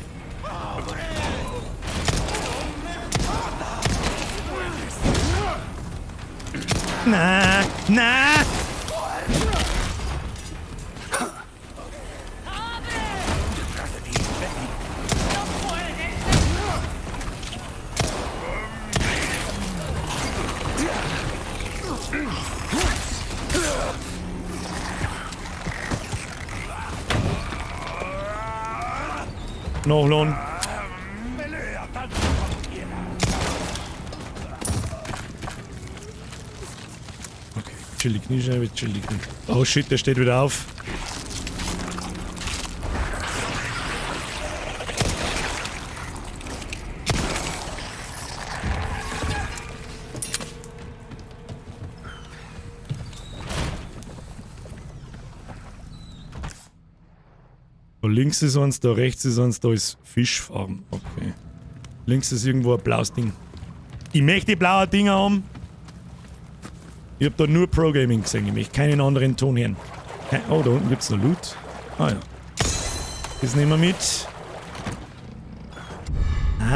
Na, na! Nachladen. Okay, chill die Kniescheibe, chill die Knie. Oh shit, der steht wieder auf. Da links ist eins, da rechts ist eins, da ist Fischfarm. Okay. Links ist irgendwo ein blaues Ding. Ich möchte die blauen Dinger haben. Ich hab da nur Pro Gaming gesehen. Ich möchte keinen anderen Ton hören. Oh, da unten gibt's noch Loot. Ah ja. Das nehmen wir mit. Ah.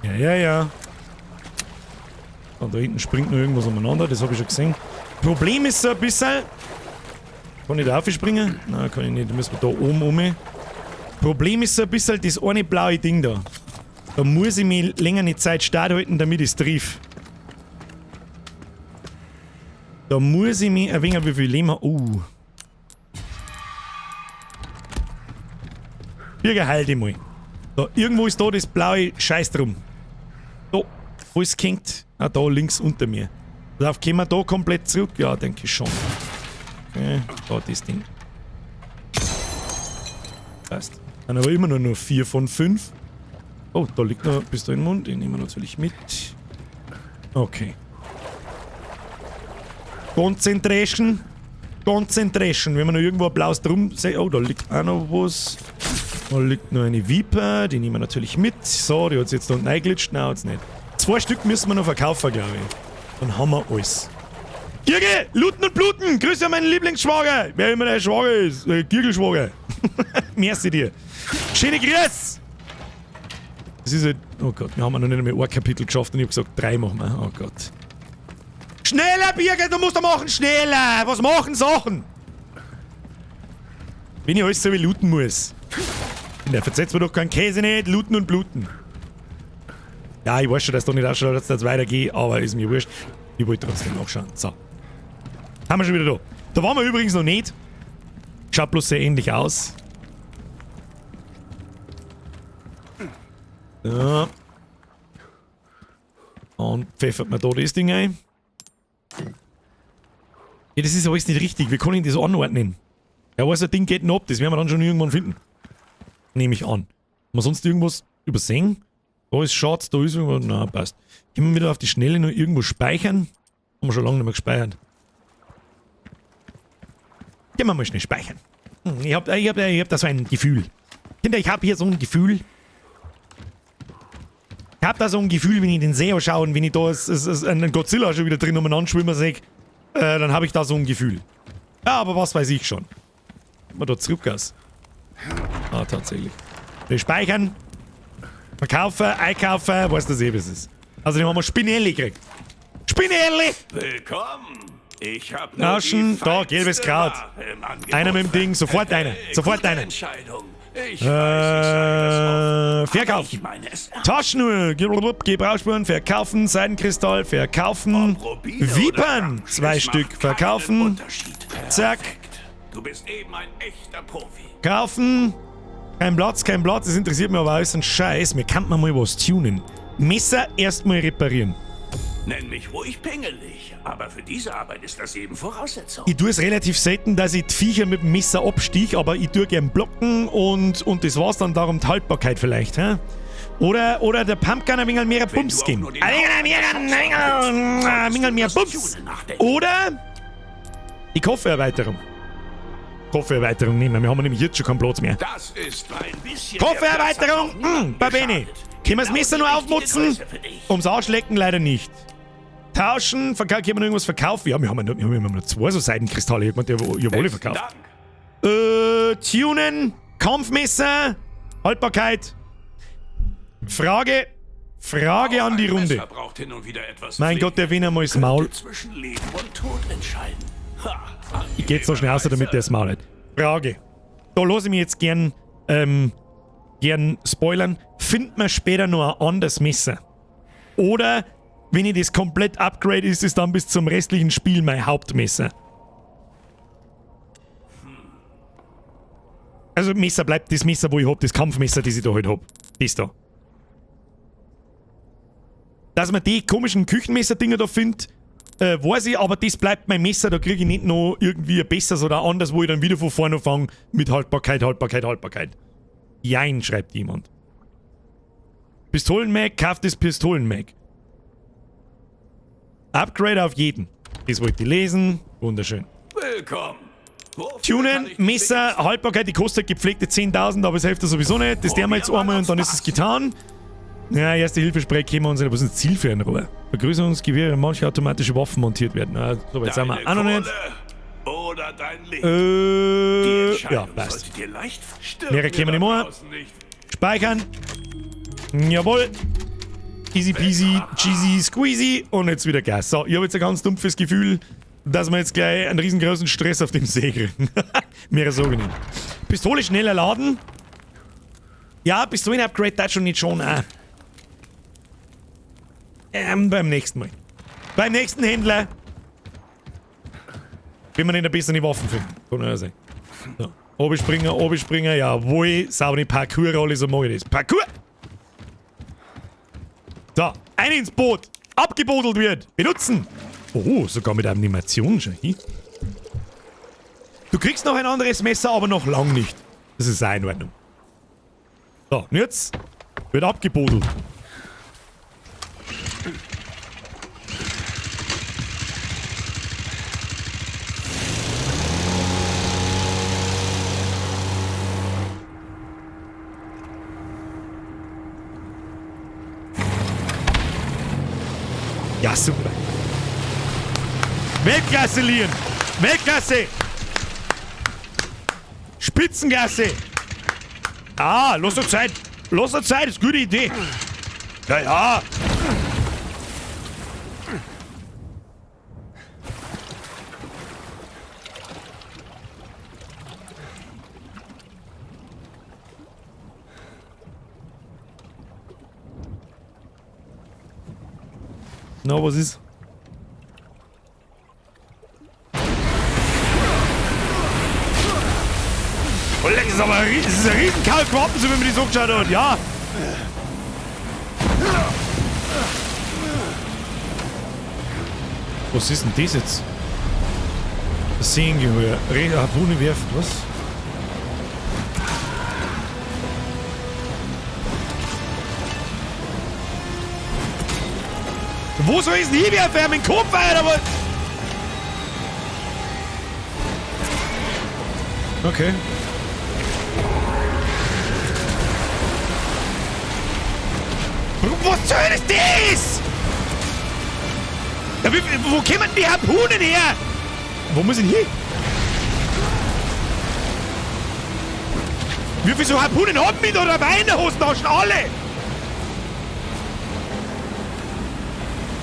Ja, ja, ja. Und da hinten springt noch irgendwas umeinander, das habe ich schon gesehen. Problem ist so ein bisschen... Kann ich da aufspringen? Nein, kann ich nicht. Da müssen wir da oben um. Problem ist so ein bisschen das eine blaue Ding da. Da muss ich mich länger eine Zeit stark halten, damit ich es triff. Da muss ich mich ein wenig, wie viel Leben habe. Oh. Birger, heil dich mal. Da, irgendwo ist da das blaue Scheiß drum. Da, alles hängt. Ah, da links unter mir. Darauf kommen wir da komplett zurück? Ja, denke ich schon. Okay, da das Ding. Passt. Dann aber immer nur 4 von 5. Oh, da liegt noch ein Pistolenmund. Den nehmen wir natürlich mit. Okay. Concentration. Concentration. Wenn wir noch irgendwo ein blaues drum sehen. Oh, da liegt auch noch was. Da liegt noch eine Viper. Die nehmen wir natürlich mit. So, die hat sich jetzt da unten eingeglitscht. Nein, hat's nicht. 2 Stück müssen wir noch verkaufen, glaube ich. Dann haben wir alles. Girgel! Looten und Bluten! Grüße an meinen Lieblingsschwager! Wer immer der Schwager ist. Girgelschwager. Merci dir. Schöne Grüße! Das ist halt... Oh Gott, wir haben noch nicht einmal ein Kapitel geschafft und ich hab gesagt, 3 machen wir. Oh Gott. Schneller, Birgit, du musst da machen! Schneller! Was machen Sachen? Wenn ich alles so wie looten muss. Der versetzt mir doch keinen Käse nicht. Looten und bluten. Ja, ich weiß schon, dass da nicht ausschaut, dass das weitergeht, aber ist mir wurscht. Ich wollte trotzdem nachschauen. So. Haben wir schon wieder da. Da waren wir übrigens noch nicht. Schaut bloß sehr ähnlich aus. So. Und pfeffert man da das Ding ein. Ja, das ist alles nicht richtig. Wir können das anordnen. Ja, weiß, das Ding geht noch ab. Das werden wir dann schon irgendwann finden. Nehme ich an. Haben wir sonst irgendwas übersehen? Da ist Schatz, da ist irgendwas. Na, passt. Können wir wieder auf die Schnelle noch irgendwo speichern? Haben wir schon lange nicht mehr gespeichert. Gehen wir mal schnell speichern. Ich hab da so ein Gefühl. Kinder, ich hab hier so ein Gefühl. Ich hab da so ein Gefühl, wenn ich in den See schaue und wenn ich da einen Godzilla schon wieder drin umeinander schwimmen sehe, dann hab ich da so ein Gefühl. Ja, aber was weiß ich schon. Mal da zurück aus. Ah, tatsächlich. Wir speichern. Verkaufen, einkaufen, weiß das eh, was es ist. Außerdem haben wir Spinelli gekriegt. Spinelli! Willkommen! Ich hab Naschen, da, gelbes Kraut. Einer mit dem Ding, sofort einer. Sofort einer. Ich weiß, ich verkaufen. Taschenuhr, Gebrauchsspuren, verkaufen, Seidenkristall, verkaufen. Vipern, 2 Stück, verkaufen. Zack. Du bist eben ein echter Profi. Kaufen. Kein Platz, kein Platz, das interessiert mich aber alles ein Scheiß. Mir kann man mal was tunen. Messer erstmal reparieren. Nenn mich ruhig pingelig, aber für diese Arbeit ist das eben Voraussetzung. Ich tue es relativ selten, dass ich die Viecher mit dem Messer abstich, aber ich tue gern blocken und das war's dann, darum die Haltbarkeit vielleicht. Hä? Oder der Pumpgun ein wenig mehr Bums geben. Ein wenig mehr Bums. Oder die Koffererweiterung. Koffererweiterung nehmen wir. Wir haben nämlich jetzt schon keinen Platz mehr. Das ist ein bisschen Koffererweiterung! Bei Bene. Können wir das Messer nur aufmutzen? Ums Arschlecken leider nicht. Tauschen, können wir noch irgendwas verkaufen? Ja, wir haben ja nur 2 so Seidenkristalle. Ich habe alle verkauft. Tunen, Kampfmesser, Haltbarkeit. Frage an die Runde. Mein Gott, der Wiener mal das Maul. Ich geh jetzt noch schnell raus, damit der das Maul hat. Frage. Da lasse ich mich jetzt gern spoilern. Findet man später noch ein anderes Messer? Oder, wenn ich das komplett upgrade, ist es dann bis zum restlichen Spiel mein Hauptmesser? Also Messer bleibt das Messer, wo ich hab, das Kampfmesser, das ich da halt hab. Das da. Dass man die komischen Küchenmesser-Dinger da findet, weiß ich, aber das bleibt mein Messer, da kriege ich nicht noch irgendwie ein besseres oder anders, wo ich dann wieder von vorne anfange mit Haltbarkeit, Haltbarkeit, Haltbarkeit. Jein, schreibt jemand. Pistolen-Mag, kauft das Pistolen-Mag. Upgrade auf jeden. Das wollte ich lesen. Wunderschön. Willkommen. Tunen, Messer, Haltbarkeit, die kostet gepflegte 10.000, aber es hilft sowieso nicht. Das tun wir jetzt einmal und dann ist es getan. Ja, erste Hilfespray kämen wir uns nicht, aber was ist ein Ziel für ein Rohr? Vergrößerungsgewehre, manche automatische Waffen montiert werden. Na, so weit sind wir auch noch nicht. Oder Oder dein Leben. Die Ja, Entscheidung passt. sollte dir leicht stirb Mehrere mir kämen da nicht mehr. draußen nicht. Speichern. Jawohl. Easy peasy, cheesy, squeezy und jetzt wieder Gas. So, ich habe jetzt ein ganz dumpfes Gefühl, dass wir jetzt gleich einen riesengroßen Stress auf dem See kriegen. Mehr sage ich nicht. Pistole schneller laden. Ja, Pistolen-Upgrade das schon nicht schon auch. Beim nächsten Mal. Beim nächsten Händler. Wenn wir nicht ein bisschen die Waffen finden. Kann ja sein. So. Obi springen, jawohl. Saubere Parkour-Rolle, so mag ich das. Parkour! So, ein ins Boot. Abgebodelt wird. Benutzen. Oh, sogar mit Animation schon. Hm? Du kriegst noch ein anderes Messer, aber noch lang nicht. Das ist auch in Ordnung. So, und jetzt wird abgebodelt. Ja, super. Weltklasse, Leon. Weltklasse. Spitzenklasse. Ah, lass doch Zeit. Lass doch Zeit, ist eine gute Idee. Ja, ja. Na, was ist? Oh, leck, das ist aber ein das ist ein Riesenkalk, warten Sie, wenn man die so angeschaut hat. Ja. Was ist denn das jetzt? Das Seengeheuer. Harpune werfen, was? Wo soll ich denn hinwerfen? Mit dem Kopf, Alter, was? Okay. Was zur Hölle ist das? Ja, wo kommen denn die Harpunen her? Wo muss ich denn hin? Wie viele so Harpunen haben wir da dabei in der Hosentaschen? Alle!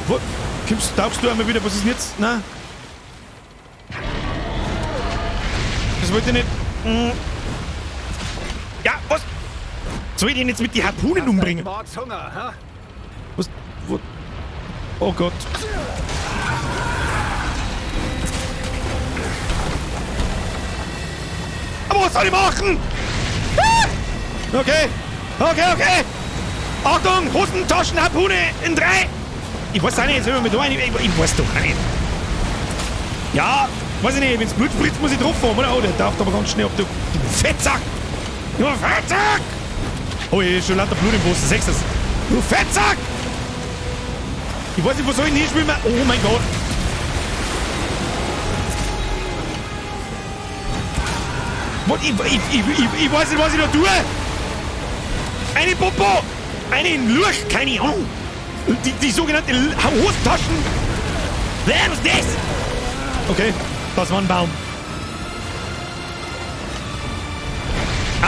Wo? Kommst, tauchst du einmal wieder? Was ist denn jetzt? Nein. Das wollte ich nicht. Ja, was? Soll ich den jetzt mit den Harpunen umbringen? Mordshunger, hä? Was? Wo? Oh Gott. Aber was soll ich machen? Ah! Okay. Okay, okay. Achtung, Hosentaschen, Harpune in 3. Ich weiß auch nicht, jetzt hören wir mit rein. Ich weiß doch nicht. Ja, weiß ich nicht, wenn's Blut spritzt, muss ich drauf fahren, oder? Oh, der taucht aber ganz schnell ab, du Fettsack! Du Fettsack! Oh, hier ist schon lauter Blut im Posten, siehst du das? Du Fettsack! Ich weiß nicht, wo soll ich denn hinschwimmen? Oh mein Gott! Was? Ich weiß nicht, was ich da tue! Eine Popo! Einen Lurch! Keine Ahnung! Die sogenannte Hosentaschen! Wer ist das? Okay, das war ein Baum.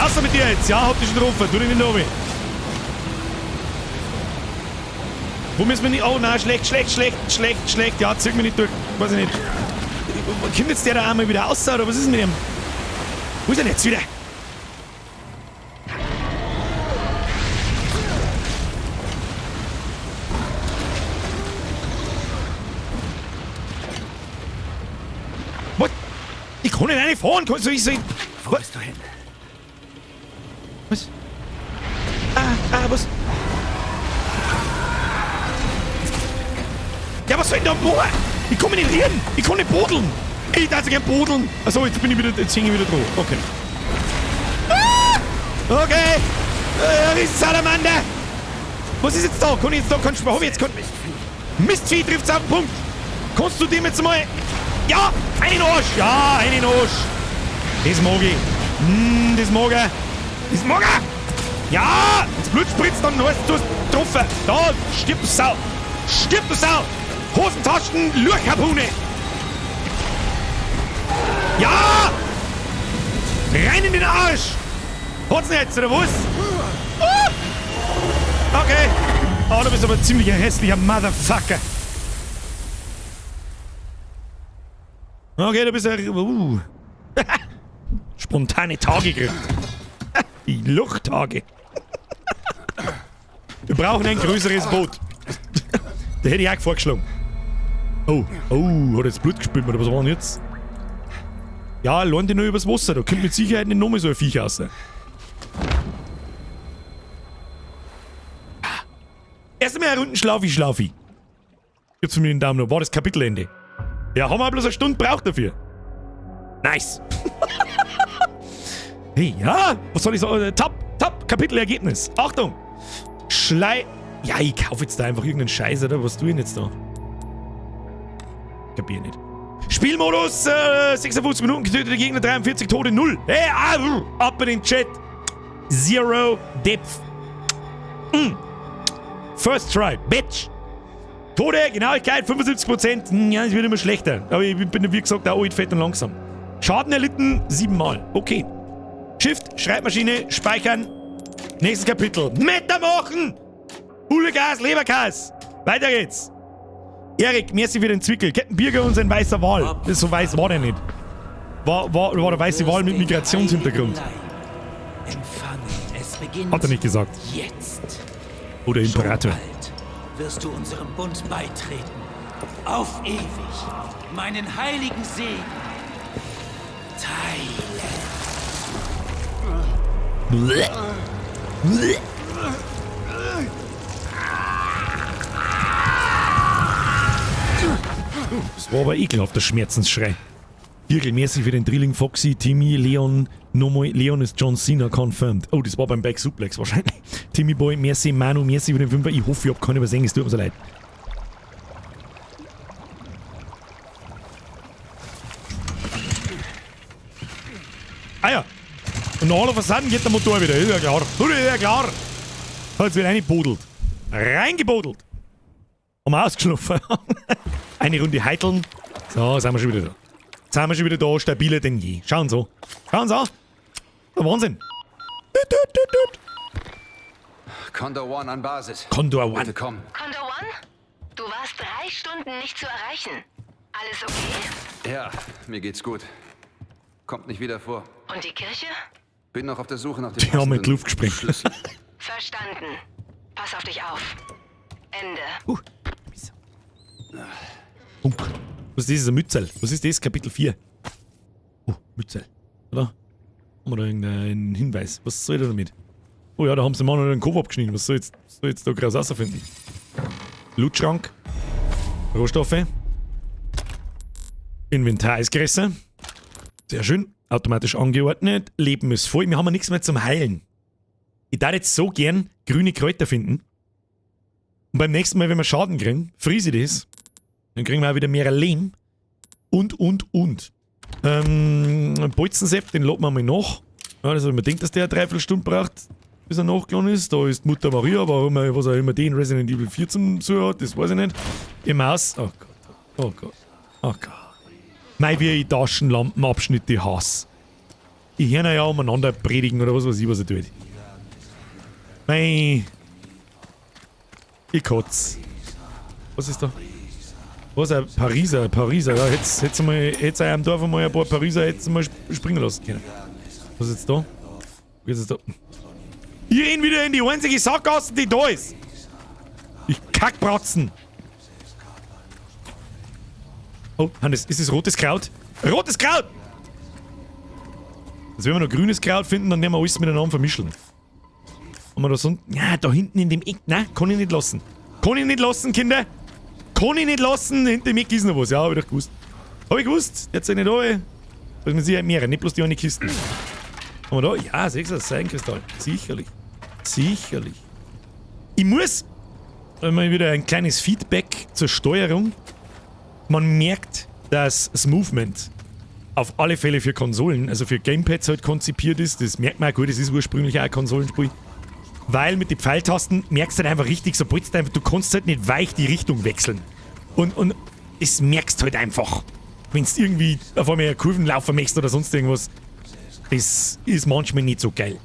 Außer mit dir jetzt! Ja, hab dich schon getroffen. Tu dich nicht runter. Wo müssen wir nicht. Oh nein, schlecht, schlecht, schlecht, schlecht, schlecht. Ja, zieh mich nicht durch. Weiß ich nicht. Kommt jetzt der da einmal wieder raus, oder was ist denn mit dem? Wo ist er denn jetzt wieder? Was? Ich kann nicht reinfahren. Soll ich, soll ich, Wo Was? bist du hin? Was? Ah, ah, was? Ja, was soll ich denn da machen? Ich kann mich nicht rühren. Ich kann nicht bodeln. Ich darf so gern bodeln. Achso, jetzt bin ich wieder, jetzt hänge ich wieder drauf. Okay. Ah! Okay. Riesensalamander. Was ist jetzt da? Kann ich jetzt da, kannst du, hab ich jetzt, kann, Mistvieh trifft's auf den Punkt. Kannst du dem jetzt mal... Ja, einen Arsch. Ja, einen Arsch. Das mag ich. Das mag ich. Das mag ich. Ja, wenn's Blut spritzt, dann heißt du hast getroffen. Da, stirb du Sau. Stirb du Sau. Hosentaschen, Lurchharpune. Ja! Rein in den Arsch! Hat's nicht jetzt, oder was? Ah! Okay. Oh, du bist aber ein ziemlich hässlicher Motherfucker. Okay, du bist ja... Spontane Tage gekriegt. Die Luchttage. Wir brauchen ein größeres Boot. Da hätte ich auch vorgeschlagen. Oh, oh, hat jetzt Blut gespült, oder was war denn jetzt? Ja, allein die nur übers Wasser, da kommt mit Sicherheit nicht nochmal so ein Viech raus. Erst einmal eine Runde Schlaufi, Schlaufi. Gibt's von mir den Daumen hoch. War das Kapitelende? Ja, haben wir bloß eine Stunde braucht dafür. Nice. Hey, ja, was soll ich sagen? Top, top, Kapitelergebnis. Achtung. Ja, ich kaufe jetzt da einfach irgendeinen Scheiß, oder? Was tue ich denn jetzt da? Kapier nicht. Spielmodus, 56 Minuten, getötete Gegner, 43 Tote, 0. Hey, ab in den Chat. Zero Depth. First try, bitch. Tode, Genauigkeit 75%. Ja, es wird immer schlechter. Aber ich bin, wie gesagt, auch alt, fett und langsam. Schaden erlitten, 7 Mal. Okay. Shift, Schreibmaschine, speichern. Nächstes Kapitel. Mitmachen! Gas, Leberkas. Weiter geht's. Erik, merci für den Zwickel. Captain Birger und sein weißer Wal. Das so weiß war der nicht. War der weiße Wal mit Migrationshintergrund. Hat er nicht gesagt. Jetzt. Oder Imperator. Schon bald wirst du unserem Bund beitreten. Auf ewig. Meinen heiligen Segen. Teilen. Bleh. Bleh. Das war aber ekelhaft, der Schmerzensschrei. Birgel, merci für den Drilling, Foxy, Timmy, Leon, nochmal, Leon ist John Cena confirmed. Oh, das war beim Back Suplex wahrscheinlich. Timmy Boy, merci, Manu, merci für den Fünfer. Ich hoffe, ich hab keine übersehen, es tut mir so leid. Ah ja. Und nach all of a sudden geht der Motor wieder. Ist ja klar. Ist ja klar. Hat jetzt wieder reingebodelt. Reingebodelt. Haben wir ausgeschlafen. Eine Runde heiteln. So, sind wir schon wieder da. Jetzt sind wir schon wieder da, stabiler denn je. Schauen Sie. Schauen Sie. Der Wahnsinn. Tut, tut, tut, tut. Condor One an Basis. Condor One. Bitte komm. Condor One? Du warst 3 Stunden nicht zu erreichen. Alles okay? Ja, mir geht's gut. Kommt nicht wieder vor. Und die Kirche? Bin noch auf der Suche nach dem Die haben mit passenden Luft gesprengt. Schlüssel. Verstanden. Pass auf dich auf. Ende. Funk. Was ist das? Ein Mützel. Was ist das? Kapitel 4. Oh, Mützel. Oder? Haben wir da irgendeinen Hinweis? Was soll ich da damit? Oh ja, da haben sie mal noch den Kopf abgeschnitten. Was soll jetzt da groß rausfinden? Lootschrank. Rohstoffe. Inventar ist größer. Sehr schön. Automatisch angeordnet. Leben ist voll. Wir haben ja nichts mehr zum Heilen. Ich darf jetzt so gern grüne Kräuter finden. Und beim nächsten Mal, wenn wir Schaden kriegen, friese ich das. Dann kriegen wir auch wieder mehr Lehm. Und. Bolzensepp, den laden wir mal nach. Ja, das hab ich mir gedacht, dass der eine Dreiviertelstunde braucht, bis er nachgeladen ist. Da ist Mutter Maria, warum er, was auch immer den Resident Evil 4 zum so hat, das weiß ich nicht. Die Maus. Oh Gott, oh Gott, oh Gott. Mei, wie ich Taschenlampenabschnitte hasse. Ich höre ja umeinander predigen oder was weiß ich, was er tut. Mei. Ich kotz. Was ist da? Was, ein Pariser, Pariser, ja, hätt's mal, hätt's auch am Dorf einmal ein paar Pariser hätt's mal springen lassen können. Was ist jetzt da? Was ist jetzt da? Ich renn wieder in die einzige Sackgasse, die da ist! Ich kackbratzen! Oh, Hannes, ist das rotes Kraut? Rotes Kraut! Jetzt, wenn wir noch grünes Kraut finden, dann werden wir alles miteinander vermischen. Haben wir da so ein. Ja, da hinten in dem Eck. Nein, kann ich nicht lassen. Kann ich nicht lassen, Kinder! Kann ich nicht lassen! Hinter dem Eck ist noch was. Ja, hab ich doch gewusst. Hab ich gewusst! Jetzt nicht da, ey. Da ist mit Sicherheit mehrere, nicht bloß die eine Kiste. Haben wir da? Ja, siehst du, das Seidenkristall. Sicherlich. Sicherlich. Ich muss mal wieder ein kleines Feedback zur Steuerung. Man merkt, dass das Movement auf alle Fälle für Konsolen, also für Gamepads halt konzipiert ist. Das merkt man auch gut, das ist ursprünglich auch ein Konsolenspiel. Weil mit den Pfeiltasten merkst du halt einfach richtig, sobald du einfach, du kannst halt nicht weich die Richtung wechseln. Und das merkst du halt einfach. Wenn du irgendwie auf einmal Kurven laufen möchtest oder sonst irgendwas. Das ist manchmal nicht so geil.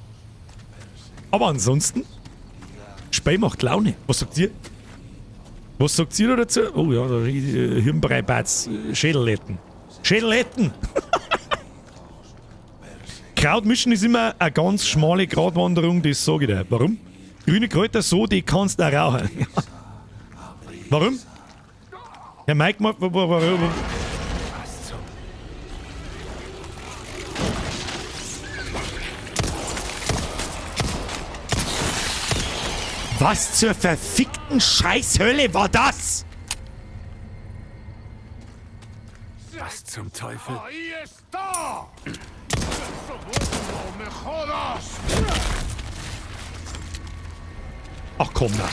Aber ansonsten, Spiel macht Laune. Was sagt ihr? Was sagt ihr da dazu? Oh ja, da Hirnbrei-Batz, Schädelletten. Schädelletten! Krautmischen ist immer eine ganz schmale Gratwanderung, das sag ich dir. Warum? Grüne Kräuter so, die kannst du auch rauchen. Warum? Herr Mike, warum? Was zur verfickten Scheißhölle war das? Was zum Teufel? Ach komm da.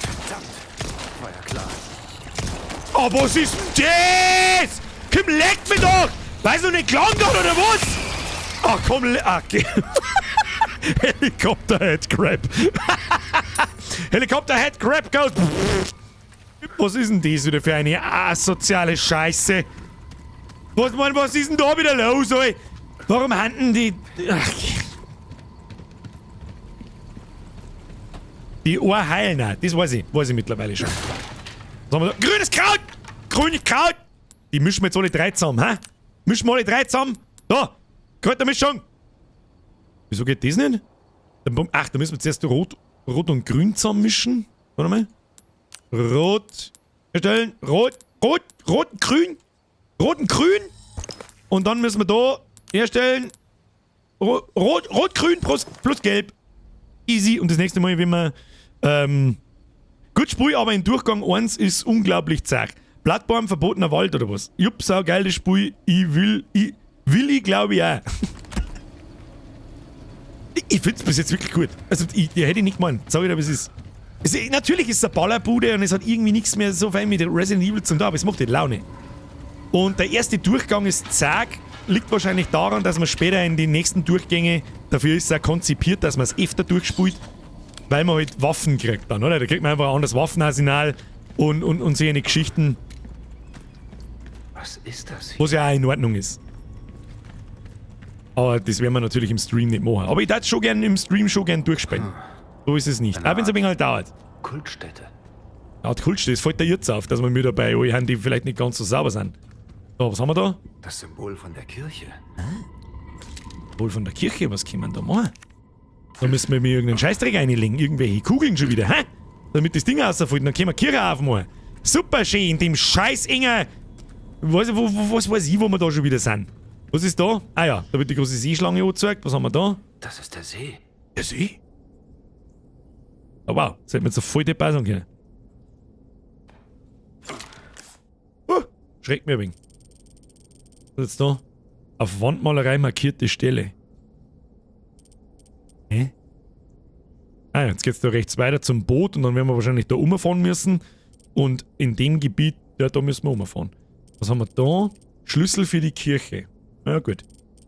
Verdammt! War ja klar. Oh, was ist denn das? Komm, leck mich doch! Weißt du nicht gelangt hat oder was? Ach komm, ach, Helikopter Head Crab. Helikopter Head Crab goes. Was ist denn das wieder für eine asoziale Scheiße? Was, Mann, was ist denn da wieder los, ey? Warum handen die... Ach. Die Ohr heilen auch. Das weiß ich. Weiß ich mittlerweile schon. Was haben wir da? Grünes Kraut! Grünes Kraut! Die mischen wir jetzt alle drei zusammen, hä? Mischen wir alle drei zusammen? Da! Kräutermischung! Wieso geht das nicht? Ach, da müssen wir zuerst Rot und Grün zusammenmischen. Warte mal. Rot. Herstellen. Rot. Rot. Rot und Grün. Rot und Grün. Und dann müssen wir da herstellen. Rot, Rot, Grün plus Gelb. Easy. Und das nächste Mal, wenn wir... gut Spiel, aber in Durchgang 1 ist unglaublich zart. Plattform, verbotener Wald oder was? Jupp, sau geil das Spiel. Ich will, glaube ich auch. Ich find's bis jetzt wirklich gut. Also, ich hätte ich nicht gemeint. Sag ich dir, wie es ist. Natürlich ist es eine Ballerbude und es hat irgendwie nichts mehr so fein mit Resident Evil zu tun, aber es macht die Laune. Und der erste Durchgang ist zack, liegt wahrscheinlich daran, dass man später in die nächsten Durchgänge, dafür ist es auch konzipiert, dass man es öfter durchspielt, weil man halt Waffen kriegt dann, oder? Da kriegt man einfach ein anderes Waffenarsenal und solche Geschichten. Was ist das hier? Was ja auch in Ordnung ist. Aber das werden wir natürlich im Stream nicht machen. Aber ich würde schon gern im Stream schon gern durchspielen. So ist es nicht. Auch wenn es ein wenig halt dauert. Kultstätte. Ja, die Kultstätte, das fällt dir jetzt auf, dass wir mit dabei haben, die vielleicht nicht ganz so sauber sind. So, was haben wir da? Das Symbol von der Kirche. Ah? Symbol von der Kirche, was können wir da machen? Da müssen wir mir irgendeinen Scheißdreck reinlegen. Irgendwelche Kugeln schon wieder, hä? Damit das Ding rausfällt, dann können wir Kirche aufmachen. Super schön, in dem scheiß enger. Was weiß ich, wo wir da schon wieder sind. Was ist da? Ah ja, da wird die große Seeschlange angezeigt. Was haben wir da? Das ist der See. Der See? Oh wow, das hätte man jetzt so voll dabei sein können. Schreckt mir ein wenig. Was ist jetzt da? Auf Wandmalerei markierte Stelle. Hä? Ah, jetzt geht's da rechts weiter zum Boot und dann werden wir wahrscheinlich da umfahren müssen. Und in dem Gebiet, ja, da müssen wir umfahren. Was haben wir da? Schlüssel für die Kirche. Ja, gut.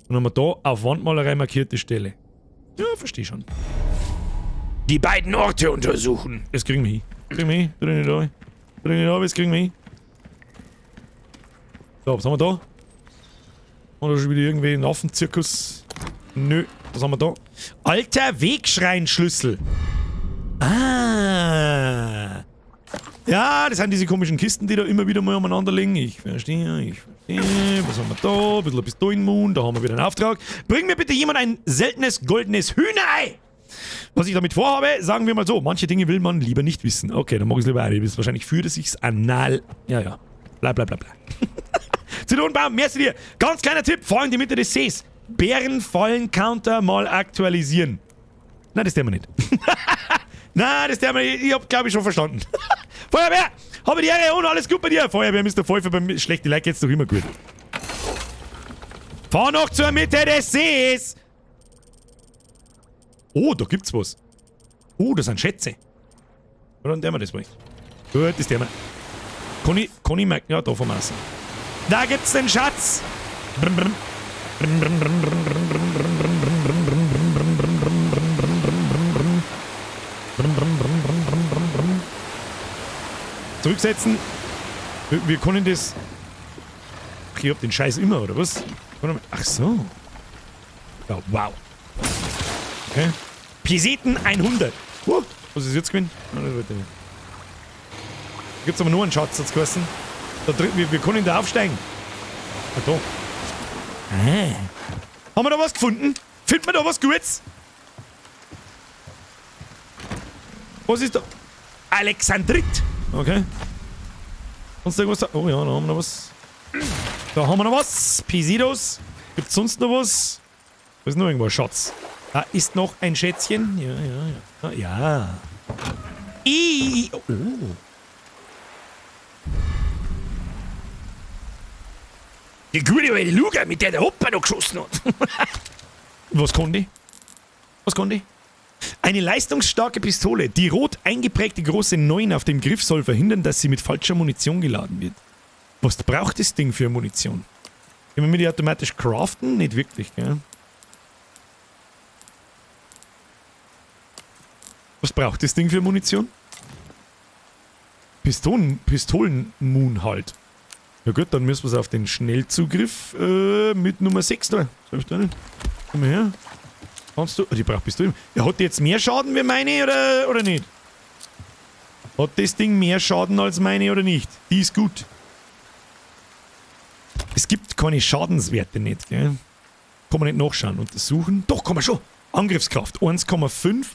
Dann haben wir da auf Wandmalerei markierte Stelle. Ja, verstehe schon. Die beiden Orte untersuchen. Das kriegen wir hin. Kriegen wir hin. Dreh nicht da. Dreh nicht da, das kriegen wir hin. So, was haben wir da? Haben wir da schon wieder irgendwie einen Affenzirkus? Nö. Was haben wir da? Alter Wegschreinschlüssel. Ah. Ja, das sind diese komischen Kisten, die da immer wieder mal umeinander liegen. Ich verstehe, ich verstehe. Was haben wir da? Ein bisschen Pistolenmoon. Da haben wir wieder einen Auftrag. Bring mir bitte jemand ein seltenes goldenes Hühnerei. Was ich damit vorhabe, sagen wir mal so. Manche Dinge will man lieber nicht wissen. Okay, dann mach ich's lieber ein. Ihr wahrscheinlich führt es sich's anal. Ja, ja. Bla, bla, bla, bla. Zitronenbaum, merci dir. Ganz kleiner Tipp, vor allem in die Mitte des Sees. Bärenfallen-Counter mal aktualisieren. Nein, das tun wir nicht. Nein, das tun wir nicht. Ich hab, glaube ich, schon verstanden. Feuerwehr! Habe die Ehre und alles gut bei dir. Feuerwehr, Mr. Pfeiffer, beim schlechte Leute geht's doch immer gut. Fahr noch zur Mitte des Sees! Oh, da gibt's was. Oh, das sind Schätze. Oder dann tun wir das wohl. Gut, das tun wir. Kann ich merken? Ja, da vom Außen. Da gibt's den Schatz! Brum, brum. Brum, brum, brum, brum, brum, brum, brum, brum, brum, brum, brum, brum, brum, brum, brum, brum, brum, brum. Brum, brum, brum, brum, brum, brum, brum. Zurücksetzen. Wir können das... Ich hab den Scheiß immer, oder was? Warte mal. Ach so. Ja, wow. Okay. Peseten 100. Was ist jetzt gewesen? Nein, das wollte ich nicht. Da gibt's aber nur einen Schatz, hat's geheißen. Da drin, wir können da aufsteigen. Ah, da. Ah. Haben wir da was gefunden? Finden wir da was Gutes? Was ist da? Alexandrit. Okay. Sonst irgendwas da? Oh ja, da haben wir noch was. Da haben wir noch was. Pisidos. Gibt's sonst noch was? Da ist noch irgendwo ein Schatz. Da ist noch ein Schätzchen. Ja, ja, ja. Ja. I, oh. Die gute alte Luger, mit der der Opa noch geschossen hat. Was kann die? Was kann die? Eine leistungsstarke Pistole. Die rot eingeprägte große 9 auf dem Griff soll verhindern, dass sie mit falscher Munition geladen wird. Was braucht das Ding für Munition? Können wir die automatisch craften? Nicht wirklich, gell? Was braucht das Ding für Munition? Pistolen-Moon halt. Ja gut, dann müssen wir es auf den Schnellzugriff mit Nummer 6 da. Soll ich da nicht? Komm mal her. Kannst du? Oh, die braucht Pistolen. Ja, hat die jetzt mehr Schaden wie meine oder nicht? Hat das Ding mehr Schaden als meine oder nicht? Die ist gut. Es gibt keine Schadenswerte nicht, gell? Kann man nicht nachschauen. Untersuchen. Doch, kann man schon. Angriffskraft 1,5.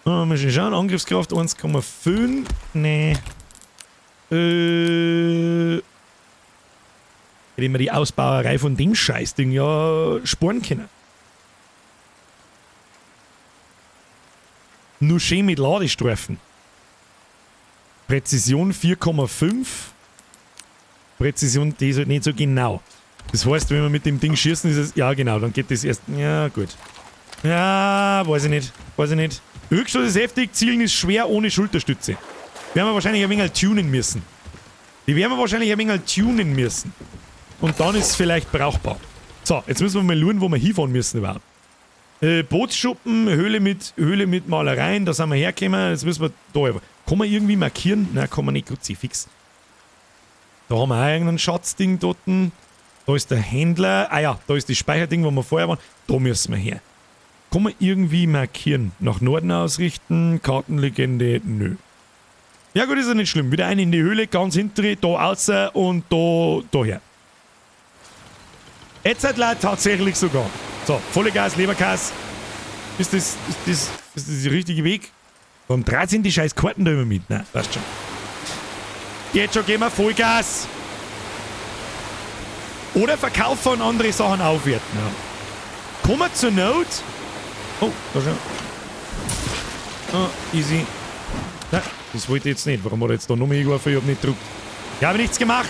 Ah, mal schauen. Angriffskraft 1,5. Nee. Hätte ich mir die Ausbauerei von dem Scheißding ja sparen können. Nur schön mit Ladestreifen. Präzision 4,5. Präzision, die ist halt nicht so genau. Das heißt, wenn wir mit dem Ding schießen, ist es... Ja, genau, dann geht das erst... Ja, gut. Ja, weiß ich nicht. Weiß ich nicht. Rückstoß ist heftig, Zielen ist schwer ohne Schulterstütze. Werden wir wahrscheinlich ein wenig tunen müssen. Die werden wir wahrscheinlich ein wenig tunen müssen. Und dann ist es vielleicht brauchbar. So, jetzt müssen wir mal schauen, wo wir hinfahren müssen überhaupt. Bootsschuppen, Höhle mit Malereien, da sind wir hergekommen. Jetzt müssen wir da einfach. Kann man irgendwie markieren? Nein, kann man nicht. Gut, fix. Da haben wir auch irgendein Schatzding dort. Da ist der Händler. Ah ja, da ist das Speicherding, wo wir vorher waren. Da müssen wir her. Kann man irgendwie markieren? Nach Norden ausrichten? Kartenlegende? Nö. Ja gut, ist ja nicht schlimm. Wieder eine in die Höhle, ganz hinten, da außer und da, daher. Jetzt hat Leute tatsächlich sogar. So, volle Gas, Leberkas. Ist das der richtige Weg? Warum dreht sind die scheiß Karten da immer mit? Nein, passt schon. Jetzt schon gehen wir Vollgas. Oder verkaufen und andere Sachen aufwerten. Ja. Kommen wir zur Not. Oh, da schon. Ah, easy. Nein, das wollte ich jetzt nicht. Warum hat er jetzt da noch mehr hingeworfen? Ich hab nicht gedruckt. Ich habe nichts gemacht.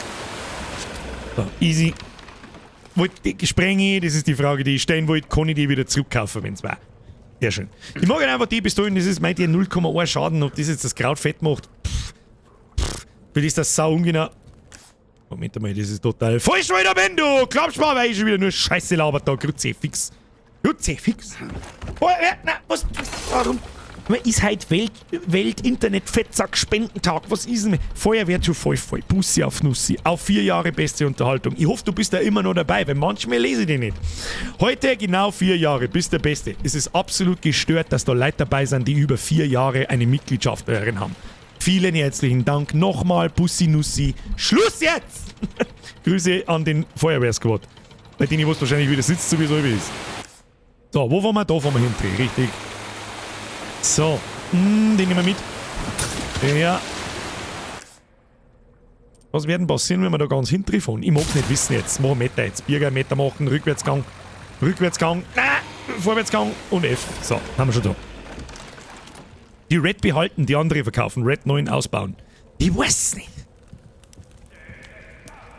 So, easy. Wollte ich sprengen? Das ist die Frage, die ich stellen wollte. Kann ich die wieder zurückkaufen, wenn's war? Sehr schön. Ich mag einfach die Pistolen, das ist meint ihr 0,1 Schaden, ob das jetzt das Kraut fett macht. Pff, pff, für das ist das sau ungenau. Moment einmal, das ist total falsch, weil da bin, du! Glaubst du mal, weil ich schon wieder nur Scheiße labert da. Kruzifix. Kruzifix. Oh, ja, na, was, warum? Man ist heute Welt-Internet-Fettsack-Spendentag. Was ist denn? Feuerwehr zu voll, voll. Bussi auf Nussi. Auf 4 Jahre beste Unterhaltung. Ich hoffe, du bist da immer noch dabei, weil manchmal lese ich die nicht. Heute genau 4 Jahre, bist der Beste. Es ist absolut gestört, dass da Leute dabei sind, die über 4 Jahre eine Mitgliedschaft darin haben. Vielen herzlichen Dank nochmal, Bussi Nussi. Schluss jetzt! Grüße an den Feuerwehrsquad. Bei denen ich wahrscheinlich wieder sitzt, so wie es so ist. So, wo wollen wir? Da fahren wir hin, richtig. So, den nehmen wir mit. Ja. Was werden passieren, wenn wir da ganz hinten fahren? Ich mag's nicht wissen jetzt. Machen wir Meter jetzt. Birger, Meter machen, Rückwärtsgang. Rückwärtsgang. Na, Vorwärtsgang und F. So, haben wir schon da. Die Red behalten, die andere verkaufen. Red 9 ausbauen. Ich weiß nicht.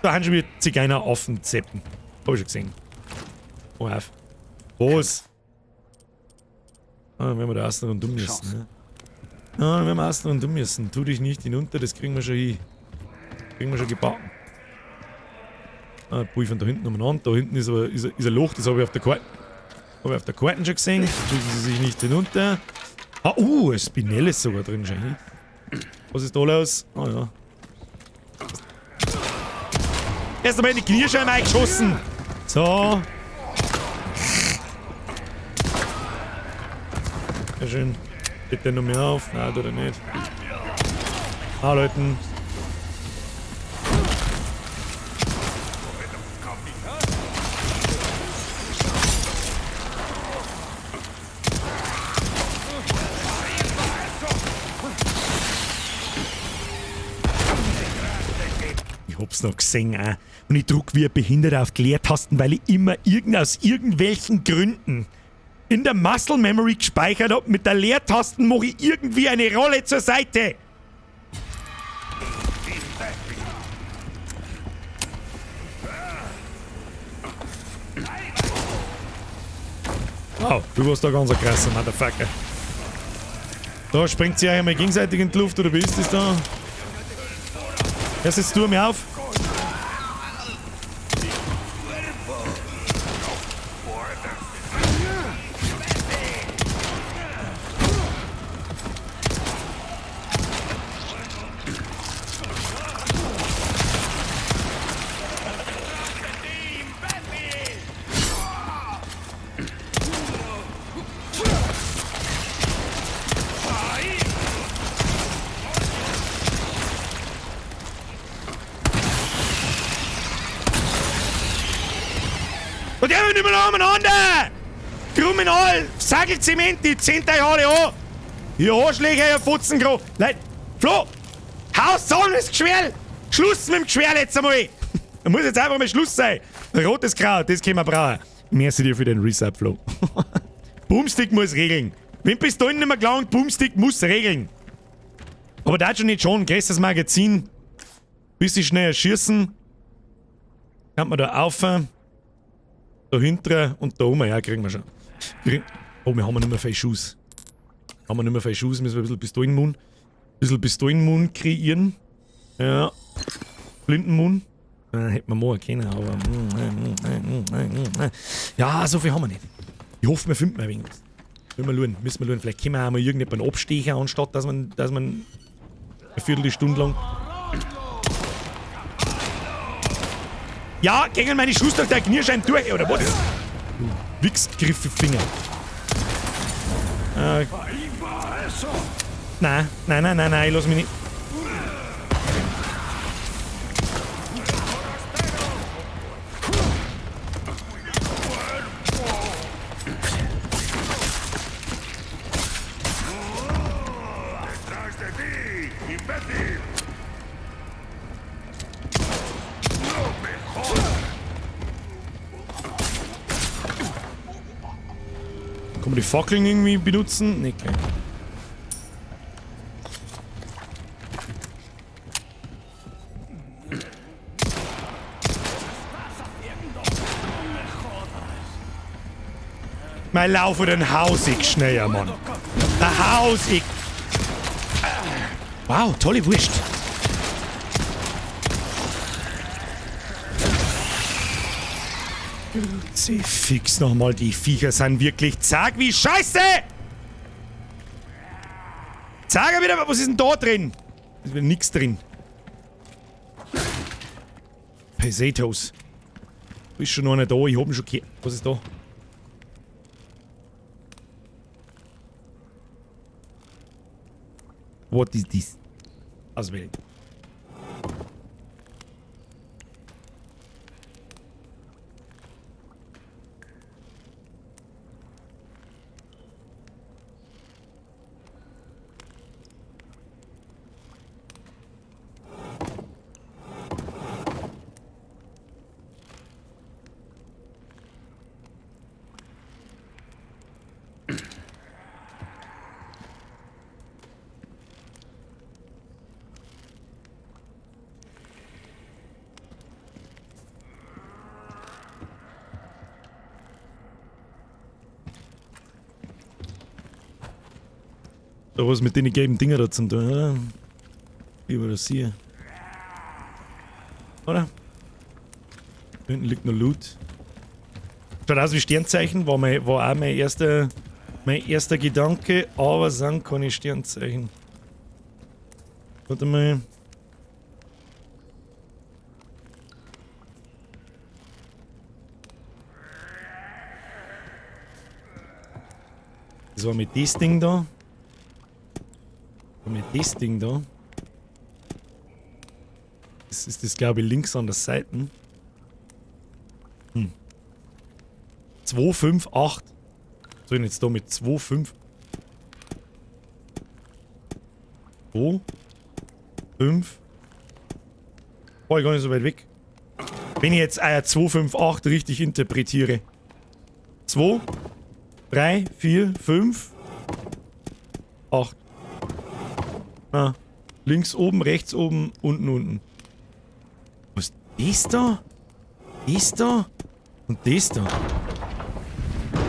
Da haben schon wieder Zigeuner offen Zeppen. Hab ich schon gesehen. Oh, auf. Was? Ah, dann werden wir da außen rundum müssen. Ne? Ah, dann werden wir außen rundum müssen. Tu dich nicht hinunter, das kriegen wir schon hin. Kriegen wir schon gebacken. Ah, Pui von da hinten umeinander. Da hinten ist aber ist ein Loch, das habe ich auf der Karte. Habe ich auf der Karte schon gesehen. Drücken Sie sich nicht hinunter. Ah, ein Spinell ist sogar drin, scheint. Was ist da los? Ah, ja. Erst einmal in die Kniescheibe eingeschossen. So. Sehr schön. Geht der noch mehr auf? Nein, tut er nicht. Ah, Leuten. Ich hab's noch gesehen auch. Und ich druck wie ein Behinderter auf die Leertasten, weil ich immer aus irgendwelchen Gründen in der Muscle Memory gespeichert hab. Mit der Leertasten mache ich irgendwie eine Rolle zur Seite. Wow, du warst da ganz ein krasser Motherfucker. Da springt sie euch einmal gegenseitig in die Luft, oder wie ist das da? Erst jetzt tu mir auf. Und der will nicht mehr umeinander! Kriminal! Sagelzement, die 10 Jahre an! Ihr Arschlöcher, ihr Fotzenkro! Leute, Flo! Haus zusammen das Geschwerl! Schluss mit dem Geschwerl jetzt einmal! Da muss jetzt einfach mal Schluss sein! Rotes Kraut, das können wir brauchen. Merci dir für den Resub, Flo. Boomstick muss regeln. Wenn bis dahin nicht mehr gelangt, Boomstick muss regeln. Aber da schon nicht schon. Größtes Magazin. Bisschen schneller schießen. Kann man da auf. Da hinten und da oben, ja, kriegen wir schon. Oh, wir haben nicht mehr viel Schuss. Haben wir nicht mehr viel Schuss, müssen wir ein bisschen Pistolenmun. Ein bisschen Pistolenmun kreieren. Ja. Blindenmun. Hätten wir mal können, aber. Ja, so viel haben wir nicht. Ich hoffe, wir finden ein wenig was. Müssen wir schauen, müssen wir schauen. Vielleicht können wir auch mal irgendjemanden Abstecher, anstatt dass man eine Viertelstunde lang. Ja, gegen meine Schuss durch der Knierschein durch, oder was? Du Wichsgriffe-Finger. Nein, nein, nein, nein, nein, ich lass mich nicht. Kann man die Fackeln irgendwie benutzen? Nee, okay. Mein Laufe den Haus ich schneller, Mann. Der Haus ich. Wow, tolle Wurst. Sie fix nochmal, die Viecher sind wirklich zack wie Scheiße! Sag wieder, was ist denn da drin? Ist wieder nix drin. Pesetos. Ist schon noch einer da, ich hab ihn schon gehört. Was ist da? What is this? Auswählen. Da was mit den gelben Dinger da zum tun, oder? Über das hier. Oder? Da hinten liegt noch Loot. Schaut aus wie Sternzeichen, war auch mein erster Gedanke, aber sind keine Sternzeichen. Warte mal. Das war mit das Ding da. Und mit das Ding da. Das ist das, glaube ich, links an der Seite. 2, 5, 8. Soll ich jetzt da mit 2, 5? 2, 5. War ich gar nicht so weit weg. Wenn ich jetzt euer 2, 5, 8 richtig interpretiere. 2, 3, 4, 5, 8. Ah, links oben, rechts oben, unten, unten. Was ist das da? Das da? Und das da?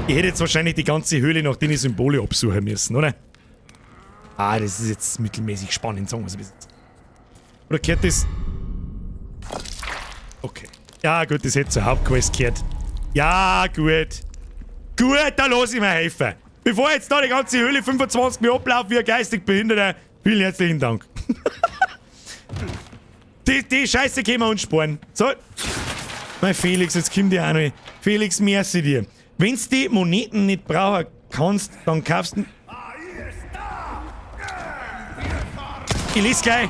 Ich hätte jetzt wahrscheinlich die ganze Höhle nach den Symbole absuchen müssen, oder? Ah, das ist jetzt mittelmäßig spannend, sagen wir's ein bisschen. Oder gehört das? Okay. Ja, gut, das hätte zur Hauptquest gehört. Ja, gut. Gut, da lass ich mir helfen. Bevor jetzt da die ganze Höhle 25 Mal ablaufe wie ein geistig Behinderter, vielen herzlichen Dank. Die Scheiße können wir uns sparen. So. Mein Felix, jetzt kommt dir auch noch. Felix, merci dir. Wenn's die Moneten nicht brauchen kannst, dann kaufst du... Ich lese gleich.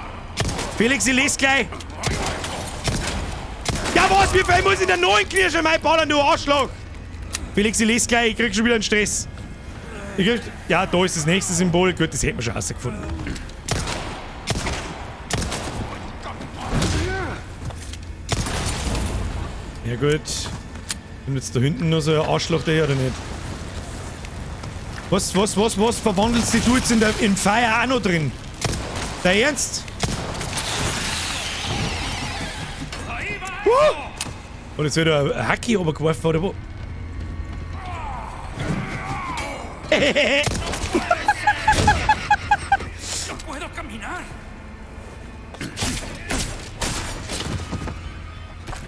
Felix, ich lese gleich. Ja, was? Wie viel muss ich denn noch in Knirschen reinballern, du Arschloch? Felix, ich lese gleich. Ich krieg schon wieder einen Stress. Ich krieg, ja, da ist das nächste Symbol. Gut, das hätten wir schon rausgefunden. Ja gut. Kommt jetzt da hinten noch so ein Arschloch daher oder nicht? Was verwandelst du jetzt im Feuer auch noch drin? Der Ernst? Und jetzt wird ein Hacki runtergeworfen oder wo?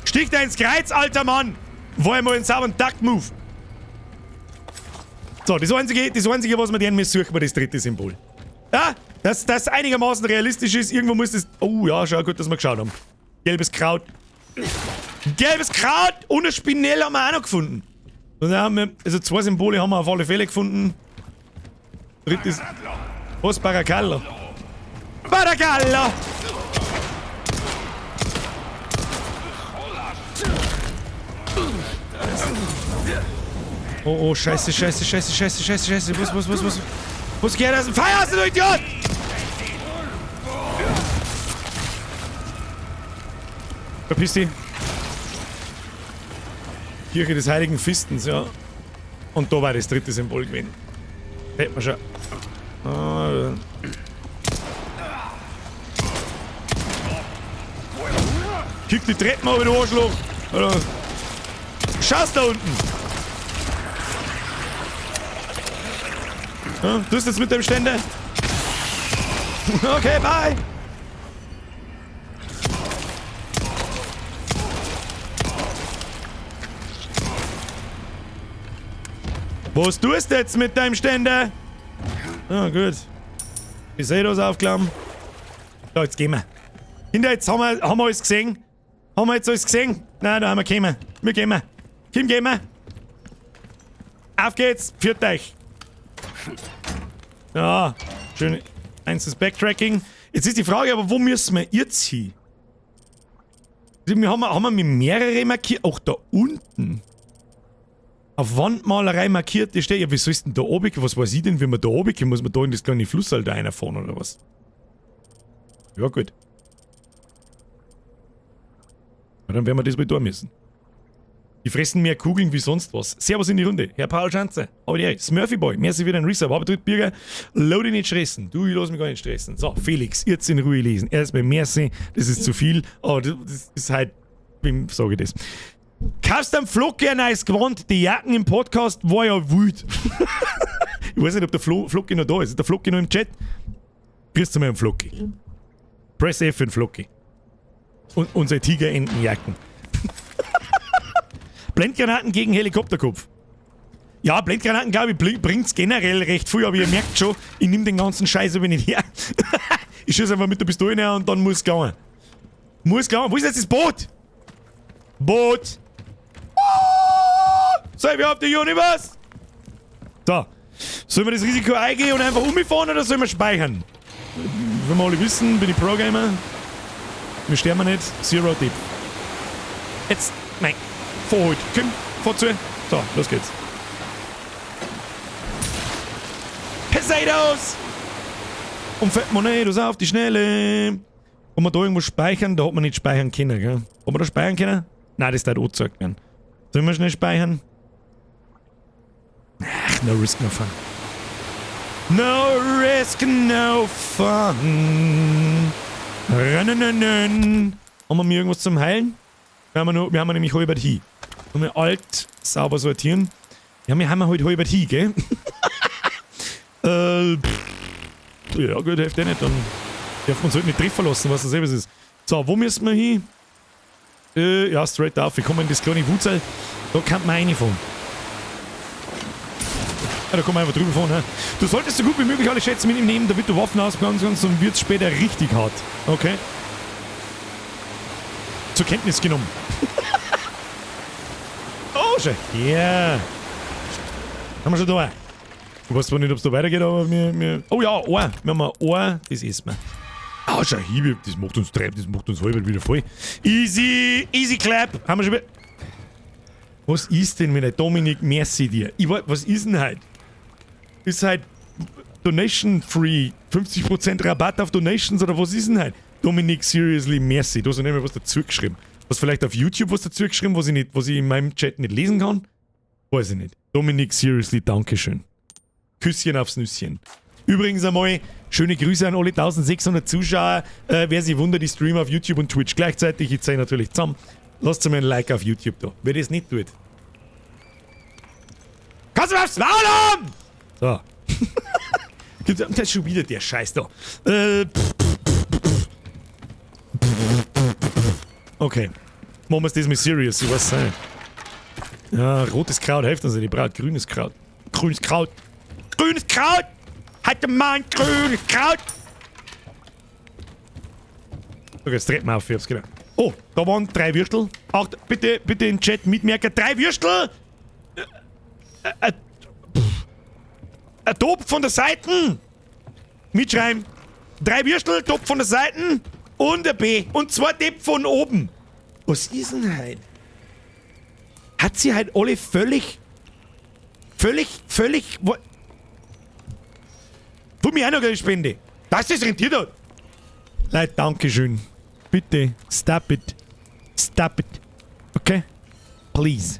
Stich da ins Kreuz, alter Mann! War einmal einen sauberen Duck-Move. So, das Einzige, was wir deren müssen, suchen wir das dritte Symbol. Ja, dass das einigermaßen realistisch ist, irgendwo muss das... Oh ja, schau gut, dass wir geschaut haben. Gelbes Kraut. Gelbes Kraut und eine Spinelle haben wir auch noch gefunden. Und dann haben wir, also 2 Symbole haben wir auf alle Fälle gefunden. Drittes... Was? Baracallo? Baracallo! Oh, oh, scheiße, scheiße, scheiße, scheiße, scheiße, scheiße. Was? Was geht aus dem Feuer, du Idiot! Verpiss dich. Kirche des Heiligen Fistens, ja. Und da war das dritte Symbol gewesen. Hätten wir schon. Ah, Kick die Treppen auf, du Arschloch! Oder? Schaust da unten! Ja, tust jetzt mit dem Ständer? Okay, bye! Was tust du jetzt mit deinem Ständer? Ah, gut. Ich sehe das aufgenommen. So, jetzt gehen wir. Kinder, jetzt haben wir alles gesehen. Haben wir jetzt alles gesehen? Nein, da haben wir gekommen. Wir gehen. Kim, gehen wir. Auf geht's. Führt euch. Ja, schön. Eins ist Backtracking. Jetzt ist die Frage, aber wo müssen wir jetzt hin? Wir haben wir mehrere markiert? Auch da unten. Auf Wandmalerei markiert, die steht. Ja, wieso ist denn da oben? Was weiß ich denn, wenn man da oben kommt? Muss man da in das kleine Flussal da reinfahren oder was? Ja, gut. Ja, dann werden wir das wohl da müssen. Die fressen mehr Kugeln wie sonst was. Servus in die Runde. Herr Paul Schanzer. Aber die Smurfy Boy. Merci für den Resub. Aber dritt Bürger. Lass dich nicht stressen. Du, ich lass mich gar nicht stressen. So, Felix, jetzt in Ruhe lesen. Erstmal merci. Das ist zu viel. Aber das ist halt, wem sage ich das? Kaufst am Flocki ein neues Gewand. Die Jacken im Podcast war ja wild. Ich weiß nicht, ob der Flocki noch da ist. Ist der Flocki noch im Chat? Grüß dich mal am Flocki. Press F für den Flocki. Und unsere Tigerentenjacken. Blendgranaten gegen Helikopterkopf. Ja, Blendgranaten, glaube ich, bringt's generell recht viel, aber ihr merkt schon, ich nehme den ganzen Scheiß aber nicht her. Ich schieße einfach mit der Pistole her und dann muss es gehen. Muss gehen. Wo ist jetzt das Boot? Boot! Oh! Save of the Universe! So. Sollen wir das Risiko eingehen und einfach umfahren oder sollen wir speichern? Wenn wir alle wissen, bin ich Pro-Gamer. Wir sterben nicht. Zero Deep. Jetzt, nein. Vorholt. Komm, fahr zu. So, los geht's. Potatoes! Und fällt Monedos auf die Schnelle. Kann man da irgendwo speichern? Da hat man nicht speichern können, gell? Hat man da speichern können? Nein, das darf angezeigt werden. Sollen wir schnell speichern? Ach, no risk, no fun. No risk, no fun. Rennen. Haben wir mir irgendwas zum Heilen? Wir haben, nur, wir haben nämlich halber hin. Und wir alt sauber sortieren. Ja, wir haben halt halber hin, gell? Pff, ja, gut, hilft eh nicht. Dann dürfen wir uns halt nicht treffen lassen, was das eben ist. So, wo müssen wir hin? Ja, straight auf. Wir kommen in das kleine Wutzel. Da kann man reinfahren. Ja, da kann man einfach drüber fahren. Ne? Du solltest so gut wie möglich alle Schätze mit ihm nehmen, damit du Waffen ausbauen kannst, sonst wird es später richtig hart. Okay. Zur Kenntnis genommen. Oh, schön. Ja. Yeah. Haben wir schon da. Ich weiß zwar nicht, ob es da weitergeht, aber wir. Oh ja, ein. Wir haben ein, das essen wir. Ah, schau hier, das macht uns treib, das macht uns halb wieder voll. Easy, easy clap. Haben wir schon wieder. Was ist denn mit der Dominik? Merci dir. Ich weiß, was ist denn heute? Ist halt Donation Free. 50% Rabatt auf Donations oder was ist denn heute? Dominik, seriously, merci. Du hast noch nicht mal was dazu geschrieben. Hast vielleicht auf YouTube was dazu geschrieben, was ich, nicht, was ich in meinem Chat nicht lesen kann? Weiß ich nicht. Dominik, seriously, Dankeschön. Küsschen aufs Nüsschen. Übrigens einmal schöne Grüße an alle 1600 Zuschauer. Wer sich wundert, ich streame auf YouTube und Twitch gleichzeitig. Ich zeige natürlich zusammen. Lasst mir ein Like auf YouTube da. Wer das nicht tut. Kannst du mir aufs Maul haben? So. Das ist schon wieder der Scheiß da. Okay. Machen wir es diesmal serious, ich weiß nicht. Ja, rotes Kraut hilft uns nicht. Ich brauche grünes Kraut. Grünes Kraut. Grünes Kraut! Hatte man grünes Kraut! Okay, jetzt dreht man auf, ich hab's gedacht. Oh, da waren 3 Würstel. Auch bitte, bitte im Chat mitmerken. 3 Würstel! Ein Top von der Seite! Mitschreiben. 3 Würstel, Top von der Seite und ein B. Und 2 Depp von oben. Was ist denn heute? Hat sie halt alle völlig... Völlig, völlig... Tu mir auch noch eine Spende. Dass das rentiert hat. Leute, Dankeschön. Bitte, stop it. Stop it. Okay? Please.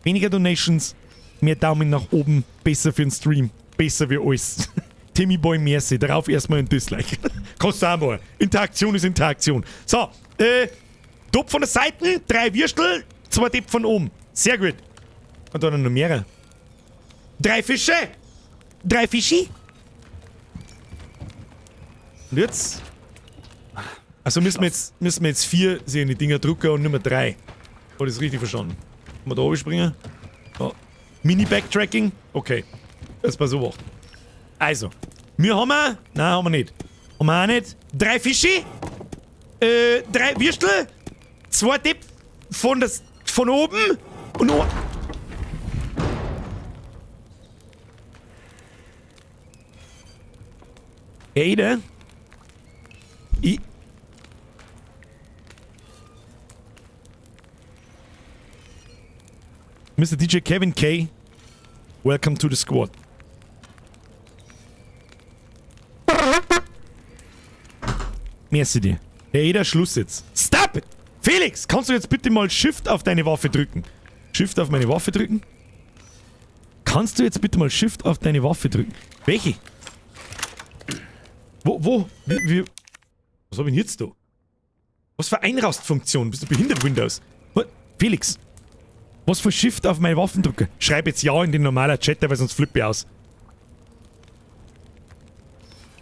Weniger Donations, mehr Daumen nach oben. Besser für den Stream. Besser für alles. Timmy Boy, merci. Darauf erstmal ein Dislike. Kannst du auch mal. Interaktion ist Interaktion. So, Top von der Seite, 3 Würstel, 2 Depp von oben. Sehr gut. Und dann noch mehrere. 3 Fische. 3 Fischi. Und jetzt? Also müssen wir jetzt 4 sehen, die Dinger drucken und nicht mehr 3. Hab ich das richtig verstanden? Kann man da oben springen? Oh. Mini-Backtracking? Okay. Das war so. Also. Wir haben wir? Nein, haben wir nicht. Haben wir auch nicht. 3 Fische. 3 Würstel. 2 Depp von oben. Und noch. Ey, ich. Mr. DJ Kevin K. Welcome to the squad. Merci dir. Hey, Eder, Schluss jetzt. Stop it! Felix, kannst du jetzt bitte mal Shift auf deine Waffe drücken? Shift auf meine Waffe drücken? Kannst du jetzt bitte mal Shift auf deine Waffe drücken? Welche? Wo, wo? Wie, was hab ich denn jetzt da? Was für Einrastfunktion? Bist du behindert, Windows? What? Felix! Was für Shift auf meine Waffen drücken? Schreib jetzt Ja in den normalen Chat, weil sonst flippe ich aus.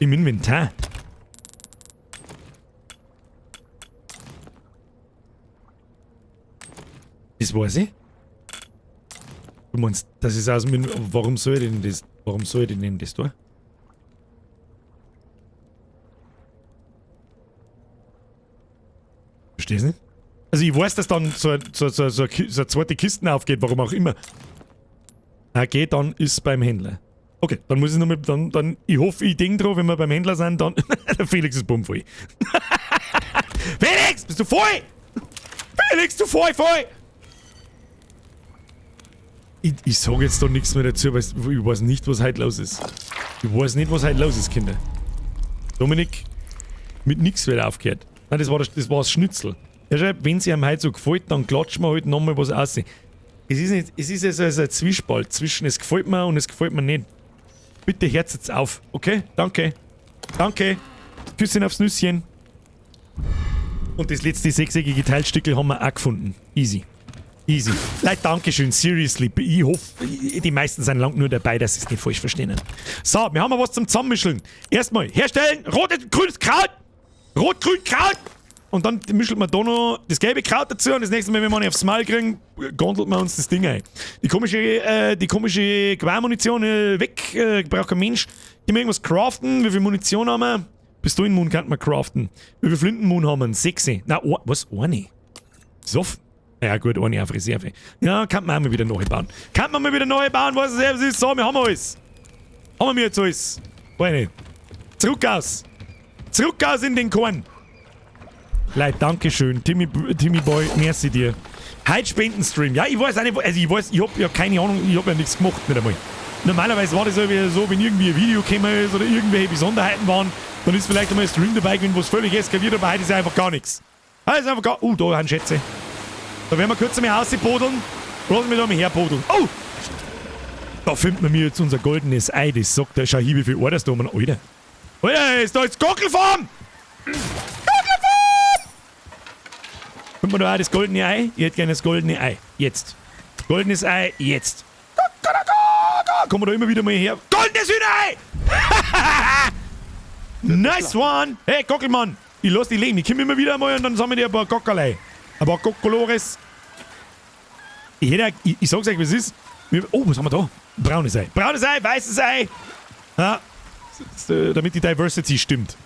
Im Inventar. Das weiß ich. Du meinst, das ist aus dem... Warum soll ich denn das... Warum soll ich denn das tun? Verstehst du nicht? Also ich weiß, dass dann so eine zweite Kiste aufgeht, warum auch immer. Okay, dann ist beim Händler. Okay, dann muss ich nochmal, dann, ich hoffe, ich denk drauf, wenn wir beim Händler sind, dann, der Felix ist bummvoll. Felix, bist du voll? Felix, du voll, voll! Ich sag jetzt da nichts mehr dazu, weil ich weiß nicht, was heute los ist. Ich weiß nicht, was heute los ist, Kinder. Dominik, mit nix wird aufgehört. Nein, das war das Schnitzel. Er schreibt, wenn's ihm heute so gefällt, dann klatschen wir halt nochmal was aus. Es ist nicht, es ist also ein Zwiespalt zwischen es gefällt mir und es gefällt mir nicht. Bitte hört jetzt auf, okay? Danke. Danke. Küsschen aufs Nüsschen. Und das letzte sechseckige Teilstückel haben wir auch gefunden. Easy. Easy. Leute, Dankeschön, seriously. Ich hoffe, die meisten sind lang nur dabei, dass sie es nicht falsch verstehen. So, wir haben mal was zum Zusammenmischeln. Erstmal herstellen, rotes, grünes Kraut. Rot-grün Kraut. Und dann mischelt man da noch das gelbe Kraut dazu und das nächste Mal, wenn wir nicht aufs Maul kriegen, gondelt man uns das Ding ein. Die komische Gewehrmunition weg, braucht kein Mensch. Können wir irgendwas craften? Wie viel Munition haben wir? Pistolenmun kann man craften. Wie viel Flintenmun haben wir? 6. Na, oh, was? Eine? Soff? Ja gut, eine auf Reserve. Ja, kann man auch mal wieder neu bauen. Kann man mal wieder neu bauen, was es ist. So, wir haben alles. Haben wir jetzt alles. Eine. Zurück aus. Zurück aus in den Korn. Leute, dankeschön. Timmy Boy, merci dir. Heute Spendenstream. Ja, ich weiß auch nicht, also ich weiß, ich hab ja keine Ahnung, ich hab ja nichts gemacht, nicht einmal. Normalerweise war das so, wenn irgendwie ein Video gekommen ist oder irgendwelche Besonderheiten waren, dann ist vielleicht einmal ein Stream dabei gewesen, wo es völlig eskaliert, aber heute ist einfach gar nichts. Heute ist einfach gar... da sind Schätze. Da werden wir kurz einmal rausbodeln. Lass mich da mal herbodeln. Oh! Da findet man mir jetzt unser goldenes Ei. Das sagt der, schau hier, wie viel Ohr das da haben. Alter. Alter, ist da jetzt Gockelfarm! Gockelfarm! Findet man da auch das goldene Ei? Ich hätte gerne das goldene Ei. Jetzt. Goldenes Ei, jetzt. Kommen wir da immer wieder mal her. Goldenes Hühnerei! Nice one! Hey, Gockelmann! Ich lass dich leben. Ich komme immer wieder mal und dann sammeln die ein paar Gockerlei. Ein paar Gockelores. Ich sag's euch, wie es ist. Oh, was haben wir da? Braunes Ei. Braunes Ei, weißes Ei! Ja, damit die Diversity stimmt.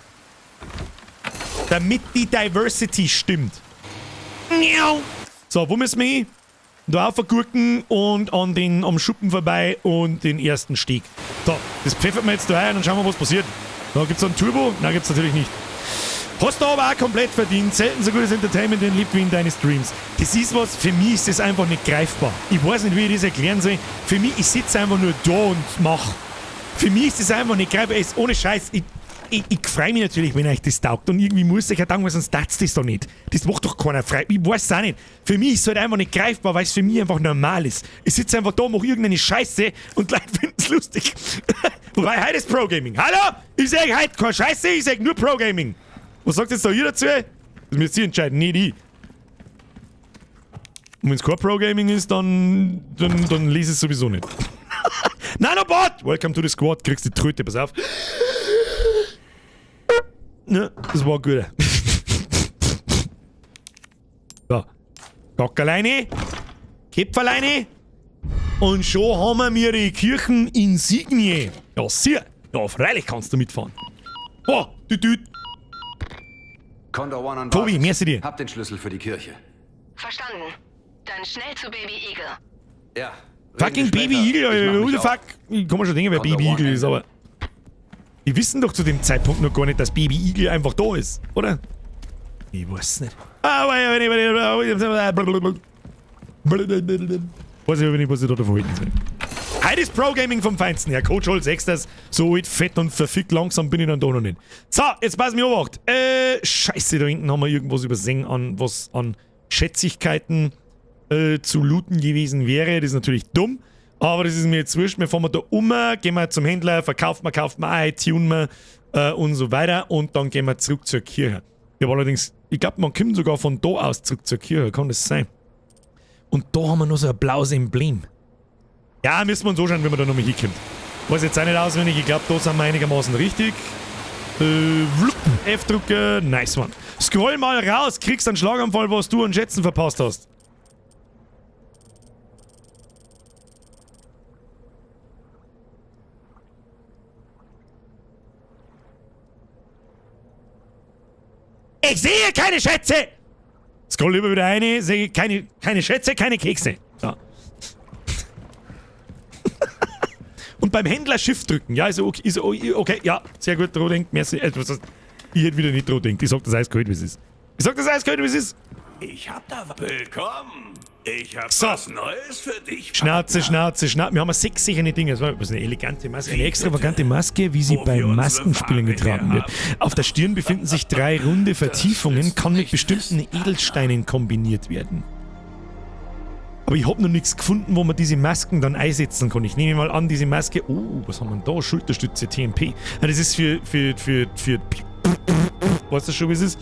Damit die Diversity stimmt. So, wo müssen wir hin? Da aufgurken und am Schuppen vorbei und den ersten Steg. So, das pfeffert man jetzt da rein und schauen wir, was passiert. Da gibt's einen Turbo? Nein, gibt's natürlich nicht. Hast du aber auch komplett verdient. Selten so gutes Entertainment in lebt wie in deinen Streams. Das ist was, für mich ist das einfach nicht greifbar. Ich weiß nicht, wie ich das erklären soll. Für mich, ich sitze einfach nur da und mach. Für mich ist das einfach nicht greifbar. Es ist ohne Scheiß. Ich freue mich natürlich, wenn euch das taugt. Und irgendwie muss ich ja danken, weil sonst tat's das doch nicht. Das macht doch keiner frei. Ich weiß es auch nicht. Für mich ist es halt einfach nicht greifbar, weil es für mich einfach normal ist. Ich sitze einfach da, mache irgendeine Scheiße und Leute finden es lustig. Wobei, heute ist Pro-Gaming. Hallo? Ich sag heute keine Scheiße, ich sag nur Pro-Gaming. Was sagt jetzt da ihr dazu? Das müsst ihr entscheiden, nicht ich. Und wenn es kein Pro-Gaming ist, dann lese ich es sowieso nicht. Nanobot! Welcome to the squad. Kriegst die Tröte, pass auf. Ne, das war gut. So. Gockerleine. Käpferleine. Und schon haben wir die Kircheninsignie. Ja, sieh. Ja, freilich kannst du mitfahren. Oh, düt, düt. Condor One an Tobi, merci dir. Hab den Schlüssel für die Kirche. Verstanden. Dann schnell zu Baby Eagle. Ja. Fucking Baby Eagle, who the fuck? Ich kann mir schon denken, wer Baby Eagle ist, aber... Die wissen doch zu dem Zeitpunkt noch gar nicht, dass Baby Eagle einfach da ist, oder? Ich weiß nicht. Weiß ich aber nicht, was ich da davon halten soll. Heute ist Pro Gaming vom Feinsten. Herr Coach Holz Extras, so alt, fett und verfickt langsam bin ich dann da noch nicht. So, jetzt pass mir auf. Scheiße, da hinten haben wir irgendwas übersehen, an was an Schätzigkeiten zu looten gewesen wäre. Das ist natürlich dumm. Aber das ist mir jetzt wurscht. Wir fahren da um, gehen wir zum Händler, verkaufen wir, kaufen wir ein, tunen wir und so weiter. Und dann gehen wir zurück zur Kirche. Ich habe allerdings, ich glaube, man kommt sogar von da aus zurück zur Kirche. Kann das sein? Und da haben wir noch so ein blaues Emblem. Ja, müssen wir uns anschauen, wenn man da nochmal hinkommt. Weiß jetzt auch nicht auswendig. Ich glaube, da sind wir einigermaßen richtig. F-Drucker, nice one. Scroll mal raus, kriegst einen Schlaganfall, was du an Schätzen verpasst hast. Ich sehe keine Schätze! Scroll lieber wieder rein, sehe keine Schätze, keine Kekse. So. Und Beim Händler Shift drücken. Ja, ist okay, ist okay, ja, sehr gut, Rodink, merci. Was heißt, ich hätte wieder nicht Rodink. Ich sag das eiskalt, wie es ist. Ich sag das eiskalt, wie es ist. Ich hab da was. Willkommen. Ich hab So. was Neues für dich. Schnauze, Partner. Schnauze, Schnauze. Wir haben sechs sichere Dinge. Das war eine elegante Maske, eine extravagante Maske, wie sie Wo bei wir unsere Maskenspielen Ware getragen wird. herhaben. Auf der Stirn befinden sich drei runde Vertiefungen, ist kann mit nicht bestimmten Mist, Edelsteinen kombiniert werden. Aber ich habe noch nichts gefunden, wo man diese Masken dann einsetzen kann. Ich nehme mal an, diese Maske. Oh, was haben wir denn da? Schulterstütze, TMP. Ah, das ist für. Weißt du schon, wie es ist?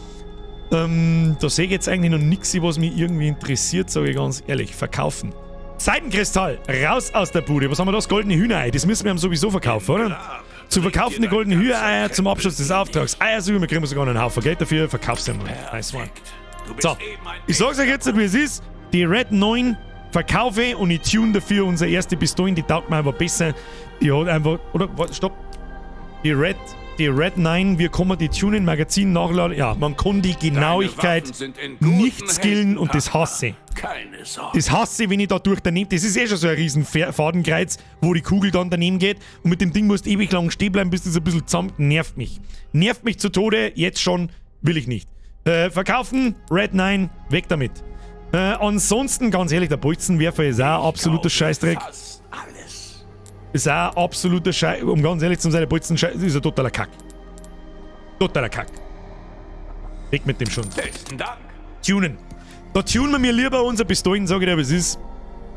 Da sehe ich jetzt eigentlich noch nichts, was mich irgendwie interessiert, sage ich ganz ehrlich. Verkaufen. Seidenkristall, raus aus der Bude. Was haben wir da? Das goldene Hühnerei. Das müssen wir ihm sowieso verkaufen, oder? Grab Zu bringt verkaufen dir die goldenen dein ganzer Hühnereier zum Abschluss des Krempel Auftrags. Eiersuche, wir kriegen sogar noch einen Haufen Geld dafür. Verkauf's einmal. Nice one. Perfekt. Du bist So, eben ein ich sag's euch jetzt, wie es ist. Die Red 9 verkaufe ich und ich tune dafür unsere erste Pistole. Die taugt mir einfach besser. Die hat einfach. Oder, warte, stopp. Die Red 9, wir kommen die tunen, Magazin nachladen. Ja, man kann die Genauigkeit Waffen sind in guten nicht skillen Händen, und das Partner. hasse ich. Keine Sorge. Das hasse ich, wenn ich da durch daneben. Das ist eh schon so ein riesen Fadenkreuz, wo die Kugel dann daneben geht. Und mit dem Ding musst du ewig lang stehen bleiben, bis das ein bisschen zusammen. Nervt mich. Nervt mich zu Tode. Jetzt schon will ich nicht. Verkaufen, Red 9, weg damit. Ansonsten, ganz ehrlich, der Bolzenwerfer ist auch absoluter Kaufe Scheißdreck. Fast alles. Ist auch absoluter Scheiß. Um ganz ehrlich zu sein, der Bolzenscheiß ist ein totaler Kack. Totaler Kack. Weg mit dem schon. Besten Dank. Tunen. Da tunen wir mir lieber unsere Pistolen, sage ich dir, was ist.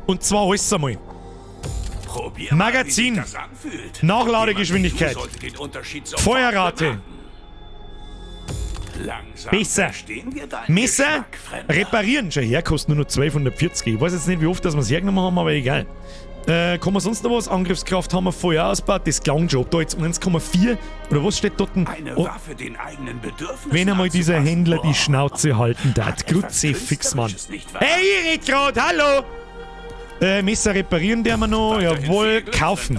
Und zwar alles einmal. Probier Magazin. mal, wie sich das anfühlt. Nachladegeschwindigkeit. Jemand wie du sollte den Unterschied sofort Feuerrate. bemerken. Langsam Besser. verstehen wir deinen Messer Geschmack, Fremder. reparieren. Schau her, kostet nur noch 1240. Ich weiß jetzt nicht, wie oft dass wir es hergenommen haben, aber egal. Kann man sonst noch was? Angriffskraft haben wir vorher ausgebaut. Das klang schon. Ob da jetzt 1,4 oder was steht dort? denn? Eine Oh, Waffe den eigenen Bedürfnissen wenn einmal dieser anzupassen. Händler die Boah. Schnauze halten darf. Hat etwas Kruzifix, Mann. Künstlerisches, nicht wahr? Hey, ich red grad, hallo! Messer reparieren der wir noch, Weiterhin jawohl, viel Glück, kaufen.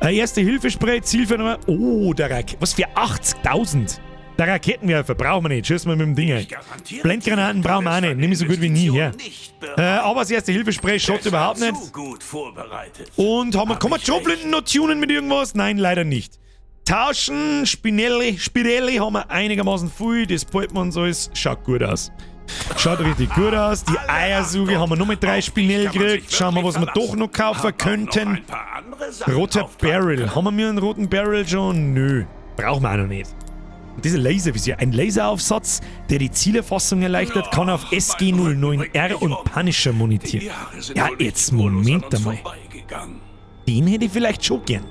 Fremder. Erste Hilfespray, Zielfernrohr. Oh, der Raket. Was für 80.000? Der Raketenwerfer brauchen wir nicht. Schießen wir mit dem Ding ein. Ich garantiere Blendgranaten dir, du brauchen wir auch wirst nicht. Nehme ich so deine gut wie nie her. Investition nicht bereuen. Aber das erste Hilfespray schaut Besser überhaupt nicht. Zu gut vorbereitet. Und haben wir, Hab kann man ich Schrotflinten noch tunen mit irgendwas? Nein, leider nicht. Tauschen, Spinelli haben wir einigermaßen viel. Das behalten wir uns alles. Schaut gut aus. Schaut richtig gut aus. Die Alle Eiersuche Achtung. haben wir nur mit 3 Auf dich Spinell kann man sich gekriegt. Schauen wir, was wirklich wir doch noch kaufen verlassen. Hab auch könnten. noch ein paar andere Sachen Roter auftragen Barrel. können. Haben wir mir einen roten Barrel schon? Nö. Brauchen wir auch noch nicht. Und dieser Laservisier, ein Laseraufsatz, der die Zielerfassung erleichtert, kann auf Ach, mein Rücken bringt SG-09R mich und um. Punisher Die montieren. Jahre sind Ja, wohl nicht jetzt spurlos an Moment uns einmal. vorbeigegangen. Den hätte ich vielleicht schon gern.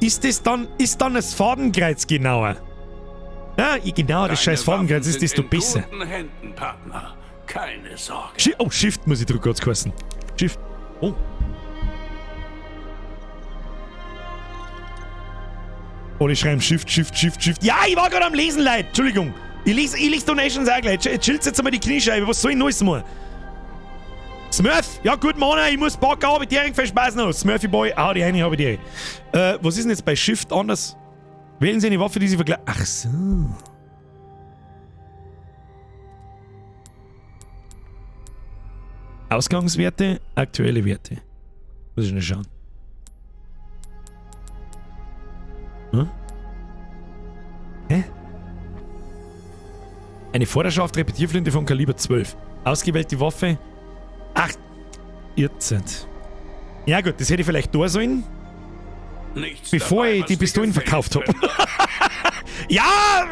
Ist das dann, ist dann das Fadenkreuz genauer? Ja, je genauer das Deine scheiß Fadenkreuz Waffen ist, sind desto in besser. guten Händen, Partner. Keine Sorge. Oh, Shift muss ich drücken, hat's geheißen. Shift. Oh. Alle schreiben Shift, Shift, Shift, Shift. Ja, ich war gerade am Lesen, Leute. Entschuldigung. Ich lese Donations auch gleich. Chillt jetzt einmal die Kniescheibe. Was soll ich neues machen? Smurf! Ja, gut, Mann, ich muss packen, aber die viel Spaß noch. Smurfy Boy, hau die eine, hab ich die. Was ist denn jetzt bei Shift anders? Wählen Sie eine Waffe, die Sie vergleichen. Ach so. Ausgangswerte, aktuelle Werte. Muss ich noch schauen. Hm? Hä? Eine Vorderschaft Repetierflinte von Kaliber 12. Ausgewählte Waffe. Ach, 14. Ja gut, das hätte ich vielleicht da sollen, Nichts bevor dabei, ich was die dir Pistolen gefällt, verkauft habe. Fremder. Ja!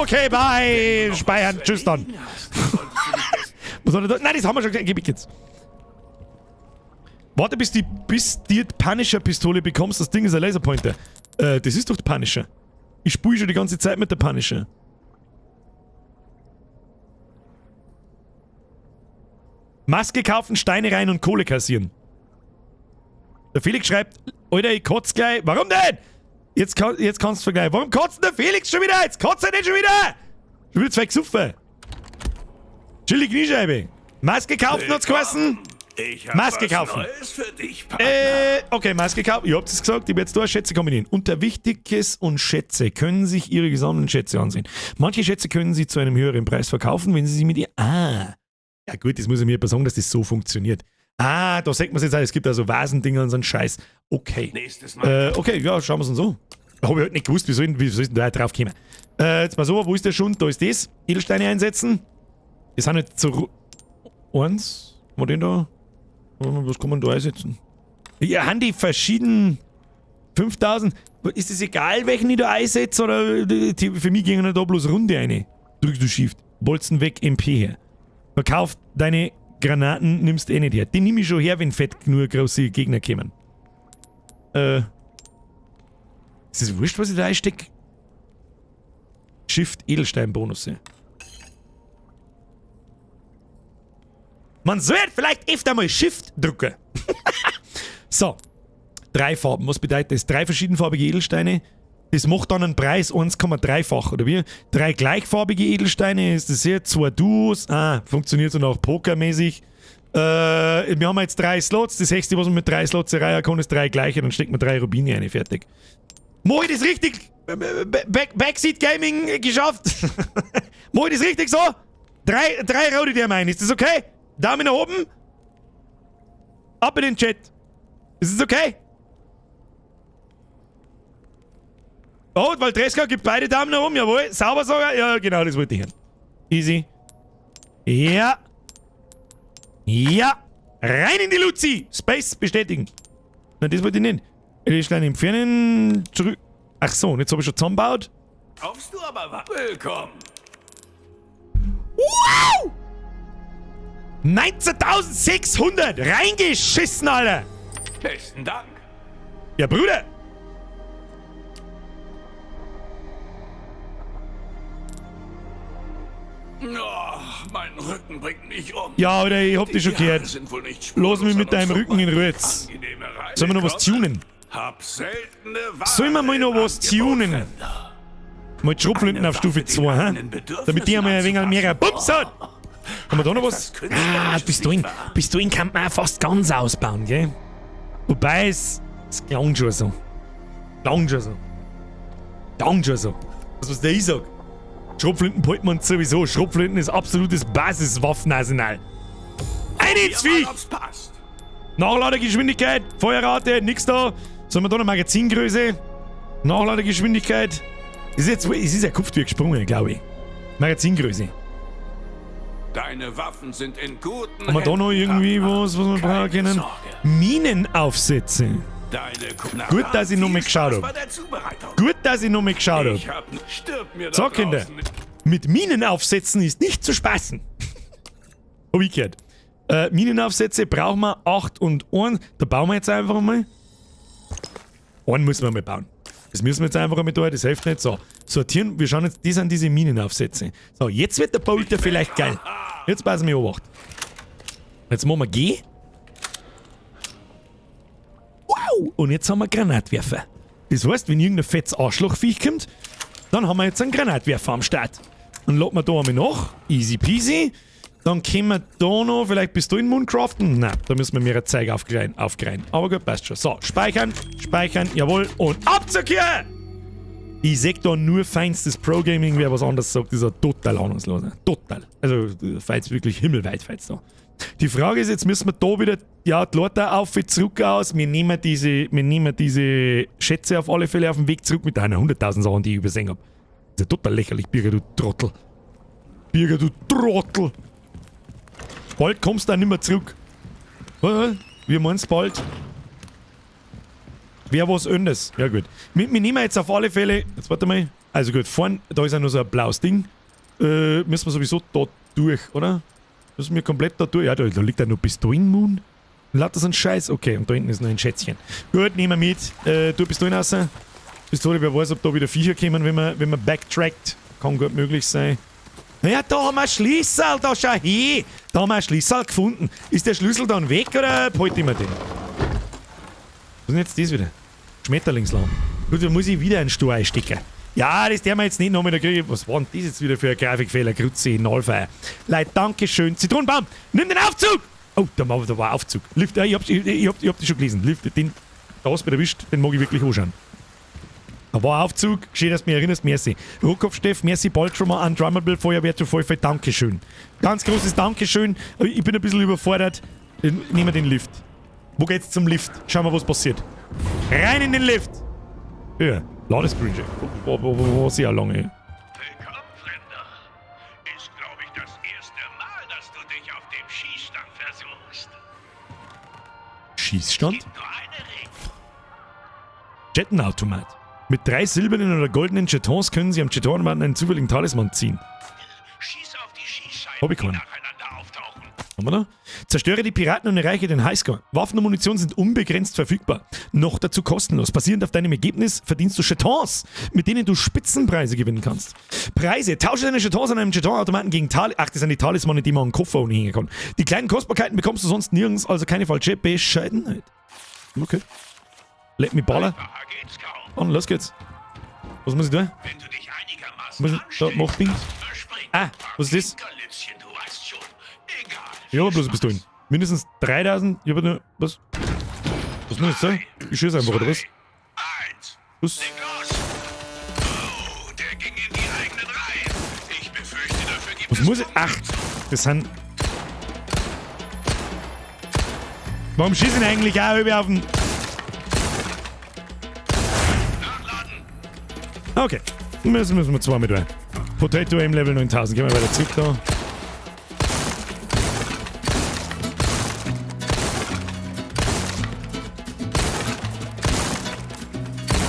Okay, bye. Speichern. Tschüss dann. Was soll ich da? Nein, das haben wir schon gesehen. Gib ich jetzt. Warte, bis die, bis die Punisher-Pistole bekommst. Das Ding ist ein Laserpointer. Das ist doch die Punisher. Ich spule schon die ganze Zeit mit der Punisher. Maske kaufen, Steine rein und Kohle kassieren. Der Felix schreibt, Alter, ich kotz gleich. Warum denn? Jetzt, jetzt kannst du vergleichen. Warum kotzt denn der Felix schon wieder? Jetzt kotzt er nicht schon wieder! Schon wieder zwei gesoffen. Chill die Kniescheibe. Maske kaufen hat's geheißen. Ich hab Maske was kaufen. Neues für dich, Partner. Okay, Maske kaufen. Ihr habt es gesagt, ich werde jetzt da Schätze kombinieren. Unter Wichtiges und Schätze können sich Ihre gesammelten Schätze ansehen. Manche Schätze können Sie zu einem höheren Preis verkaufen, wenn Sie sie mit ihr... Ah. Ja gut, das muss ich mir aber sagen, dass das so funktioniert. Ah, da sieht man es jetzt auch, es gibt also Vasendinger und so einen Scheiß. Okay. Nächstes Mal. Okay, ja, schauen wir es uns an. Hab ich halt nicht gewusst, wie soll ich denn da drauf kommen? Jetzt mal so, wo ist der Schund? Da ist das. Edelsteine einsetzen. Das sind jetzt so... Eins. Was denn da? Was kann man da einsetzen? Ja, haben die verschiedenen... 5000. Ist es egal, welchen ich da einsetze? Oder die, für mich gehen da bloß Runde rein. Drückst du Shift. Bolzen weg, MP her. Verkauf deine Granaten, nimmst eh nicht her. Die nehme ich schon her, wenn fett genug große Gegner kommen. Ist das wurscht, was ich da einstecke? Shift Edelstein-Bonusse. Man sollte vielleicht öfter mal Shift drücken. So. 3 Farben. Was bedeutet das? 3 verschiedenfarbige Edelsteine. Das macht dann einen Preis 1,3-fach, oder wie? 3 gleichfarbige Edelsteine, ist das hier? 2 Duos. Ah, funktioniert so nach Pokermäßig. Wir haben jetzt 3 Slots. Das höchste, was man mit 3 Slots erreichen kann, ist 3 gleiche. Dann steckt man 3 Rubine rein. Fertig. Mach ich das richtig? Backseat Gaming geschafft. Mach ich das richtig so? 3 rote, die meinen. Ist das okay? Daumen nach oben. Ab in den Chat. Ist das okay? Oh, Valdresca gibt beide Daumen nach oben, jawohl. Sauber sogar. Ja, genau, das wollte ich hören. Easy. Ja. Ja. Rein in die Luzi. Space bestätigen. Nein, das wollte ich nicht. Edelsteine entfernen. Zurück. Ach so, und jetzt habe ich schon zusammengebaut. Kaufst du aber was? Willkommen. Wow! 19.600! Reingeschissen, Alter! Besten Dank. Ja, Bruder! Oh, mein Rücken bringt mich um. Ja, Alter, ich hab dich schon Die Jahre gehört. sind wohl nicht Lass mich mit spurlos an deinem uns Rücken in vorbei. Ruhe jetzt. Angenehme Reise, Sollen wir noch was Komm. tunen? Hab seltene Ware Sollen wir mal noch was im tunen? Angebot, Fremder. Mal die Schrotflinten Eine auf Stufe Waffe, die 2, hä? deinen Bedürfnissen Damit die einmal ein wenig mehr anzupassen. Bums hat. Haben wir da noch was? Etwas Künstlerisches, Ah, nicht wahr? Pistolen kann man auch fast ganz ausbauen, gell? Wobei es klang schon so. Klang schon so. Klang schon so. Das, was der ich sag. Schrotflinten behalten wir uns sowieso. Schrotflinten ist absolutes Basiswaffenarsenal. Ein ins Probier mal, Viech! ob's passt. Nachladegeschwindigkeit, Feuerrate, nix da. Sollen wir da noch Magazingröße? Nachladegeschwindigkeit. Ist jetzt, es ist ja Kupft wie gesprungen, glaube ich. Magazingröße. Deine Waffen sind in guten Haben wir da noch Händen, irgendwie Partner. was, was wir Keine brauchen können? Sorge. Minenaufsätze. Deine Ku- Na, Gut, dass ich noch mal viel geschaut Spaß hab. bei der Zubereitung. Gut, dass ich noch mal geschaut hab. Ich hab stirb mir da So, Kinder. draußen. Mit Minenaufsätzen ist nicht zu spaßen. Hab ich gehört. Minenaufsätze brauchen wir 8 und 1. Da bauen wir jetzt einfach mal. Einen müssen wir mal bauen. Das müssen wir jetzt einfach einmal tun, das hilft nicht. So, sortieren. Wir schauen jetzt, das sind diese Minenaufsätze. So, jetzt wird der Bolter vielleicht geil. Jetzt passen wir auf. Jetzt machen wir G. Wow! Und jetzt haben wir Granatwerfer. Das heißt, wenn irgendein fettes Arschlochviech kommt, dann haben wir jetzt einen Granatwerfer am Start. Dann laden wir da einmal nach. Easy peasy. Dann können wir da noch vielleicht Pistolen Moon craften. Nein, da müssen wir mehr Zeug aufgreifen. Aber gut, passt schon. So, speichern, speichern, jawohl. Und ab zur Kirche! Ich seh da nur feinstes Pro-Gaming. Wer was anderes sagt, ist ein total ahnungsloser. Total. Also, feins wirklich himmelweit feins da. Die Frage ist, jetzt müssen wir da wieder, ja, die Leute auf, zurück aus. Wir nehmen diese Schätze auf alle Fälle auf dem Weg zurück mit einer 100.000 Sachen, die ich übersehen hab. Das ist ja total lächerlich, Birger, du Trottel. Birger, du Trottel. Bald kommst du auch nicht mehr zurück. Was? Wie meinst du bald? Wer was anderes? Ja gut. Wir nehmen jetzt auf alle Fälle... Jetzt warte mal. Also gut, vorn, da ist ja nur so ein blaues Ding. Müssen wir sowieso da durch, oder? Müssen wir komplett da durch? Ja, da liegt ja noch Pistolen-Moon. Lauter so ein Scheiß. Okay, und da hinten ist noch ein Schätzchen. Gut, nehmen wir mit. Du Pistolen raus. Pistole, wer weiß, ob da wieder Viecher kommen, wenn man backtrackt. Kann gut möglich sein. Naja, da haben wir einen Schlüssel, da schau her. Da haben wir einen Schlüssel gefunden. Ist der Schlüssel dann weg oder behalte ich mir den? Was ist denn jetzt das wieder? Schmetterlingslampen. Gut, da muss ich wieder einen Stuhl einstecken. Ja, das der wir jetzt nicht nochmal, da kriege ich. Was war denn das jetzt wieder für ein Grafikfehler? Grütze, Nalfeier. Leute, dankeschön. Zitronenbaum, nimm den Aufzug! Oh, da war Aufzug. Lift, ja, ich hab das schon gelesen. Lift, den, da hast du mich erwischt, den mag ich wirklich anschauen. Da war Aufzug. Schön, dass du mich erinnerst. Merci. Rockkopf Steff, merci bald schon mal an Drummable Feuerwehr zu voll. Dankeschön. Ganz großes Dankeschön. Ich bin ein bisschen überfordert. Nehmen wir den Lift. Wo geht's zum Lift? Schauen wir, was passiert. Rein in den Lift! Ja, Ladescreen. War sehr lange. Willkommen, Fremder. Ist, glaube ich, das erste Mal, dass du dich auf dem Schießstand versuchst. Schießstand? Nur eine Regel. Jettenautomat. Mit 3 silbernen oder goldenen Jetons können Sie am Jetonautomaten einen zufälligen Talisman ziehen. Schieß auf die Schießscheiben, Hab ich die keinen. nacheinander auftauchen. Haben wir da? Zerstöre die Piraten und erreiche den Highscore. Waffen und Munition sind unbegrenzt verfügbar. Noch dazu kostenlos. Basierend auf deinem Ergebnis verdienst du Jetons, mit denen du Spitzenpreise gewinnen kannst. Preise. Tausche deine Jetons an einem Jetonautomaten gegen Tal... Ach, das sind die Talismane, die man an den Koffer ohne hängen kann. Die kleinen Kostbarkeiten bekommst du sonst nirgends, also keine falsche Bescheidenheit. Okay. Let me baller. Einfacher geht's kaum. Und los geht's. Was muss ich tun? Wenn du dich einigermaßen Was, da, anstellst, mach Ding. verspring Ah, ein paar was ist das? Kinkerlitzchen, du weißt schon. Egal. Ich hab bloß Pistolen. Mindestens 3000. Ich hab nur. Was? Was muss ich jetzt sagen? Ich schieße einfach, oder was? 1. Was? Leg los. Oh, der ging in die eigenen Reihen. Ich befürchte, dafür gibt Was es muss ich? Ach, das sind. Warum schießen denn eigentlich auch über auf den. Nachladen. Okay. Müssen wir zwar mit rein. Potato Aim Level 9000. Gehen wir weiter zurück da.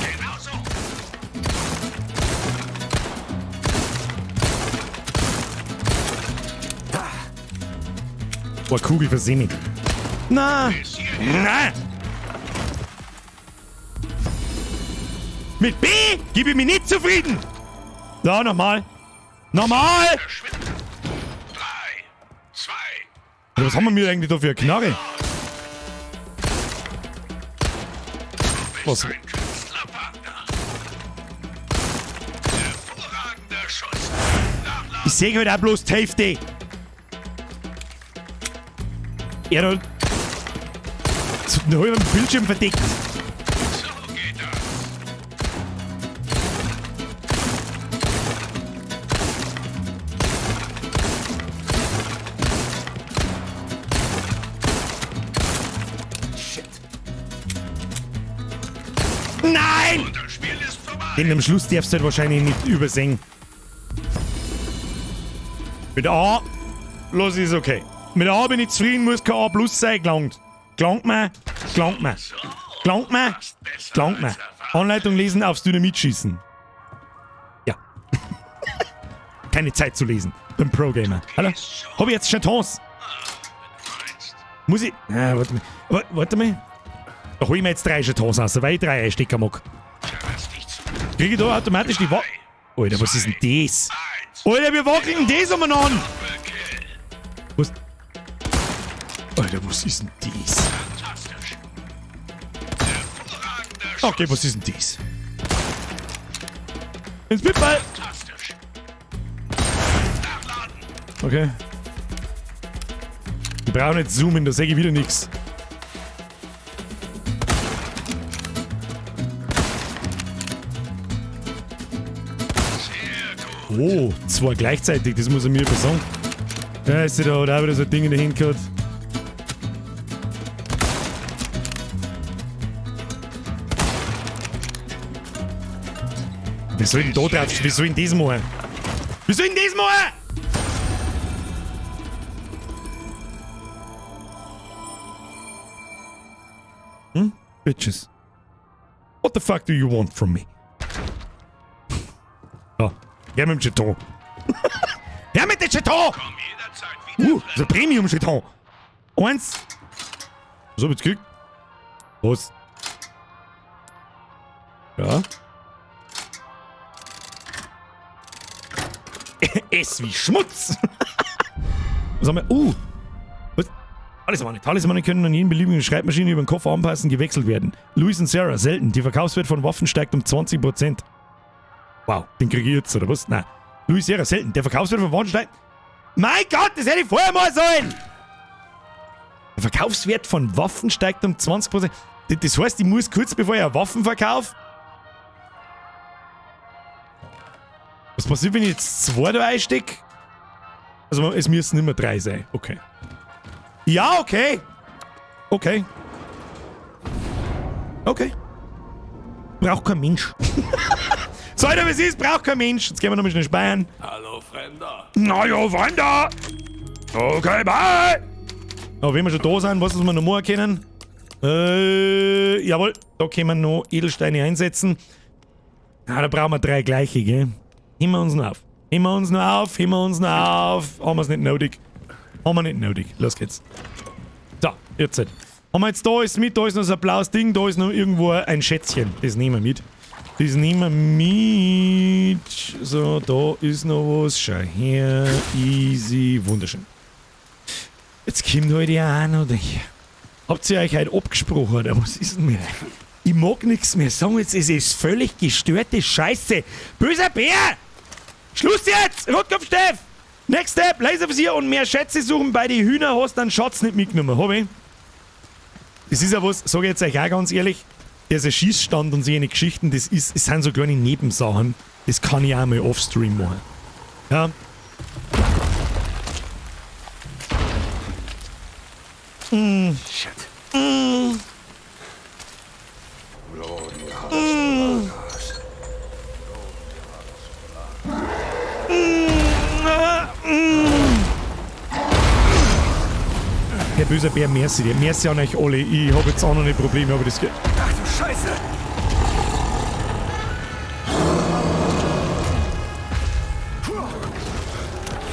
Genau so. Boah, Kugel versehen. Na! Bis hierhin. Na! Mit B gebe ich mich nicht zufrieden! So, nochmal. Nochmal! Verschwinden. 3, 2, Also, was haben wir mir eigentlich da für eine Knarre? Du bist Was? ein Künstlerpartner. Hervorragender Schuss. Nachladen. Ich sehe halt auch bloß die Hälfte. Er hat so einen halben Bildschirm verdeckt. So geht das. Shit. Nein! Und das Spiel ist vorbei. Den am Schluss darfst du halt wahrscheinlich nicht übersehen. Mit A, los ist okay. Mit A bin ich zufrieden, muss kein A plus sein, gelangt. Gelangt mir, gelangt mir. Gelangt mir, gelangt mir. Anleitung lesen, aufs Dynamit schießen. Ja. Keine Zeit zu lesen. Bin Pro-Gamer. Hallo? Hab ich jetzt Jetons? Muss ich... Ah, warte mal. Warte mal. Da hol ich mir jetzt 3 Jetons raus, weil ich 3 einstecken mag. Krieg ich da automatisch die Alter, was ist denn das? Alter, wir wackeln das umeinander! Was? Alter, was ist denn das? Okay, was ist denn das? Ins Pitball! Okay. Ich brauche nicht zoomen, da seh ich wieder nix. Oh, 2 gleichzeitig, das muss er mir sagen. Ja, ist da, hat auch wieder so ein Ding in der Hand gehabt. Wir sollen da drauf, wir sollen das machen. Wir sollen das machen! Bitches. What the fuck do you want from me? Ja, her mit dem Jeton. Her mit dem Jeton! Komm jederzeit wieder, Das ist ein Premium-Jeton. 1. Was hab ich jetzt gekriegt? Was? Ja. S wie Schmutz. Was haben wir? Was? Talismane. Talismane können an jeden beliebigen Schreibmaschine über den Koffer anpassen, gewechselt werden. Luis und Sarah, selten. Die Verkaufswert von Waffen steigt um 20%. Wow, den krieg ich jetzt, oder was? Nein. Luis Sarah, selten. Der Verkaufswert von Waffen steigt... Mein Gott, das hätte ich vorher mal sollen! Der Verkaufswert von Waffen steigt um 20%. Das heißt, ich muss kurz bevor ich eine Waffen verkaufe, passiert, wenn ich jetzt zwei da einstecke? Also es müssen immer drei sein. Okay. Ja, okay. Okay. Okay. Braucht kein Mensch. So, Alter, wie es ist, braucht kein Mensch. Jetzt gehen wir nochmal schnell speiern. Hallo, Fremder. Na ja, Fremder. Okay, bye. Aber wenn wir schon da sind, was wir noch machen können? Jawohl, da können wir noch Edelsteine einsetzen. Ah, da brauchen wir drei gleiche, gell? Heben wir uns noch auf. Heben wir uns noch auf, heben wir uns noch auf. Haben wir's nicht nötig. Haben wir nicht nötig. Los geht's. So, jetzt halt. Haben wir jetzt da ist mit, da ist noch so ein blaues Ding, da ist noch irgendwo ein Schätzchen. Das nehmen wir mit. Das nehmen wir mit. So, da ist noch was. Schau her. Easy. Wunderschön. Jetzt kommt halt ja auch noch der. Habt ihr euch heute abgesprochen, oder was ist denn mit euch? Ich mag nichts mehr sagen, jetzt ist es völlig gestörte Scheiße. Böser Bär! Schluss jetzt! Rotkopf-Steff! Next Step, Laservisier und mehr Schätze suchen. Bei den Hühner hast du einen Schatz nicht mitgenommen. Hab ich? Das ist ja was, sag ich jetzt euch auch ganz ehrlich, dieser Schießstand und solche Geschichten, das sind so kleine Nebensachen. Das kann ich auch mal offstream machen. Ja. Shit. Herr böser Bär, merci dir. Merci an euch alle. Ich hab jetzt auch noch nicht Probleme, aber das geht. Ach du Scheiße!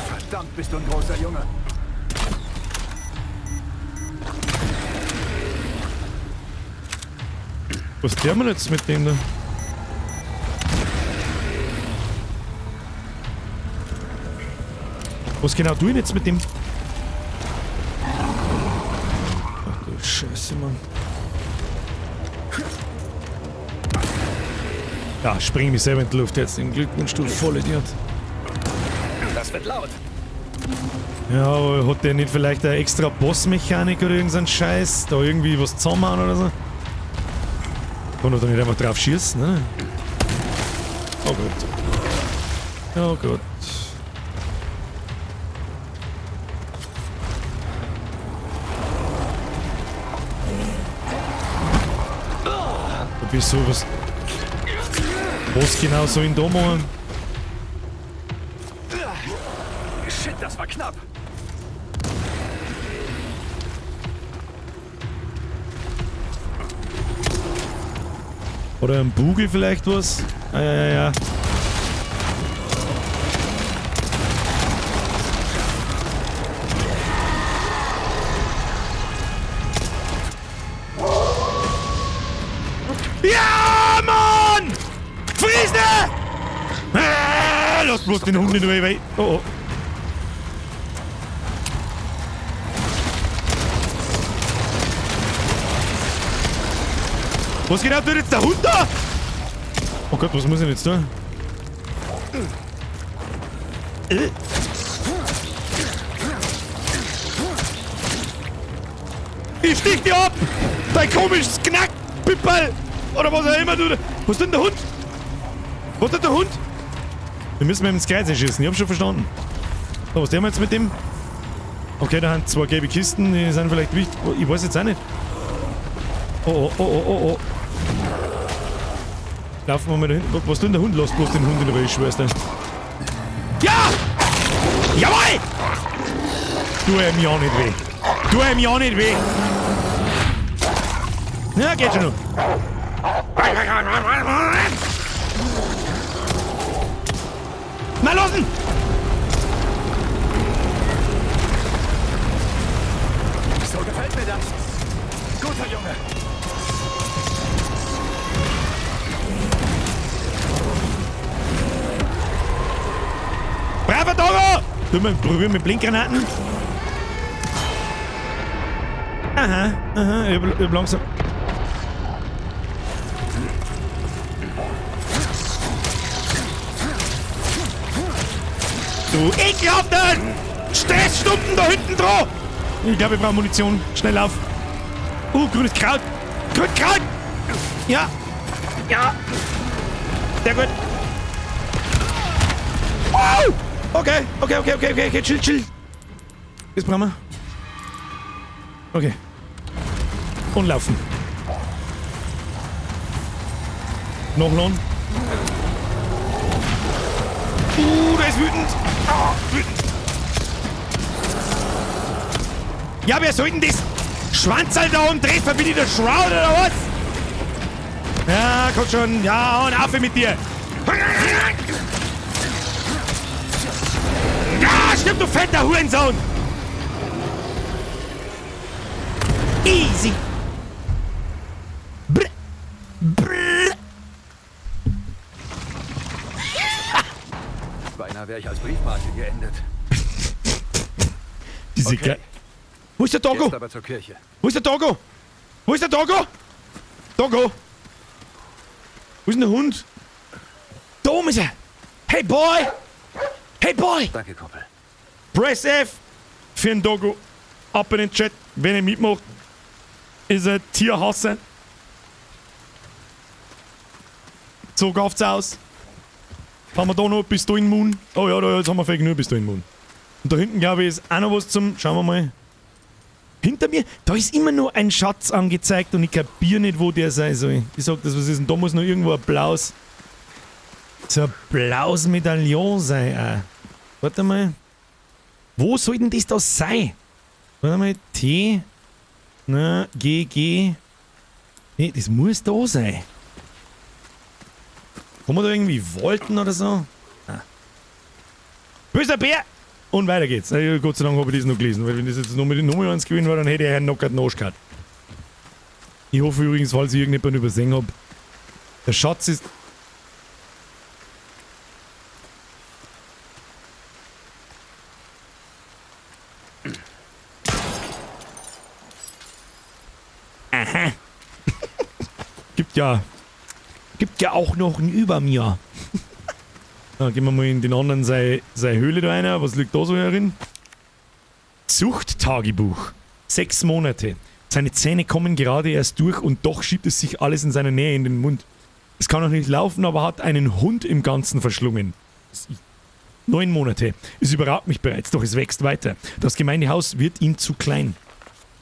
Verdammt, bist du ein großer Junge. Was tun wir jetzt mit dem da? Was genau tue ich jetzt mit dem? Ach du Scheiße, Mann. Ja, spring mich selber in die Luft jetzt. Den Glückwunsch, du Vollidiot. Das wird laut. Ja, aber hat der nicht vielleicht eine extra Bossmechanik oder irgendeinen Scheiß? Da irgendwie was zusammenhauen oder so? Kann doch da nicht einfach drauf schießen, ne? Oh Gott. Oh Gott. Und wieso, was... Was genau soll ich denn da machen? Shit, das war knapp. Oder ein Bugel vielleicht was? Ah, ja, ja, ja. Ja, Mann! Friesne! Ah, lass bloß den Hund nicht weg. Oh, oh. Was genau tut jetzt der Hund da? Oh Gott, was muss ich denn jetzt tun? Ich stich dir ab! Dein komisches Knackpipperl! Oder was auch immer du... Was ist denn der Hund? Was ist denn der Hund? Wir müssen mit dem ins Kreuz schießen, ich hab schon verstanden. So, was tun wir jetzt mit dem? Okay, da haben zwei gelbe Kisten, die sind vielleicht wichtig. Ich weiß jetzt auch nicht. Oh, oh, oh, oh, oh, oh. Laufen wir mal da hinten. Was tut denn der Hund? Lass bloß den Hund in der Ruhe, ich schwör's dir. Ja! Jawohl! Tu ihm ja nicht weh. Tu ihm ja nicht weh. Ja, geht schon noch. Na, losen! So gefällt mir das. Guter Junge. Braver Doggo! Du, wir probieren mit Blinkgranaten. Aha, aha, ich hab langsam. Du ekelhafter Stressstumpen da hinten dran! Ich glaube, ich brauche Munition. Schnell auf. Grünes Kraut. Grünes Kraut! Ja. Ja. Sehr gut. Wow! Okay, okay, okay, okay, okay, okay, chill, chill. Das brauchen wir. Okay. Und laufen. Nachladen. Der ist wütend. Ah, wütend. Ja, wer soll denn das Schwanzerl da oben treffen? Bin ich der Shroud oder was? Ja, komm schon. Ja, und auf mit dir. Ja, stimmt, du fetter Hurensohn. Easy. Brr. Brr. Beinahe wäre ich als Briefmarke geendet. Diese Okay. Wo ist der Doggo? Jetzt aber zur Kirche. Wo ist der Doggo? Wo ist der Doggo? Doggo! Wo ist denn der Hund? Da oben ist er! Hey Boy! Hey Boy! Danke, Kumpel. Press F für den Doggo. Ab in den Chat, wenn ihr mitmacht. Ist er Tierhasser. So gauft's aus. Haben wir da noch Pistolenmoon? Oh ja, da, jetzt haben wir vielleicht nur Pistolenmoon. Und da hinten, glaube ich, ist auch noch was zum... Schauen wir mal. Hinter mir, da ist immer nur ein Schatz angezeigt und ich kapier nicht, wo der sein soll. Ich sag das, was ist denn? Da muss noch irgendwo ein blaues... So ein blaues Medaillon sein auch. Warte mal. Wo soll denn das da sein? Warte mal, T, ne, G, G. Nee, das muss da sein. Kann man da irgendwie Wolken oder so? Ah. Böser Bär! Und weiter geht's. Na, Gott sei Dank habe ich das noch gelesen, weil wenn das jetzt noch mit den Nummer 1 gewesen war, dann hätte ich einen Knocker gehabt. Ich hoffe übrigens, falls ich irgendjemanden übersehen hab, der Schatz ist... Aha. Gibt ja auch noch einen über mir. Dann gehen wir mal in den anderen seine Höhle da rein. Was liegt da so herin? Zuchttagebuch. 6 Monate. Seine Zähne kommen gerade erst durch und doch schiebt es sich alles in seiner Nähe in den Mund. Es kann noch nicht laufen, aber hat einen Hund im Ganzen verschlungen. 9 Monate. Es überragt mich bereits, doch es wächst weiter. Das Gemeindehaus wird ihm zu klein.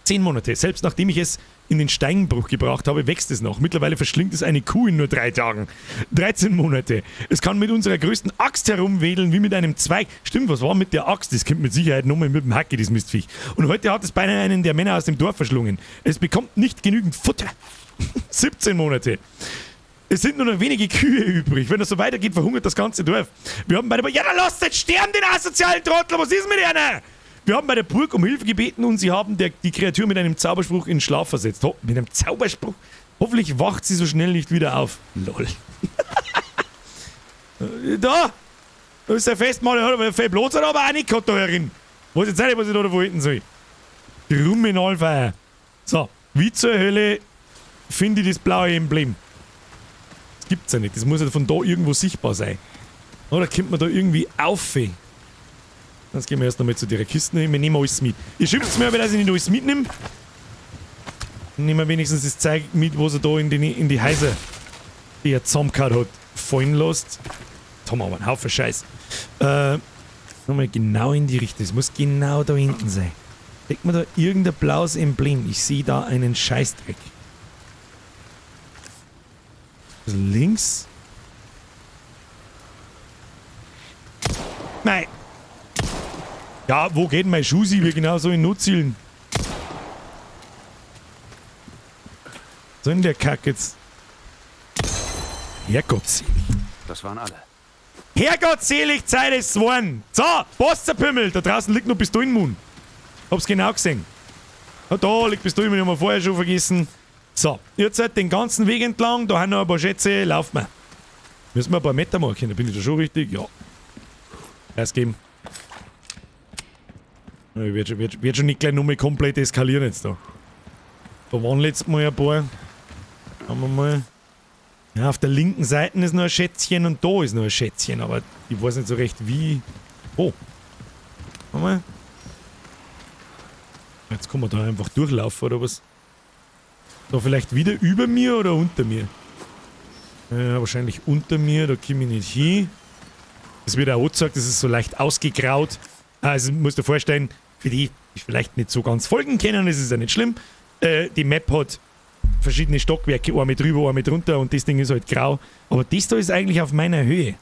10 Monate. Selbst nachdem ich es in den Steinbruch gebracht habe, wächst es noch. Mittlerweile verschlingt es eine Kuh in nur 3 Tagen. 13 Monate. Es kann mit unserer größten Axt herumwedeln, wie mit einem Zweig. Stimmt, was war mit der Axt? Das kommt mit Sicherheit nochmal mit dem Hacke, das Mistviech. Und heute hat es beinahe einen der Männer aus dem Dorf verschlungen. Es bekommt nicht genügend Futter. 17 Monate. Es sind nur noch wenige Kühe übrig. Wenn das so weitergeht, verhungert das ganze Dorf. Wir haben bei der... Ja, dann lasst jetzt sterben, den asozialen Trottel! Was ist mit einer? Wir haben bei der Burg um Hilfe gebeten und sie haben die Kreatur mit einem Zauberspruch in Schlaf versetzt. Ho, mit einem Zauberspruch? Hoffentlich wacht sie so schnell nicht wieder auf. Lol. Da! Da ist der Festmahl, der hat aber viel Platz, hat aber auch nicht gehabt da herin. Weiß jetzt auch nicht, was ich da wollten soll. Kriminalfeier. So, wie zur Hölle finde ich das blaue Emblem? Das gibt's ja nicht. Das muss ja von da irgendwo sichtbar sein. Oder kommt man da irgendwie auf? Jetzt gehen wir erst einmal zu der Kiste hin. Wir nehmen alles mit. Ihr schimpft mir aber, dass ich nicht alles mitnehme. Nehmen wir wenigstens das Zeug mit, was er da in die Häuser, die er zusammengehauen hat, fallen lässt. Jetzt haben wir aber einen Haufen Scheiß. Nochmal genau in die Richtung. Es muss genau da hinten sein. Deckt mir da irgendein blaues Emblem. Ich sehe da einen Scheißdreck. Also links. Nein. Ja, wo geht denn mein Schuh? Ich will genau so in Not zielen. So in der Kack jetzt. Herrgottselig. Das waren alle. Herrgottselig, Zeit ist geworden. So, Bosterpimmel. Da draußen liegt noch Pistolenmoon. Hab's genau gesehen. Ja, da liegt Pistolenmoon, haben wir vorher schon vergessen. So, jetzt halt den ganzen Weg entlang. Da haben noch ein paar Schätze. Laufen wir. Müssen wir ein paar Meter machen. Da bin ich da schon richtig. Ja. Gas geben. Ich werd schon nicht gleich nochmal komplett eskalieren jetzt da. Da waren letztes Mal ein paar. Schauen wir mal. Ja, auf der linken Seite ist noch ein Schätzchen und da ist noch ein Schätzchen, aber ich weiß nicht so recht wie. Oh. Schauen wir mal. Jetzt kann man da einfach durchlaufen oder was? Da vielleicht wieder über mir oder unter mir? Ja, wahrscheinlich unter mir, da komme ich nicht hin. Das wird auch angezeigt, das ist so leicht ausgegraut. Also musst du dir vorstellen, für die, die vielleicht nicht so ganz folgen können, das ist ja nicht schlimm. Die Map hat verschiedene Stockwerke, einmal drüber, einmal drunter und das Ding ist halt grau. Aber das da ist eigentlich auf meiner Höhe.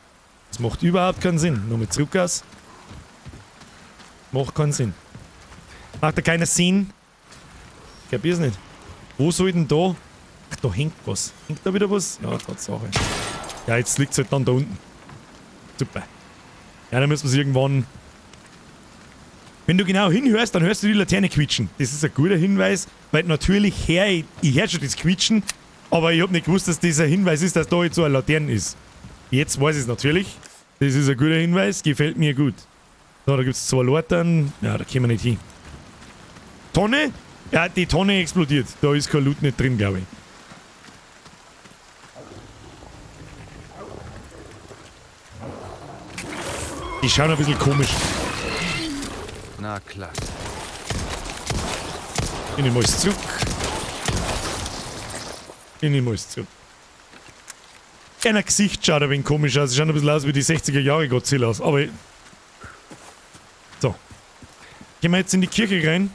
Das macht überhaupt keinen Sinn. Nochmal zurück aus. Macht keinen Sinn. Macht da keinen Sinn? Ich kapier's nicht. Wo soll denn da? Ach, da hängt was. Hängt da wieder was? Ja, Tatsache. Ja, jetzt liegt's halt dann da unten. Super. Ja, dann müssen wir's irgendwann... Wenn du genau hinhörst, dann hörst du die Laterne quietschen. Das ist ein guter Hinweis, weil natürlich hör ich, ich hör schon das Quietschen, aber ich hab nicht gewusst, dass dieser Hinweis ist, dass da jetzt so eine Laterne ist. Jetzt weiß ich's natürlich. Das ist ein guter Hinweis, gefällt mir gut. So, da gibt's 2 Laternen. Ja, da kommen wir nicht hin. Tonne? Ja, die Tonne explodiert. Da ist kein Loot nicht drin, glaub ich. Die schauen ein bisschen komisch. Na klar. Ich nehme alles zurück. Ich nehme alles zurück. Einer Gesicht schaut ein wenig komisch aus. Schaut ein bisschen aus wie die 60er Jahre Godzillas. Aber. So. Gehen wir jetzt in die Kirche rein.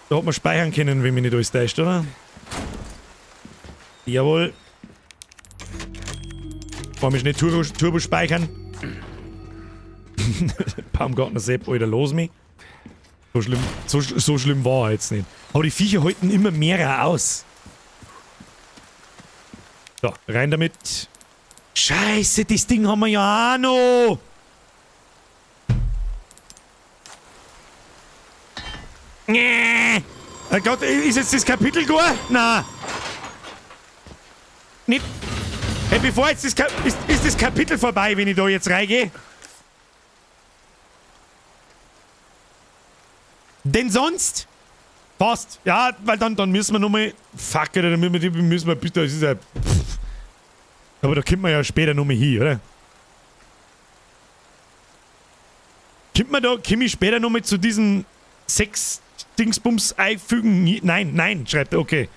Da hat man speichern können, wenn mich nicht alles täuscht, oder? Jawohl. Fahr mich nicht Turbo speichern. Baumgartner Sepp, Alter, los mich. So schlimm war er jetzt nicht. Aber die Viecher halten immer mehr aus. So, rein damit. Scheiße, das Ding haben wir ja auch noch. Nee. Oh Gott, ist jetzt das Kapitel gar? Nein. Nicht. Hey, bevor jetzt das ist das Kapitel vorbei, wenn ich da jetzt reingehe? Denn sonst? Passt. Ja, weil dann müssen wir nochmal. Fuck, Alter, dann müssen wir bitte. Das ist ja. Pff. Aber da kommt man ja später nochmal hin, oder? Kommt man da, komm ich später nochmal zu diesen 6 Dingsbums einfügen? Nein, nein, schreibt er, okay.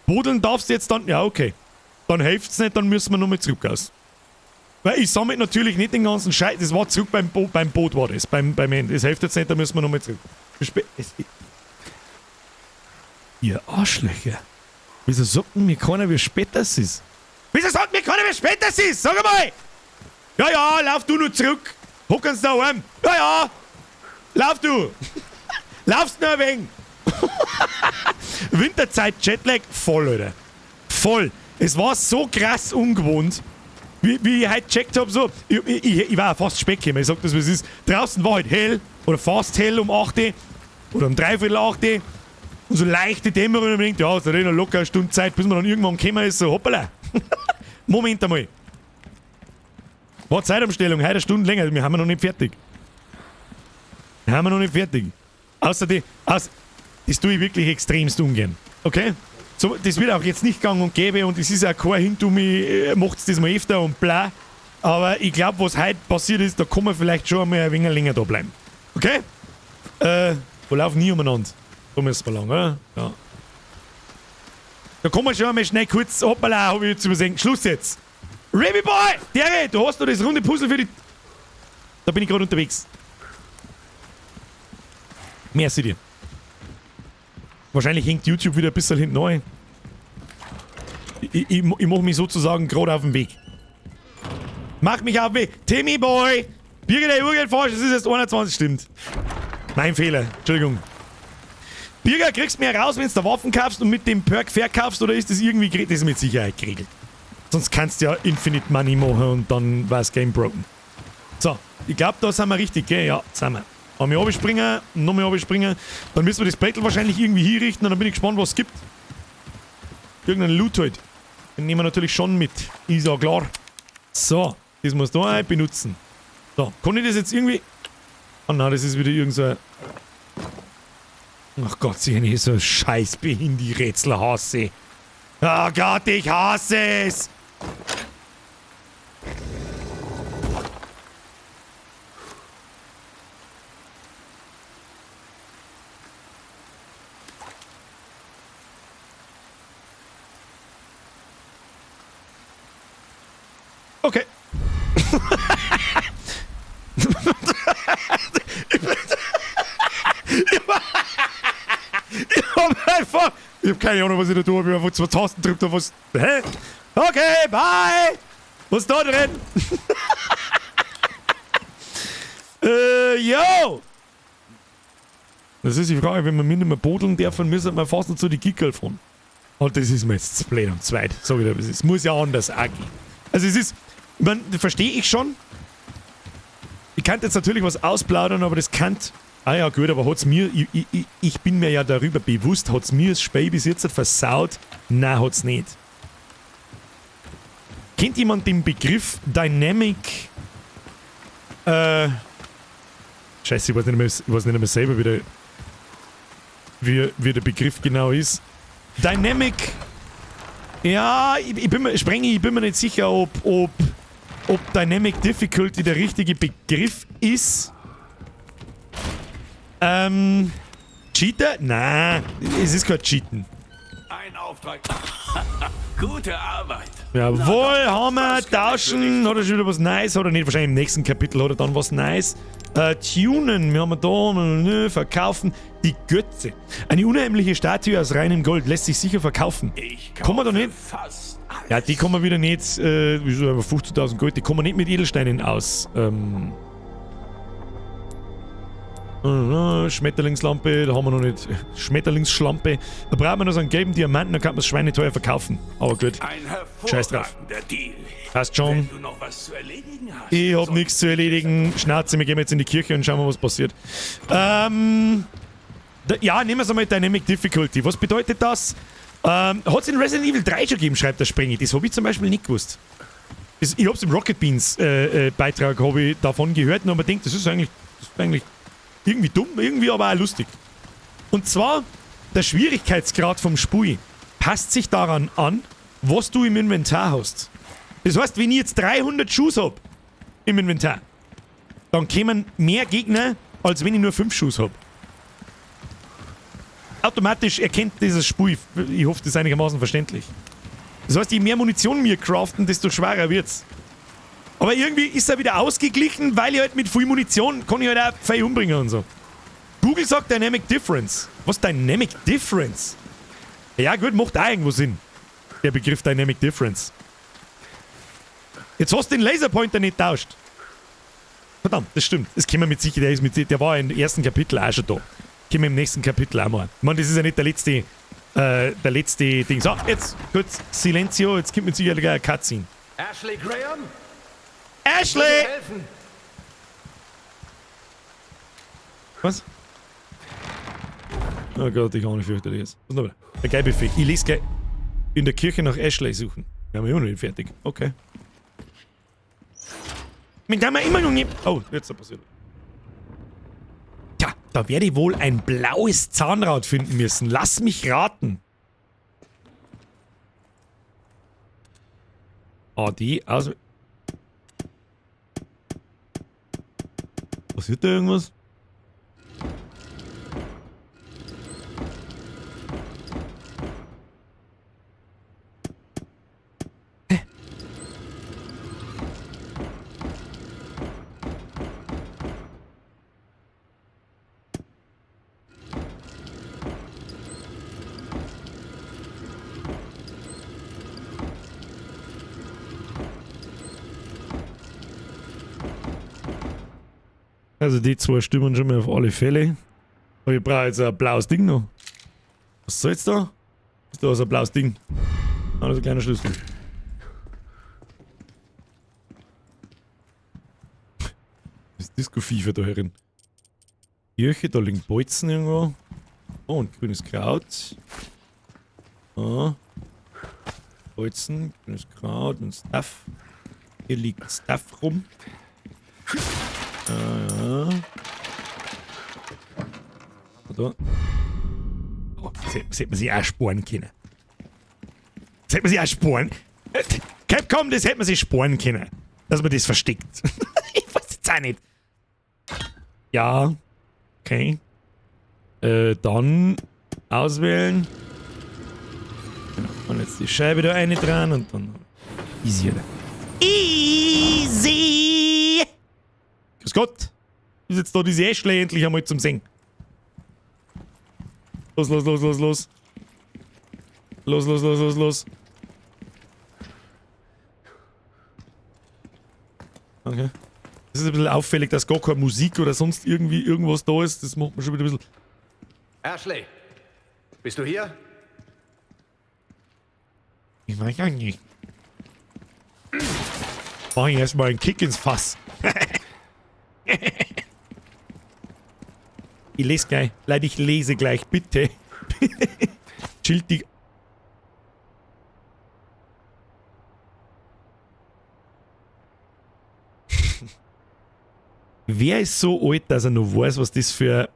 Bodeln darfst du jetzt dann. Ja, okay. Dann hilft's nicht, dann müssen wir nochmal zurück aus. Weil ich sammle natürlich nicht den ganzen Scheiß. Das war zurück beim Boot, war das. Beim Ende. Das hilft jetzt nicht, da müssen wir nochmal zurück. Ihr Arschlöcher. Wieso sagt denn mir keiner, wie spät das ist? Wieso sagt mir keiner, wie spät das ist? Sag einmal! Ja, ja, lauf du nur zurück. Hock uns da heim. Ja, ja. Lauf du. Laufst nur ein wenig. Winterzeit, Jetlag, voll, Alter. Voll. Es war so krass ungewohnt. Wie ich heute gecheckt hab, so, ich war fast spät gekommen, ich sag das, wie es ist. Draußen war halt hell, oder fast hell um 8 Uhr, oder um 7:45 Uhr. Und so leichte Dämmerung, und man denkt, ja, da noch locker eine Stunde Zeit, bis man dann irgendwann gekommen ist, so hoppala. Moment einmal. War Zeitumstellung, heute eine Stunde länger, wir haben ja noch nicht fertig. Wir haben ja noch nicht fertig. Außerdem, das tue ich wirklich extremst ungern. Okay? So, das wird auch jetzt nicht gang und gäbe und es ist auch kein Hinter mich, macht's das mal öfter und bla. Aber ich glaub, was heute passiert ist, da kann man vielleicht schon einmal ein wenig länger da bleiben. Okay? Wo laufen nie umeinander? Da müssen wir lang, oder? Ja. Da kann man schon einmal schnell kurz, hoppala, hab ich jetzt übersehen. Schluss jetzt! Ribby Boy! Dere, du hast noch das runde Puzzle für die... Da bin ich gerade unterwegs. Merci dir. Wahrscheinlich hängt YouTube wieder ein bisschen hinten rein. Ich mach mich sozusagen gerade auf den Weg. Mach mich auf den Weg. Timmy Boy! Birgit, der Uhr geht falsch, es ist erst 21, stimmt. Mein Fehler, Entschuldigung. Birger, kriegst du mehr raus, wenn du Waffen kaufst und mit dem Perk verkaufst, oder ist das irgendwie geregelt? Das ist mit Sicherheit geregelt. Sonst kannst du ja Infinite Money machen und dann war's Game broken. So, ich glaub, da sind wir richtig, gell? Ja, sind wir. Einmal runterspringen, nochmal runterspringen. Dann müssen wir das Battle wahrscheinlich irgendwie hinrichten und dann bin ich gespannt, was es gibt. Irgendeinen Loot halt. Den nehmen wir natürlich schon mit. Ist ja klar. So, das muss da benutzen. So, kann ich das jetzt irgendwie... Oh nein, das ist wieder irgend so ein... Ach Gott, sicher nicht so ein scheiß Behindi-Rätsel hasse. Oh Gott, ich hasse es! Okay. Ich hab keine Ahnung, was ich da tue. Ich hab einfach zwei Tasten gedrückt und was. Hä? Okay, bye! Was ist da drin? Yo! Das ist die Frage, wenn man mit nicht mehr bodeln darf, dann müssen wir fast noch zu die Gickerl fahren. Und das ist mir jetzt zu blöd und zweit. Sag ich dir, es muss ja anders auch gehen. Also es ist, ich mein, das verstehe ich schon. Ich kann jetzt natürlich was ausplaudern, aber das kann... Ah ja, gut, aber hat's mir... Ich bin mir ja darüber bewusst, hat's mir das Spiel bis jetzt versaut? Nein, hat's nicht. Kennt jemand den Begriff Dynamic... Scheiße, ich weiß nicht mehr, ich weiß nicht mehr selber, wie der Begriff genau ist. Dynamic... Ja, ich bin mir, Sprengi, ich bin mir nicht sicher, ob Dynamic Difficulty der richtige Begriff ist. Cheater? Nein, es ist kein Cheaten. Ein Auftrag. Gute Arbeit. Jawohl, haben wir, tauschen. Hat er schon wieder was Neues? Hat er nicht? Wahrscheinlich im nächsten Kapitel hat er dann was Neues. Tunen, wir haben da, nö, verkaufen. Die Götze. Eine unheimliche Statue aus reinem Gold lässt sich sicher verkaufen. Ich Kommen wir da nicht? fast alles. Ja, die kommen wieder nicht, wieso, aber 15.000 Gold, die kommen nicht mit Edelsteinen aus. Schmetterlingslampe, da haben wir noch nicht. Schmetterlingsschlampe. Da brauchen wir noch so einen gelben Diamanten, dann kann man das Schweine teuer verkaufen. Aber gut. Ein Scheiß drauf. hervorragender Deal. Passt schon. Wenn du noch was zu erledigen hast. Ich hab nichts zu erledigen. Schnauze, wir gehen jetzt in die Kirche und schauen mal, was passiert. Ja, nehmen wir es einmal Dynamic Difficulty. Was bedeutet das? Hat's in Resident Evil 3 schon gegeben, schreibt der Sprengi. Das hab ich zum Beispiel nicht gewusst. Ich hab's im Rocket Beans Beitrag hab ich davon gehört und hab mir gedacht, das ist eigentlich irgendwie dumm, irgendwie aber auch lustig. Und zwar, der Schwierigkeitsgrad vom Spiel passt sich daran an, was du im Inventar hast. Das heißt, wenn ich jetzt 300 Schuss hab im Inventar, dann kämen mehr Gegner, als wenn ich nur 5 Schuss hab. Automatisch erkennt dieses Spiel, ich hoffe, das ist einigermaßen verständlich. Das heißt, je mehr Munition wir craften, desto schwerer wird's. Aber irgendwie ist er wieder ausgeglichen, weil ich halt mit viel Munition kann ich halt auch viel umbringen und so. Google sagt Dynamic Difference. Was Dynamic Difference? Ja gut, macht auch irgendwo Sinn. Der Begriff Dynamic Difference. Jetzt hast du den Laserpointer nicht tauscht. Verdammt, das stimmt. Das können wir mit Sicherheit, der war im ersten Kapitel auch schon da. Können wir im nächsten Kapitel auch mal. Ich meine, das ist ja nicht der letzte Ding. So, jetzt kurz Silencio, jetzt kommt mit Sicherheit gleich eine Cutscene. Ashley Graham? Ashley! Was? Oh Gott, ich kann nicht fürchterlich jetzt. Was noch? Der gelbe Fisch. Ich lese gleich in der Kirche nach Ashley suchen. Wir haben immer noch nicht fertig. Okay. Mit dem wir immer noch nicht. Oh, jetzt ist passiert. Tja, da werde ich wohl ein blaues Zahnrad finden müssen. Lass mich raten. AD, also. Passiert da irgendwas? Hä? Also die zwei stimmen schon mal auf alle Fälle. Aber ich brauche jetzt ein blaues Ding noch. Was soll jetzt da? Ist da so ein blaues Ding? Ah, das ist ein kleiner Schlüssel. Das ist Disco-Fever da herin. Kirche, da liegen Bolzen irgendwo. Oh, und grünes Kraut. Ah. Bolzen, grünes Kraut und Stuff. Hier liegt Stuff rum. Ja. Da. Oh, das hätte man sich auch sparen können. Das hätte man sich auch sparen. Capcom, das hätte man sich sparen können. Dass man das versteckt. Ich weiß jetzt auch nicht. Ja. Okay. Dann auswählen. Genau. Und jetzt die Scheibe da eine dran und dann. Easy, oder? Easy! Grüß Gott! Ist jetzt da diese Ashley endlich einmal zum Singen. Los, los, los, los, los. Los, los, los, los, los. Okay. Das ist ein bisschen auffällig, dass gar keine Musik oder sonst irgendwie irgendwas da ist. Das macht mir schon wieder ein bisschen... Ashley, bist du hier? Ich weiß auch nicht. Mach ich erstmal einen Kick ins Fass. Ich lese gleich. Leute, ich lese gleich, bitte. Chillt die... Wer ist so alt, dass er noch weiß, was das für...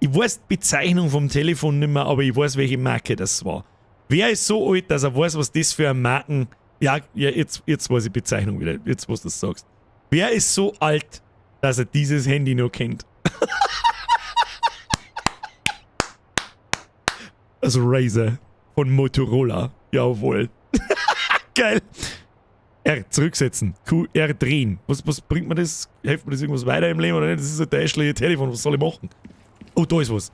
Ich weiß die Bezeichnung vom Telefon nicht mehr, aber ich weiß, welche Marke das war. Wer ist so alt, dass er weiß, was das für ein Marken... Ja, ja, jetzt weiß ich die Bezeichnung wieder, jetzt, was du das sagst. Wer ist so alt, dass er dieses Handy noch kennt? Das Razer von Motorola. Jawohl. Geil. R zurücksetzen. Q, R drehen. Was bringt mir das? Hilft mir das irgendwas weiter im Leben oder nicht? Das ist ein Ashley Telefon. Was soll ich machen? Oh, da ist was.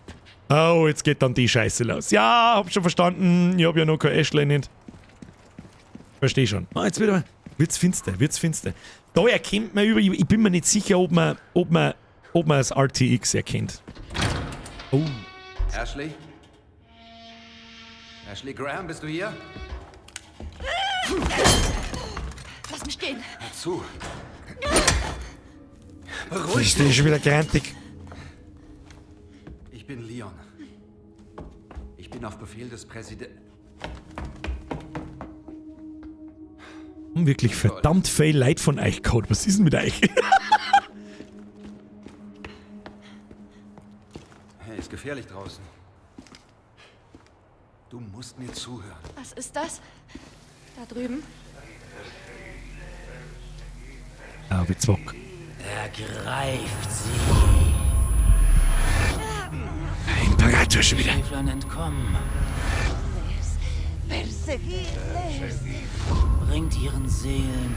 Oh, jetzt geht dann die Scheiße los. Ja, hab schon verstanden. Ich hab ja noch kein Ashley nicht. Versteh schon. Ah, jetzt wieder. Wird's finster, wird's finster. Da erkennt man über. Ich bin mir nicht sicher, ob man das RTX erkennt. Oh. Ashley? Ashley Graham, bist du hier? Lass mich gehen. Hör zu. Ich stehe schon wieder grantig. Ich bin Leon. Ich bin auf Befehl des Präsidenten. Wirklich verdammt viel Leid von euch gehabt. Was ist denn mit euch? Hey, ist gefährlich draußen. Du musst mir zuhören. Was ist das? Da drüben? Ah, wie Zwock. Ergreift sie. Imperator schon wieder. Schäflern entkommen. Bringt ihren Seelen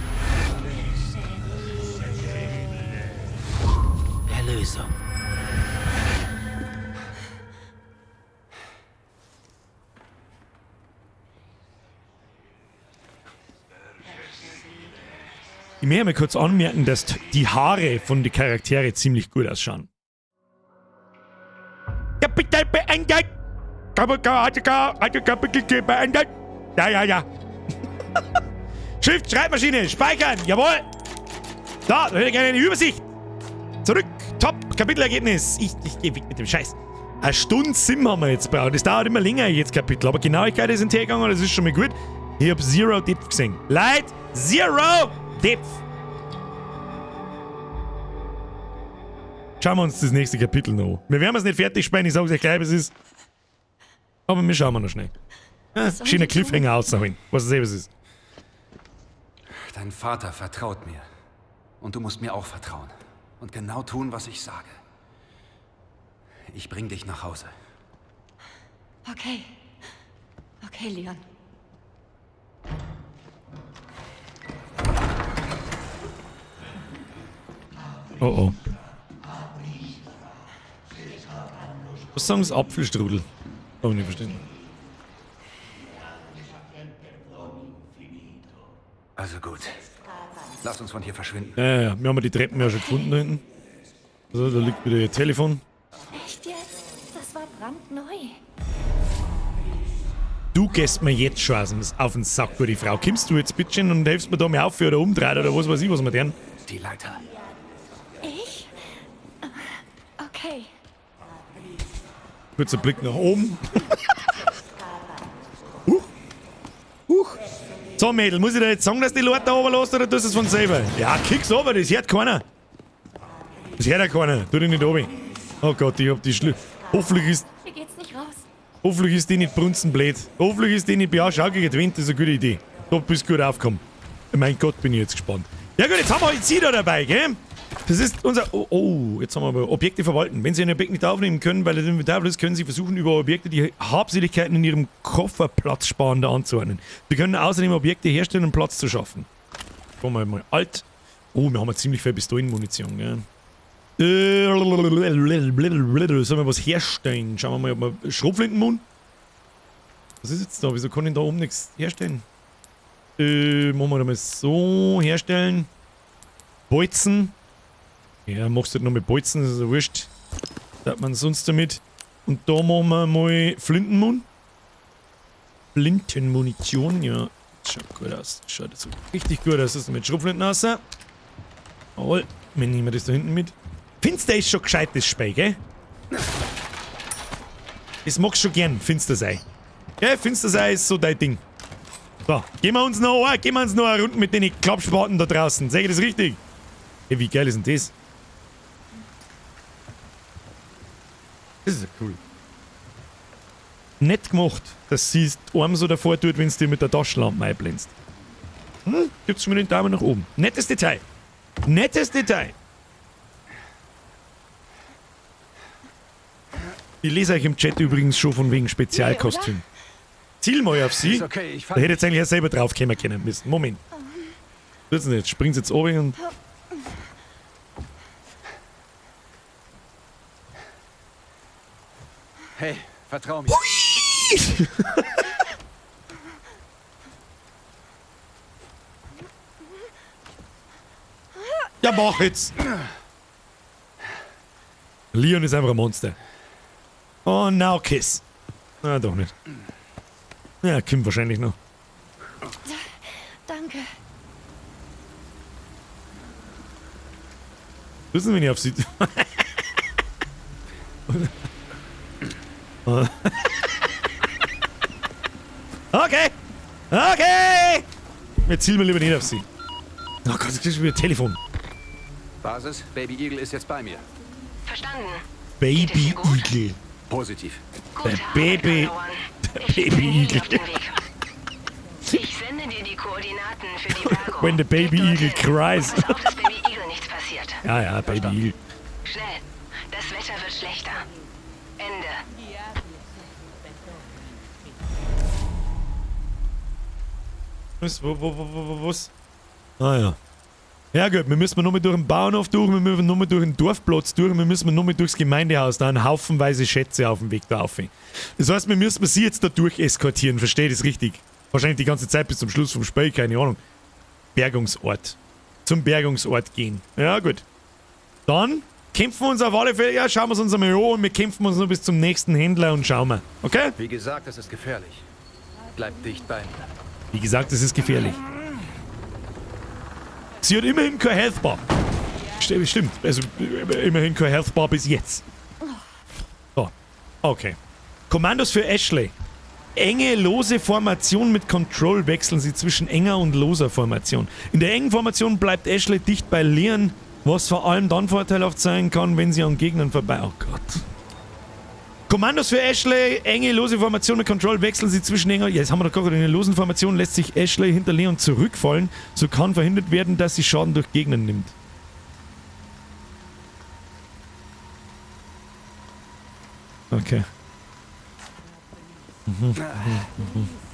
Erlösung. Ich möchte mal kurz anmerken, dass die Haare von den Charakteren ziemlich gut ausschauen. Kapitel beendet! Kapitel beendet! Ja, ja, ja. Shift, Schreibmaschine, speichern, jawohl! Da, da hätte ich gerne eine Übersicht. Zurück, top, Kapitelergebnis. Ich gehe weg mit dem Scheiß. Eine Stunde Sim haben wir jetzt gebraucht. Das dauert immer länger jetzt Kapitel. Aber Genauigkeit ist hinterhergegangen, das ist schon mal gut. Ich hab Zero Depth gesehen. Leute, Zero Depth! Schauen wir uns das nächste Kapitel noch an. Wir werden es nicht fertig spielen, ich sag's euch gleich, was es ist. Aber wir schauen mal noch schnell. Ja, schöner Cliffhanger ausholen. Was es eh was ist. Dein Vater vertraut mir. Und du musst mir auch vertrauen. Und genau tun, was ich sage. Ich bring dich nach Hause. Okay. Okay, Leon. Oh oh. Was sagen sie? Apfelstrudel? Hab ich nicht verstanden. Also gut. Lass uns von hier verschwinden. Ja, ja, ja. Wir haben die Treppen ja schon gefunden da hinten. Also, da liegt wieder ihr Telefon. Echt jetzt? Das war brandneu. Du gehst mir jetzt schon auf den Sack, gute Frau. Kommst du jetzt bitte und hilfst mir da mal auf oder umdreht oder was weiß ich, was wir tun? Die Leiter. Ich? Okay. Kurzer Blick nach oben. Huch. Huch. So, Mädel, muss ich dir jetzt sagen, dass die Leute da oben lässt oder tust du es von selber? Ja, kick's runter, das hört keiner. Das hört ja keiner. Tu dich nicht runter. Oh Gott, ich hab die Schlü... Hoffentlich ist... Hier geht's nicht raus. Hoffentlich ist die nicht brunzenblöd. Hoffentlich ist die nicht... Ja, schau gegen den Wind, das ist eine gute Idee. Da bist du gut aufgekommen. Mein Gott, bin ich jetzt gespannt. Ja gut, jetzt haben wir sie da dabei, gell? Das ist unser... Oh, oh, jetzt haben wir aber Objekte verwalten. Wenn Sie ein Objekt nicht aufnehmen können, weil es Inventar ist, können Sie versuchen, über Objekte die Habseligkeiten in Ihrem Koffer platzsparender anzuordnen. Sie können außerdem Objekte herstellen, um Platz zu schaffen. Kommen wir mal alt. Oh, wir haben ja ziemlich viel Pistolenmunition, gell? Sollen wir was herstellen? Schauen wir mal, ob wir Schrotflintenmund. Was ist jetzt da? Wieso kann ich da oben nichts herstellen? Machen wir da mal so herstellen. Bolzen. Ja, machst du halt noch mit Bolzen, das ist ja wurscht. Da hat man sonst damit. Und da machen wir mal Flintenmun. Flintenmunition, ja. Schaut gut aus. Schaut so richtig gut aus. Das ist mit Schrotflinten raus. Jawohl. Wir nehmen das da hinten mit. Finster ist schon gescheit, das Spiel, gell? Das magst du schon gern, finster sein. Gell, finster sein ist so dein Ding. So, gehen wir uns noch an, gehen wir uns noch eine Runde mit den Klappspaten da draußen. Sag ich das richtig? Hey, wie geil ist denn das? Das ist ja cool. Nett gemacht, dass sie die Arme so davor tut, wenn sie dir mit der Taschenlampe einblendest. Hm? Gibt's schon mal den Daumen nach oben. Nettes Detail. Nettes Detail. Ich lese euch im Chat übrigens schon von wegen Spezialkostüm. Ziel mal auf sie. Ist okay, ich Da hätte jetzt eigentlich auch selber drauf kommen können müssen. Moment. Was ist denn jetzt? Springt jetzt oben und. Hey, vertrau mir. Ja, mach jetzt! Leon ist einfach ein Monster. Oh, now kiss. Na, doch nicht. Ja, Kim wahrscheinlich noch. Danke. Wissen wir nicht auf sie. Okay! Okay! Wir zielen mal lieber nicht auf sie. Oh Gott, das ist schon wieder Telefon. Basis, Baby Eagle ist jetzt bei mir. Verstanden. Baby Eagle. Positiv. Gute Der Baby- Arbeit, One. Der Ich schicke Baby einen Heli Eagle. auf den Weg. Ich sende dir die Koordinaten für die Bergung. When the baby Geht eagle dorthin. cries. Pass auf, dass Baby Eagle nichts passiert. Ja, ja, Baby Eagle. Schnell. Das Wetter wird schlechter. Ende. Was, wo, was? Ah ja. Ja gut, wir müssen nochmal durch den Bauernhof durch, wir müssen nochmal durch den Dorfplatz durch, wir müssen nochmal durchs Gemeindehaus, da sind haufenweise Schätze auf dem Weg da auf. Das heißt, wir müssen sie jetzt da durch eskortieren, verstehe ich das richtig? Wahrscheinlich die ganze Zeit bis zum Schluss vom Spiel, keine Ahnung. Bergungsort. Zum Bergungsort gehen. Ja gut. Dann kämpfen wir uns auf alle Fälle, ja, schauen wir es uns einmal an und wir kämpfen uns noch bis zum nächsten Händler und schauen wir. Okay? Wie gesagt, es ist gefährlich. Bleib dicht bei mir. Wie gesagt, es ist gefährlich. Sie hat immerhin kein Health Bar. Stimmt, also immerhin kein Health Bar bis jetzt. So, okay. Kommandos für Ashley. Enge, lose Formation mit Control wechseln sie zwischen enger und loser Formation. In der engen Formation bleibt Ashley dicht bei Leon, was vor allem dann vorteilhaft sein kann, wenn sie an Gegnern vorbei... Oh Gott. Kommandos für Ashley, enge, lose Formation mit Control, wechseln sie zwischen enger... Ja, jetzt haben wir doch gerade in der losen Formation lässt sich Ashley hinter Leon zurückfallen, so kann verhindert werden, dass sie Schaden durch Gegner nimmt. Okay.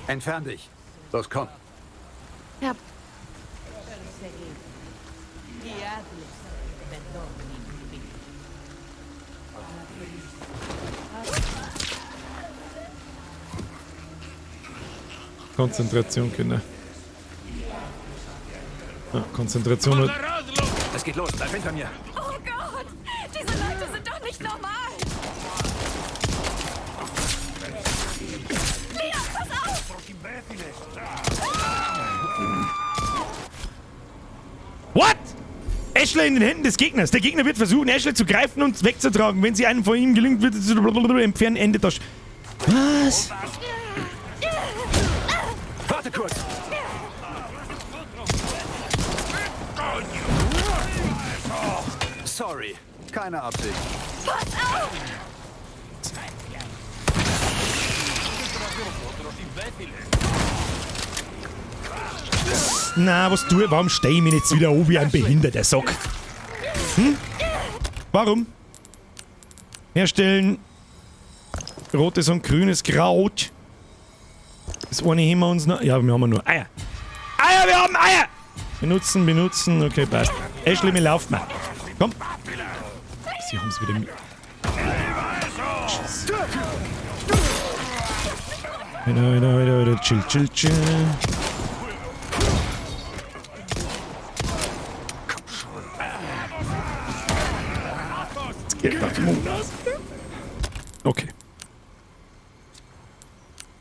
Entfern dich. Los, komm. Ja, Konzentration, Kinder. Ja, Konzentration. Es geht los. Bleib hinter mir. Oh Gott! Diese Leute sind doch nicht normal! Leon, pass auf! What? Ashley in den Händen des Gegners. Der Gegner wird versuchen, Ashley zu greifen und wegzutragen. Wenn sie einem von ihm gelingt, wird sie entfernen. Ende das. Was? Warte kurz. Sorry. Keine Absicht. Pass auf! Na, was tue ich? Warum stehe ich mir jetzt wieder an wie ein behinderter Sack? Hm? Warum? Herstellen. Rotes und grünes Kraut. Das eine heben wir uns noch. Ja, wir haben nur Eier. Eier, wir haben Eier! Benutzen, benutzen. Okay, passt. Ashley, wir laufen mal. Komm. Sie haben es wieder mit. Alter, Alter, Alter, Alter, chill, chill, chill. Jetzt geht das Mund aus. Okay.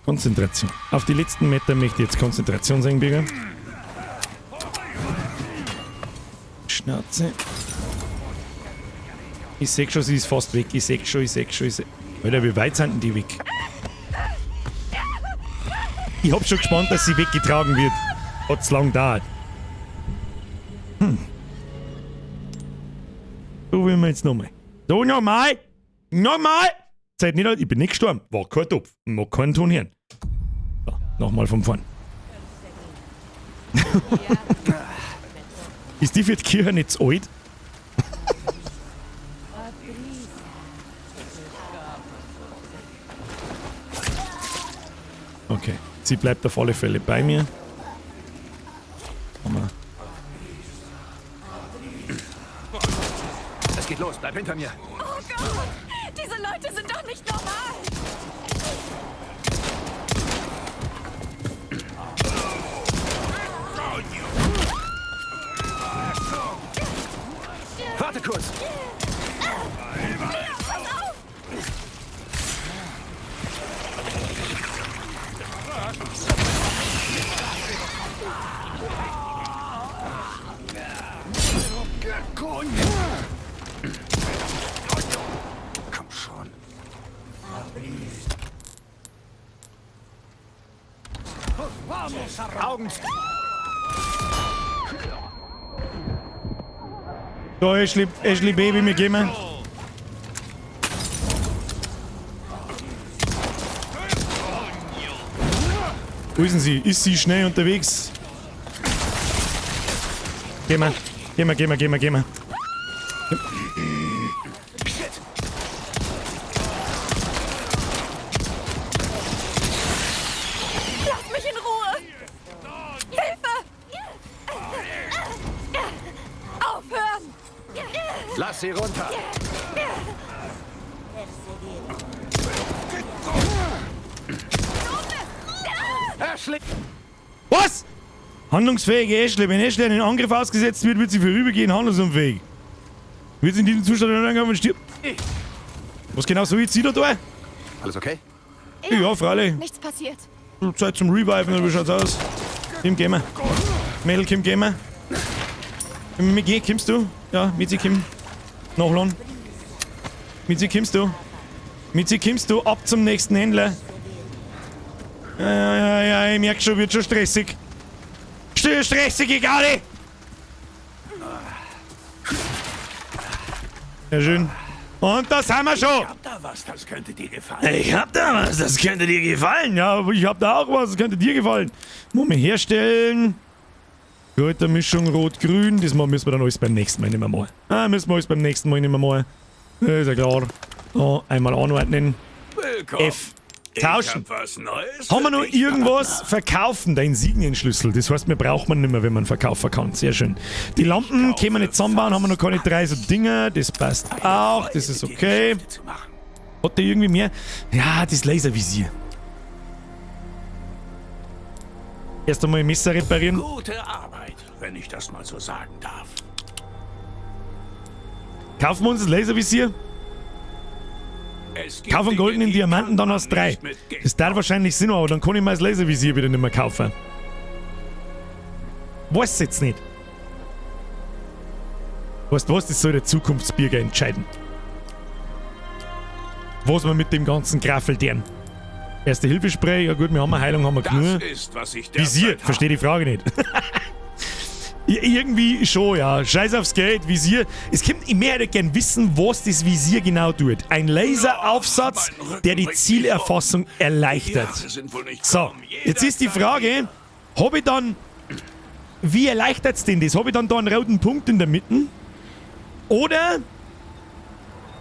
Konzentration. Auf die letzten Meter möchte ich jetzt Konzentration sein, Bürger. Schnauze. Ich seh schon, sie ist fast weg. Ich seh schon, ich seh schon, ich seh. Alter, wie weit sind denn die weg? Ich hab schon gespannt, dass sie weggetragen wird. Hat's lang dauert. So will wir jetzt nochmal. So, nochmal! Nochmal! Zeit nicht alt, ich bin nicht gestorben. War kein Topf. Mag keinen Ton hören. So, nochmal von vorn. Ist die für die Kirche nicht zu alt? Okay, sie bleibt auf alle Fälle bei mir. Hammer. Es geht los, bleib hinter mir. Oh Gott! Diese Leute sind doch nicht normal! Warte kurz! Komm schon. Augen. So, Ashley, Ashley Baby, wir gehen. mal. Wo ist denn sie? Ist sie schnell unterwegs? Geh mal. Geh mal, geh mal, geh mal, geh mal. Lass mich in Ruhe! Hilfe! Aufhören! Lass sie runter. Ashley! Was? Handlungsfähige Ashley. Wenn Ashley einen Angriff ausgesetzt wird, wird sie vorübergehend handlungsunfähig. Wird sie in diesem Zustand angreifen und stirbt. Was genau soll ich jetzt wieder da? Alles okay? Ja, freilich. Nichts passiert. Zeit zum Reviven, oder wie schaut's aus? Kim, gehen wir. Mädel, Kim, gehen wir. Miki, kommst du? Ja, Mitzi, komm. Nachladen. Mitzi, kommst du? Mitzi, kommst du? Ab zum nächsten Händler. Ja, ja, ja, ja, ich merk schon, wird schon stressig. Stressig, egal. Sehr schön. Und das haben wir schon. Ich hab da was, das könnte dir gefallen. Ich hab da was, das könnte dir gefallen. Ja, aber ich hab da auch was, das könnte dir gefallen. Mumme herstellen. Kräutermischung rot-grün. Das müssen wir dann alles beim nächsten Mal nicht mehr machen. Ah, müssen wir alles beim nächsten Mal nicht mehr machen. Ist ja klar. So, einmal anordnen. Willkommen. F. Tauschen. Ich hab was Neues Haben wir für noch dich, irgendwas Partner. verkaufen? Der Insignienschlüssel. Das heißt, wir braucht man nicht mehr, wenn man verkaufen kann. Sehr schön. Die Lampen können wir nicht zusammenbauen, haben wir noch keine drei so Dinger. Das passt auch. Das ist okay. Hat der irgendwie mehr? Ja, das Laservisier. Erst einmal Messer reparieren. Gute Arbeit, wenn ich das mal so sagen darf. Kaufen wir uns das Laservisier? Es gibt Kauf einen Dinge, goldenen die Diamanten, kann dann man hast du drei. nicht mit Geld Das darf wahrscheinlich Sinn, aber dann kann ich mir das Laservisier wieder nicht mehr kaufen. Weiß jetzt nicht. Weißt du was, das soll der Zukunftsbürger entscheiden. Was wir mit dem ganzen Graffel deren. Erste Hilfespray, ja gut, wir haben eine Heilung, haben wir Das genug. ist, was ich Visier, derzeit verstehe die Frage nicht. Ja, irgendwie schon, ja. Scheiß aufs Geld, Visier. Es kommt, ich möchte gern wissen, was das Visier genau tut. Ein Laseraufsatz, Mein Rücken der die bringt mich Zielerfassung um. Die erleichtert. Jahre sind wohl nicht So, kommen. jetzt ist die Frage, hab ich dann... Wie erleichtert's denn das? Hab ich dann da einen roten Punkt in der Mitte? Oder...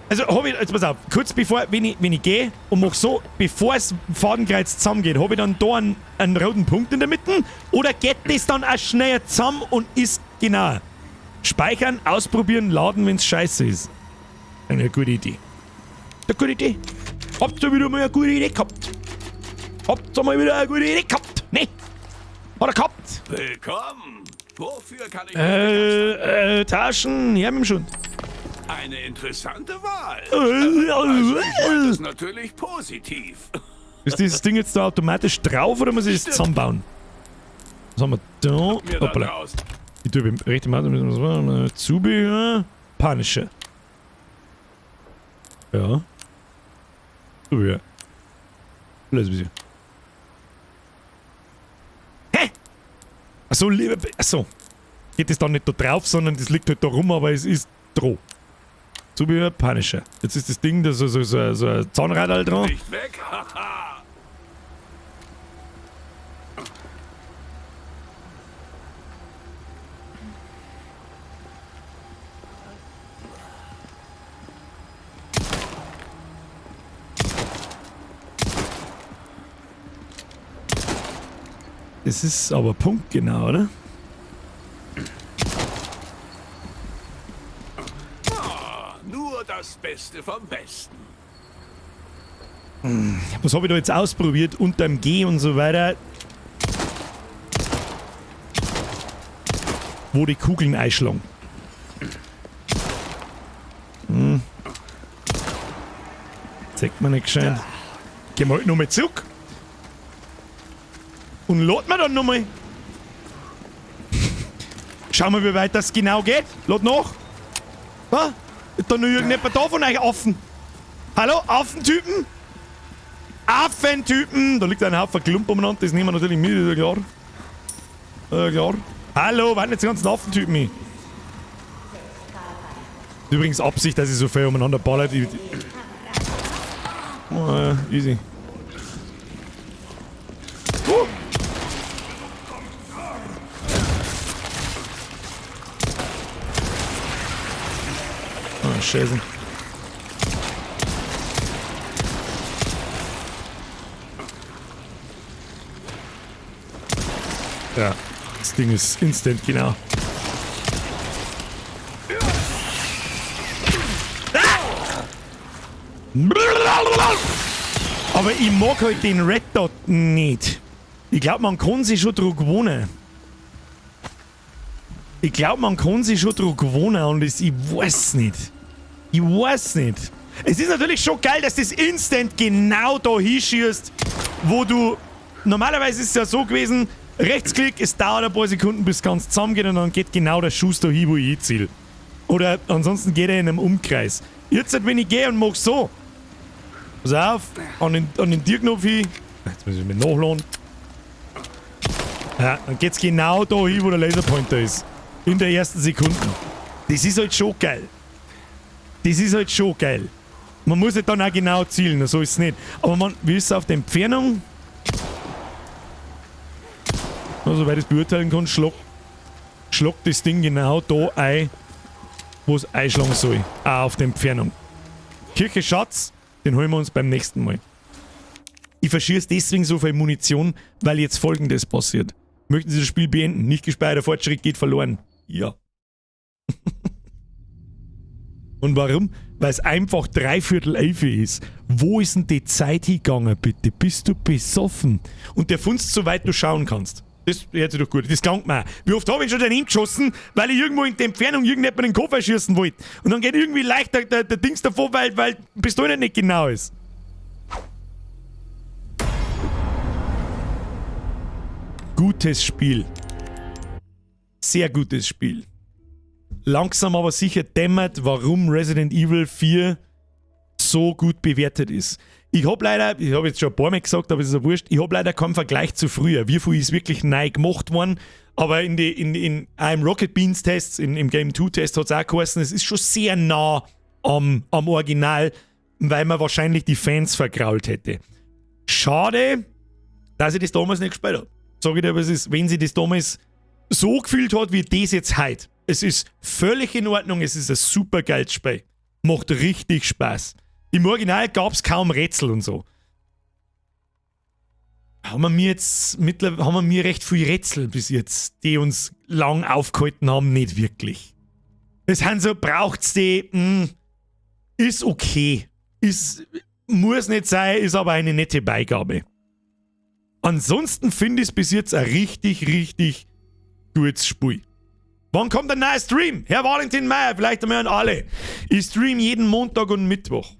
Also hab ich, jetzt pass auf, kurz bevor, wenn ich gehe und mach so, bevor das Fadenkreuz zusammengeht, hab ich dann da einen roten Punkt in der Mitte? Oder geht das dann auch schneller zusammen und ist genau? Speichern, ausprobieren, laden, wenn's scheiße ist. Eine gute Idee. Eine gute Idee. Habt ihr wieder mal eine gute Idee gehabt? Habt ihr mal wieder eine gute Idee gehabt? Ne? Hat er gehabt? Willkommen. Wofür kann ich Taschen, her mit dem Schund. Eine interessante Wahl. Also, ich meine das natürlich positiv. Ist dieses Ding jetzt da automatisch drauf oder muss ich das zusammenbauen? Was haben wir da? Hoppala. Ich tue beim rechten Mal Zubehör. Punisher. Ja. Zubehör. Alles bisschen. Hä? Achso, liebe. Achso. Geht das dann nicht da drauf, sondern das liegt halt da rum, aber es ist droh. Zubehör, Punisher. Jetzt ist das Ding da so ein Zahnrad dran. Nicht weg, haha. Das ist aber punktgenau, oder? Ah, nur das Beste vom Besten. Was habe ich da jetzt ausprobiert? Unterm G und so weiter. Wo die Kugeln einschlagen. Hm. Zeigt mir nicht gescheit. Gehen wir halt nochmal zurück. Und lad mir dann nochmal. Schauen wir, wie weit das genau geht. Lad nach. Ah, ist da noch irgendjemand da von euch Affen? Hallo, Affentypen? Affentypen! Da liegt ein Haufen Klump umeinander, das nehmen wir natürlich mit, ist ja klar. Ja, klar. Hallo, warten jetzt die ganzen Affentypen hin. Übrigens Absicht, dass ich so viel umeinander ballert. Oh, easy. Oh, Scheiße. Ja, das Ding ist instant, genau. Aber ich mag halt den Red Dot nicht. Ich glaub, man kann sich schon dran gewohnen. Ich glaub, man kann sich schon dran gewohnen und das, ich weiß nicht. Ich weiß nicht. Es ist natürlich schon geil, dass das instant genau da hinschießt, wo du... Normalerweise ist es ja so gewesen, Rechtsklick, es dauert ein paar Sekunden, bis es ganz zusammengeht und dann geht genau der Schuss da hin, wo ich hinziele. Oder ansonsten geht er in einem Umkreis. Jetzt, wenn ich gehe und mach so. Pass auf, an den Tierknopf hin. Jetzt muss ich mich nachladen. Ja, dann geht's genau da hin, wo der Laserpointer ist. In der ersten Sekunde. Das ist halt schon geil. Das ist halt schon geil. Man muss halt dann auch genau zielen, so ist es nicht. Aber man, wie ist es auf der Entfernung? Also, soweit ich es beurteilen kann, schlagt das Ding genau da ein, wo es einschlagen soll. Auch auf der Entfernung. Kirche Schatz, den holen wir uns beim nächsten Mal. Ich verschieße deswegen so viel Munition, weil jetzt Folgendes passiert. Möchten Sie das Spiel beenden? Nicht gespeicherter Fortschritt geht verloren. Ja. Und warum? Weil es einfach 10:45 ist. Wo ist denn die Zeit hingegangen, bitte? Bist du besoffen? Und der funzt, soweit du schauen kannst. Das hört sich doch gut. Das klangt mir auch. Wie oft habe ich schon daneben geschossen, weil ich irgendwo in der Entfernung irgendjemanden den Koffer schießen wollte. Und dann geht irgendwie leicht der Dings davor, weil die Pistole nicht genau ist. Gutes Spiel. Sehr gutes Spiel. Langsam aber sicher dämmert, warum Resident Evil 4 so gut bewertet ist. Ich hab leider, ich hab jetzt schon ein paar Mal gesagt, aber es ist ja wurscht, ich hab leider keinen Vergleich zu früher. Wie viel ist wirklich neu gemacht worden? Aber in einem Rocket Beans Test, im Game 2 Test hat's auch geheißen, es ist schon sehr nah am Original, weil man wahrscheinlich die Fans vergrault hätte. Schade, dass ich das damals nicht gespielt hab. Sag ich dir, was ist, wenn sie das damals so gefühlt hat, wie das jetzt heute. Es ist völlig in Ordnung, es ist ein super geiles Spiel. Macht richtig Spaß. Im Original gab's kaum Rätsel und so. Haben wir mir jetzt mittlerweile, haben wir mir recht viel Rätsel bis jetzt, die uns lang aufgehalten haben, nicht wirklich. Es sind so, braucht's die, ist okay. Ist, muss nicht sein, ist aber eine nette Beigabe. Ansonsten finde ich es bis jetzt ein richtig, richtig gutes Spiel. Wann kommt ein neuer Stream? Herr Valentin Meyer, vielleicht einmal an alle. Ich stream jeden Montag und Mittwoch.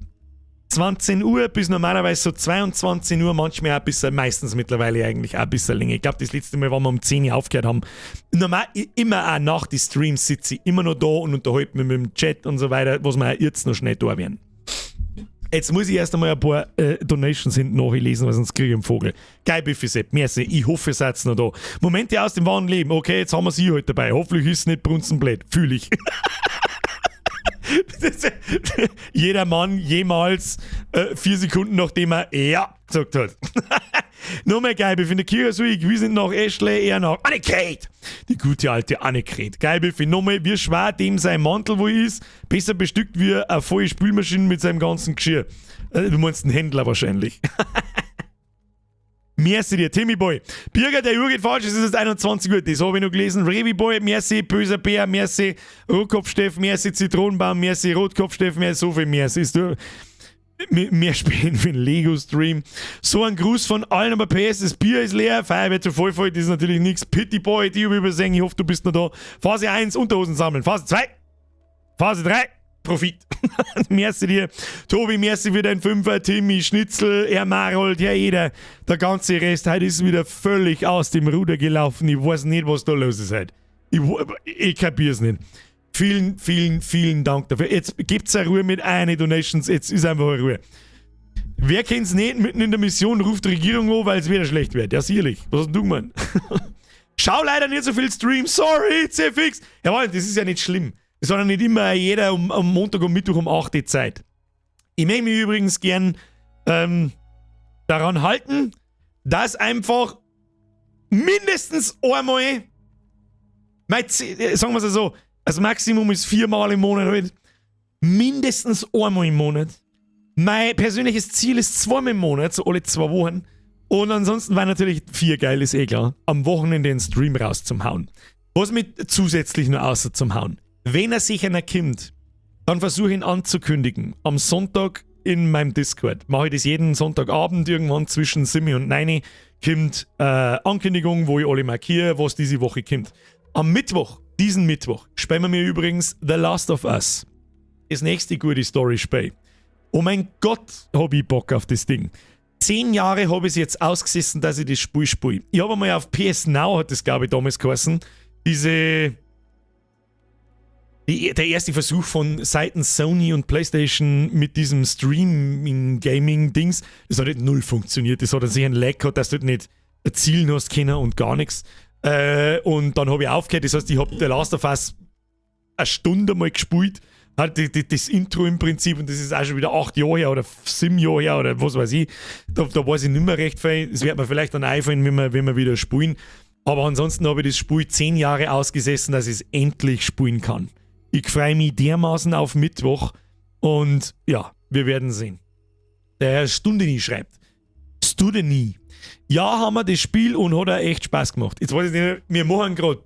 20 Uhr bis normalerweise so 22 Uhr, manchmal auch ein bisschen, meistens mittlerweile eigentlich auch ein bisschen länger. Ich glaube, das letzte Mal, wann wir um 10 Uhr aufgehört haben. Normal, immer auch nach die Streams sitze ich immer noch da und unterhalte mich mit dem Chat und so weiter, was wir auch jetzt noch schnell da werden. Jetzt muss ich erst einmal ein paar Donations hinten nachlesen, weil sonst kriege ich einen Vogel. Geil, Biffy Sepp, merci. Ich hoffe, ihr seid noch da. Momente aus dem wahren Leben. Okay, jetzt haben wir sie heute dabei. Hoffentlich ist es nicht brunzenblöd. Fühle ich. Jeder Mann jemals 4 Sekunden, nachdem er "Ja" gesagt hat. Nochmal geil, ich finde Kira so, wir sind nach Ashley, er nach Annegret. Die gute alte Annegret. Geil, Biffy, nochmal, wie schwer dem sein Mantel wo ist, besser bestückt wie eine volle Spülmaschine mit seinem ganzen Geschirr. Du meinst einen Händler wahrscheinlich. Merci dir, Timmy Boy. Birger, der Uhr geht falsch, es ist jetzt 21 Uhr, das habe ich noch gelesen. Revi Boy, merci, böser Bär, merci, Rotkopfsteff, merci, Zitronenbaum, merci, Rotkopfsteff, merci, so viel merci. Ist du, mehr spielen für den Lego-Stream. So ein Gruß von allen, aber PS, das Bier ist leer, Feuerwehr zu voll, das ist natürlich nichts. Pitty Boy, die übersehen, ich hoffe, du bist noch da. Phase 1, Unterhosen sammeln. Phase 2, Phase 3, Profit. Merci dir. Tobi, merci für dein Fünfer, Timmy, Schnitzel, Herr Marold, Herr Eder. Der ganze Rest heute ist wieder völlig aus dem Ruder gelaufen. Ich weiß nicht, was da los ist heute. Ich kapier's nicht. Vielen, vielen, vielen Dank dafür. Jetzt gibt's eine Ruhe mit eine Donations. Jetzt ist einfach eine Ruhe. Wer kennt's nicht? Mitten in der Mission ruft die Regierung an, weil es wieder schlecht wird. Ja, sicherlich. Was hast denn du gemeint? Schau leider nicht so viel Stream. Sorry, CFX. Jawohl, das ist ja nicht schlimm. Es hat ja nicht immer jeder am Montag und Mittwoch um 8 Uhr Zeit. Ich möchte mich übrigens gern daran halten, dass einfach mindestens einmal, mein, sagen wir es so, das Maximum ist viermal im Monat halt, mindestens einmal im Monat. Mein persönliches Ziel ist zweimal im Monat, so alle 2 Wochen. Und ansonsten war natürlich vier geil, ist eh klar, am Wochenende einen Stream rauszuhauen. Was mit zusätzlich nur außer zum Hauen. Wenn er sich einer kommt, dann versuche ich ihn anzukündigen. Am Sonntag in meinem Discord. Mache ich das jeden Sonntagabend irgendwann zwischen 7 und 9 kommt Ankündigung, wo ich alle markiere, was diese Woche kommt. Am Mittwoch, diesen Mittwoch, spielen wir mir übrigens The Last of Us. Das nächste gute Story-Spiel. Oh mein Gott, hab ich Bock auf das Ding. 10 Jahre habe ich es jetzt ausgesessen, dass ich das Spiel spiele. Ich habe einmal auf PS Now, hat das, glaube ich, damals geheißen, der erste Versuch von seitens Sony und PlayStation mit diesem Streaming-Gaming-Dings, das hat nicht null funktioniert. Das hat sich einen Lag gehabt, dass du nicht zielen hast können und gar nichts. Und dann habe ich aufgehört, das heißt, ich habe The Last of Us eine Stunde mal gespielt, halt das Intro im Prinzip, und das ist auch schon wieder 8 Jahre her oder 7 Jahre her oder was weiß ich. Da weiß ich nicht mehr recht viel. Das wird mir vielleicht dann einfallen, wenn wir wieder spielen. Aber ansonsten habe ich das Spiel 10 Jahre ausgesessen, dass ich es endlich spielen kann. Ich freue mich dermaßen auf Mittwoch und ja, wir werden sehen. Der Herr Stundeni schreibt. Studeni. Ja, haben wir das Spiel und hat auch echt Spaß gemacht. Jetzt weiß ich nicht, wir machen gerade,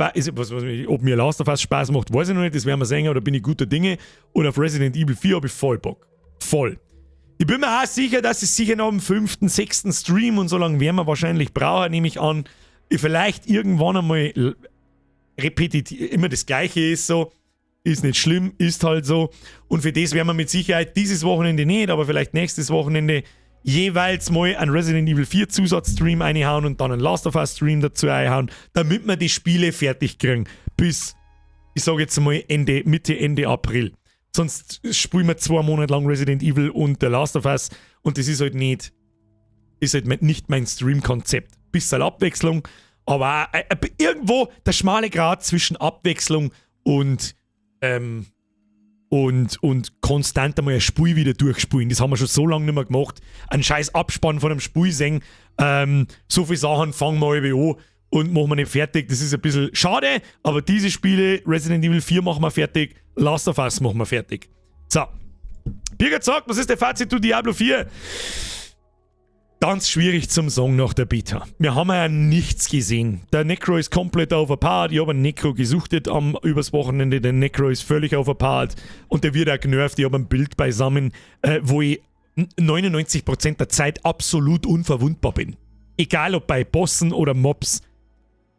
ob mir Last of Us Spaß macht, weiß ich noch nicht, das werden wir sehen, aber da bin ich guter Dinge. Und auf Resident Evil 4 habe ich voll Bock. Voll. Ich bin mir auch sicher, dass es sicher noch am fünften, sechsten Stream und so lange werden wir wahrscheinlich brauchen, nehme ich an, vielleicht irgendwann einmal repetitiv, immer das Gleiche ist so. Ist nicht schlimm, ist halt so. Und für das werden wir mit Sicherheit dieses Wochenende nicht, aber vielleicht nächstes Wochenende jeweils mal einen Resident Evil 4 Zusatzstream einhauen und dann einen Last of Us Stream dazu einhauen, damit wir die Spiele fertig kriegen. Bis, ich sage jetzt mal, Ende, Mitte, Ende April. Sonst spielen wir 2 Monate lang Resident Evil und The Last of Us und das ist halt nicht mein Stream-Konzept. Bisschen Abwechslung, aber irgendwo der schmale Grat zwischen Abwechslung und konstant einmal ein Spiel wieder durchspielen. Das haben wir schon so lange nicht mehr gemacht. Ein scheiß Abspann von einem Spiel sehen. So viele Sachen fangen wir alle an und machen wir nicht fertig. Das ist ein bisschen schade, aber diese Spiele, Resident Evil 4 machen wir fertig, Last of Us machen wir fertig. So. Birgit sagt, was ist der Fazit zu Diablo 4? Ganz schwierig zum Sagen nach der Beta. Wir haben ja nichts gesehen. Der Necro ist komplett overpowered. Ich habe einen Necro gesuchtet übers Wochenende. Der Necro ist völlig overpowered und der wird auch generft. Ich habe ein Build beisammen, wo ich 99% der Zeit absolut unverwundbar bin. Egal ob bei Bossen oder Mobs.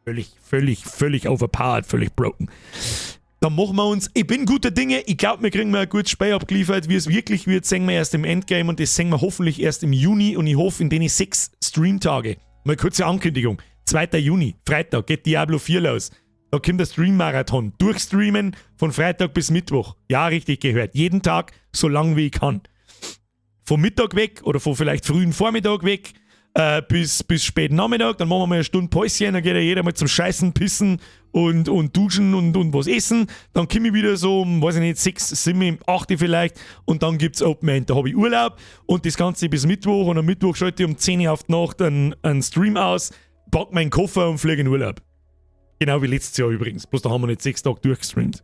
Völlig, völlig, völlig overpowered, völlig broken. Dann machen wir uns, ich bin guter Dinge, ich glaube, wir kriegen mal ein gutes Spiel abgeliefert. Wie es wirklich wird, sehen wir erst im Endgame und das sehen wir hoffentlich erst im Juni und ich hoffe, in den 6 Streamtage. Mal kurze Ankündigung. 2. Juni, Freitag, geht Diablo 4 los. Da kommt der Stream-Marathon. Durchstreamen von Freitag bis Mittwoch. Ja, richtig gehört. Jeden Tag, so lang wie ich kann. Vom Mittag weg oder von vielleicht frühen Vormittag weg bis späten Nachmittag. Dann machen wir mal eine Stunde Päuschen, dann geht ja jeder mal zum Scheißen, Pissen und Duschen und was essen. Dann komme ich wieder so um, weiß ich nicht, 6, 7, 8 vielleicht und dann gibt's Open End. Da habe ich Urlaub und das Ganze bis Mittwoch und am Mittwoch schalte ich um 10 Uhr auf die Nacht einen Stream aus, pack meinen Koffer und fliege in Urlaub. Genau wie letztes Jahr übrigens. Bloß da haben wir nicht 6 Tage durchgestreamt.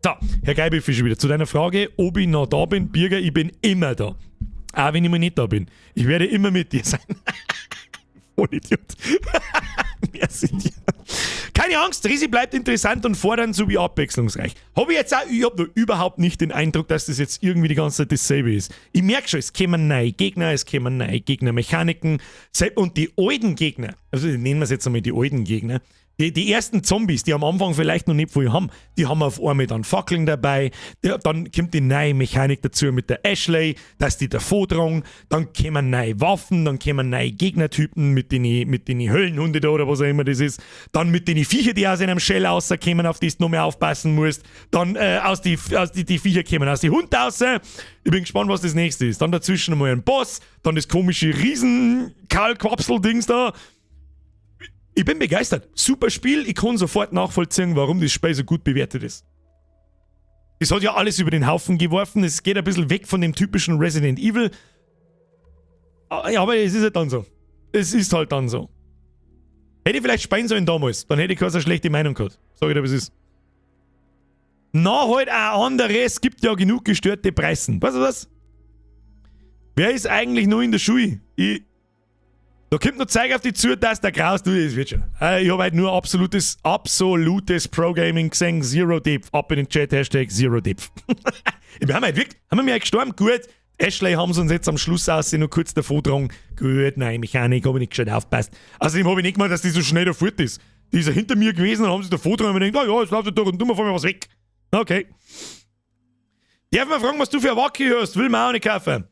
So, Herr Geibelfischer wieder. Zu deiner Frage, ob ich noch da bin. Birger, ich bin immer da. Auch wenn ich mal nicht da bin. Ich werde immer mit dir sein. Vollidiot. Merci dir. Keine Angst, Risi bleibt interessant und fordernd sowie abwechslungsreich. Habe ich jetzt auch, ich habe überhaupt nicht den Eindruck, dass das jetzt irgendwie die ganze Zeit dasselbe ist. Ich merke schon, es kommen neue Gegner, es kommen neue Gegnermechaniken und die alten Gegner, also nennen wir es jetzt einmal die alten Gegner, die ersten Zombies, die am Anfang vielleicht noch nicht viel haben, die haben auf einmal dann Fackeln dabei, dann kommt die neue Mechanik dazu mit der Ashley, dass die davor tragen, dann kommen neue Waffen, dann kommen neue Gegnertypen mit den Höllenhunde da oder was auch immer das ist, dann mit den Viecher, die aus einem Shell rauskommen, auf die du noch mehr aufpassen musst, dann aus die Viecher kommen aus die Hund raus. Ich bin gespannt, was das nächste ist. Dann dazwischen nochmal ein Boss, dann das komische Riesen-Kaulquapsel-Dings da. Ich bin begeistert. Super Spiel. Ich kann sofort nachvollziehen, warum das Spiel so gut bewertet ist. Es hat ja alles über den Haufen geworfen. Es geht ein bisschen weg von dem typischen Resident Evil. Ah, ja, aber es ist halt dann so. Es ist halt dann so. Hätte ich vielleicht spielen sollen damals, dann hätte ich keine so schlechte Meinung gehabt. Sag ich dir, was ist. Na, halt auch andere. Es gibt ja genug gestörte Preisen. Weißt du was? Wer ist eigentlich noch in der Schule? Da kommt noch Zeug auf die zu, dass der Graus, du, das wird schon. Ich habe halt nur absolutes, absolutes Pro-Gaming gesehen. Zero Depth. Ab in den Chat, #ZeroDepth. Wir haben halt wirklich, haben wir mir gestorben? Gut. Ashley haben sie uns jetzt am Schluss aus noch kurz davor getragen. Gut, nein, Mechanik, habe ich nicht gescheit aufpasst. Außerdem habe ich nicht gemeint, dass die so schnell da fort ist. Die ist ja hinter mir gewesen und haben sie davor getragen und ich gedacht, oh ja, jetzt läuft sie durch und du mir vor mir was weg. Okay. Darf man fragen, was du für eine Wacke hast? Will man auch nicht kaufen.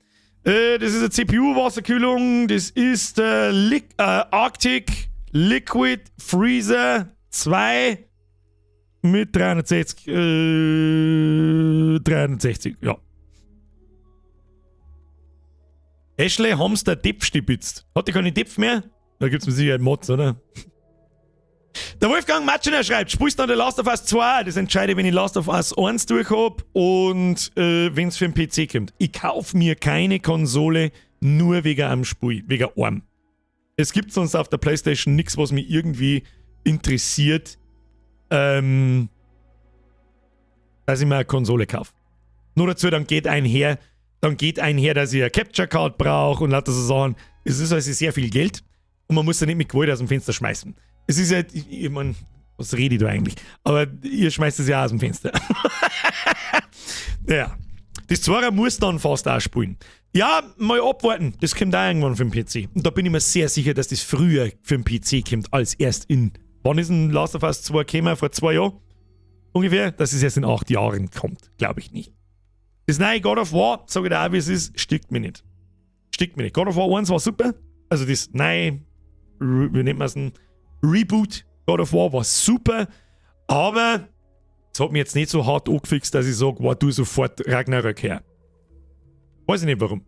Das ist eine CPU-Wasserkühlung. Das ist der Arctic Liquid Freezer 2 mit 360. 360, ja. Ashley haben's der Depf stibitzt. Hat die keine Depf mehr? Da gibt's mit Sicherheit Mods, oder? Der Wolfgang Matschener schreibt, spielst du noch The Last of Us 2? Das entscheide ich, wenn ich Last of Us 1 durch hab und wenn es für den PC kommt. Ich kauf mir keine Konsole nur wegen einem Spiel, wegen einem. Es gibt sonst auf der Playstation nichts, was mich irgendwie interessiert, dass ich mir eine Konsole kaufe. Nur dazu, dann geht einher, dass ich eine Capture Card brauche und lauter so Sachen. Es ist also sehr viel Geld und man muss ja nicht mit Gewalt aus dem Fenster schmeißen. Es ist halt, ich meine, was rede ich da eigentlich? Aber ihr schmeißt es ja aus dem Fenster. Ja. Das Zweier muss dann fast auch spielen. Ja, mal abwarten. Das kommt auch irgendwann für den PC. Und da bin ich mir sehr sicher, dass das früher für den PC kommt, als erst in. Wann ist denn Last of Us 2 gekommen? Vor 2 Jahren? Ungefähr? Dass es erst in 8 Jahren kommt. Glaube ich nicht. Das neue God of War, sage ich dir auch, wie es ist, stickt mir nicht. Stickt mir nicht. God of War 1 war super. Also das neue, wie nennt man es denn? Reboot God of War war super. Aber es hat mich jetzt nicht so hart angefixt, dass ich sage, wow, du sofort Ragnarök her. Weiß ich nicht warum.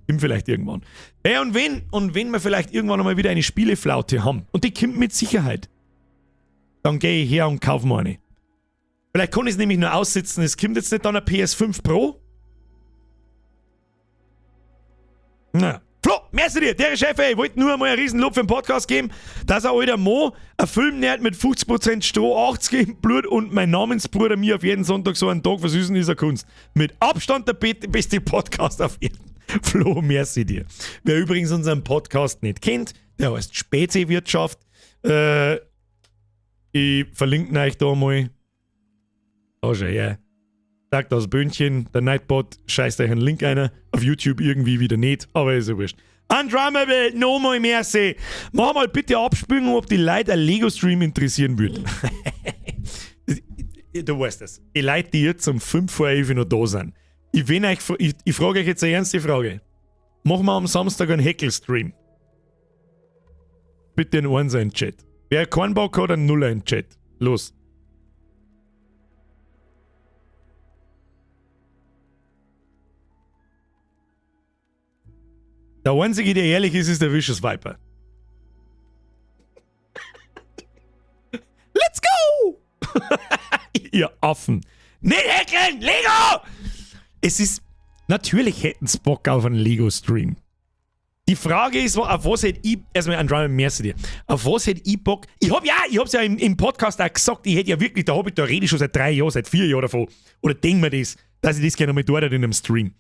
Kommt vielleicht irgendwann. Ja, und wenn wir vielleicht irgendwann einmal wieder eine Spieleflaute haben, und die kommt mit Sicherheit, dann gehe ich her und kaufe mir eine. Vielleicht kann ich es nämlich nur aussitzen, es kommt jetzt nicht dann eine PS5 Pro. Na. Flo, merci dir, der Chef, ey, ich wollte nur einmal ein Riesenlob für den Podcast geben, dass ein alter Mo ein Film nährt mit 50% Stroh, 80 im Blut und mein Namensbruder mir auf jeden Sonntag so einen Tag versüßen, ist eine Kunst. Mit Abstand der beste Podcast auf Erden. Flo, merci dir. Wer übrigens unseren Podcast nicht kennt, der heißt Speziewirtschaft. Ich verlinke euch da mal. Da schau her. Sagt das Böhnchen, der Nightbot scheißt euch einen Link einer. Auf YouTube irgendwie wieder nicht, aber ist ja wurscht. Undrummable, nochmal merci. Mach mal bitte Abspülung, ob die Leute ein Lego-Stream interessieren würden. Du weißt das. Die Leute, die jetzt um 5 vor 11 noch da sind. Ich, wenn euch, ich, ich frage euch jetzt eine ernste Frage. Machen wir am Samstag einen Heckel-Stream? Bitte einen Einser in den Chat. Wer keinen Bock hat, einen Nuller in den Chat. Los. Der Einzige, der ehrlich ist, ist der Vicious Viper. Let's go! Ihr Affen. Nicht heckeln! Lego! Es ist. Natürlich hätten sie Bock auf einen Lego-Stream. Die Frage ist, auf was hätte ich. Erstmal ein Drama, merci dir. Auf was hätte ich Bock? Ich hab ja, ich hab's ja im Podcast auch gesagt, ich hätte ja wirklich, da, hab ich, da rede ich schon seit 3 Jahren, seit 4 Jahren davon. Oder denk mir das, dass ich das gerne mal dort in einem Stream.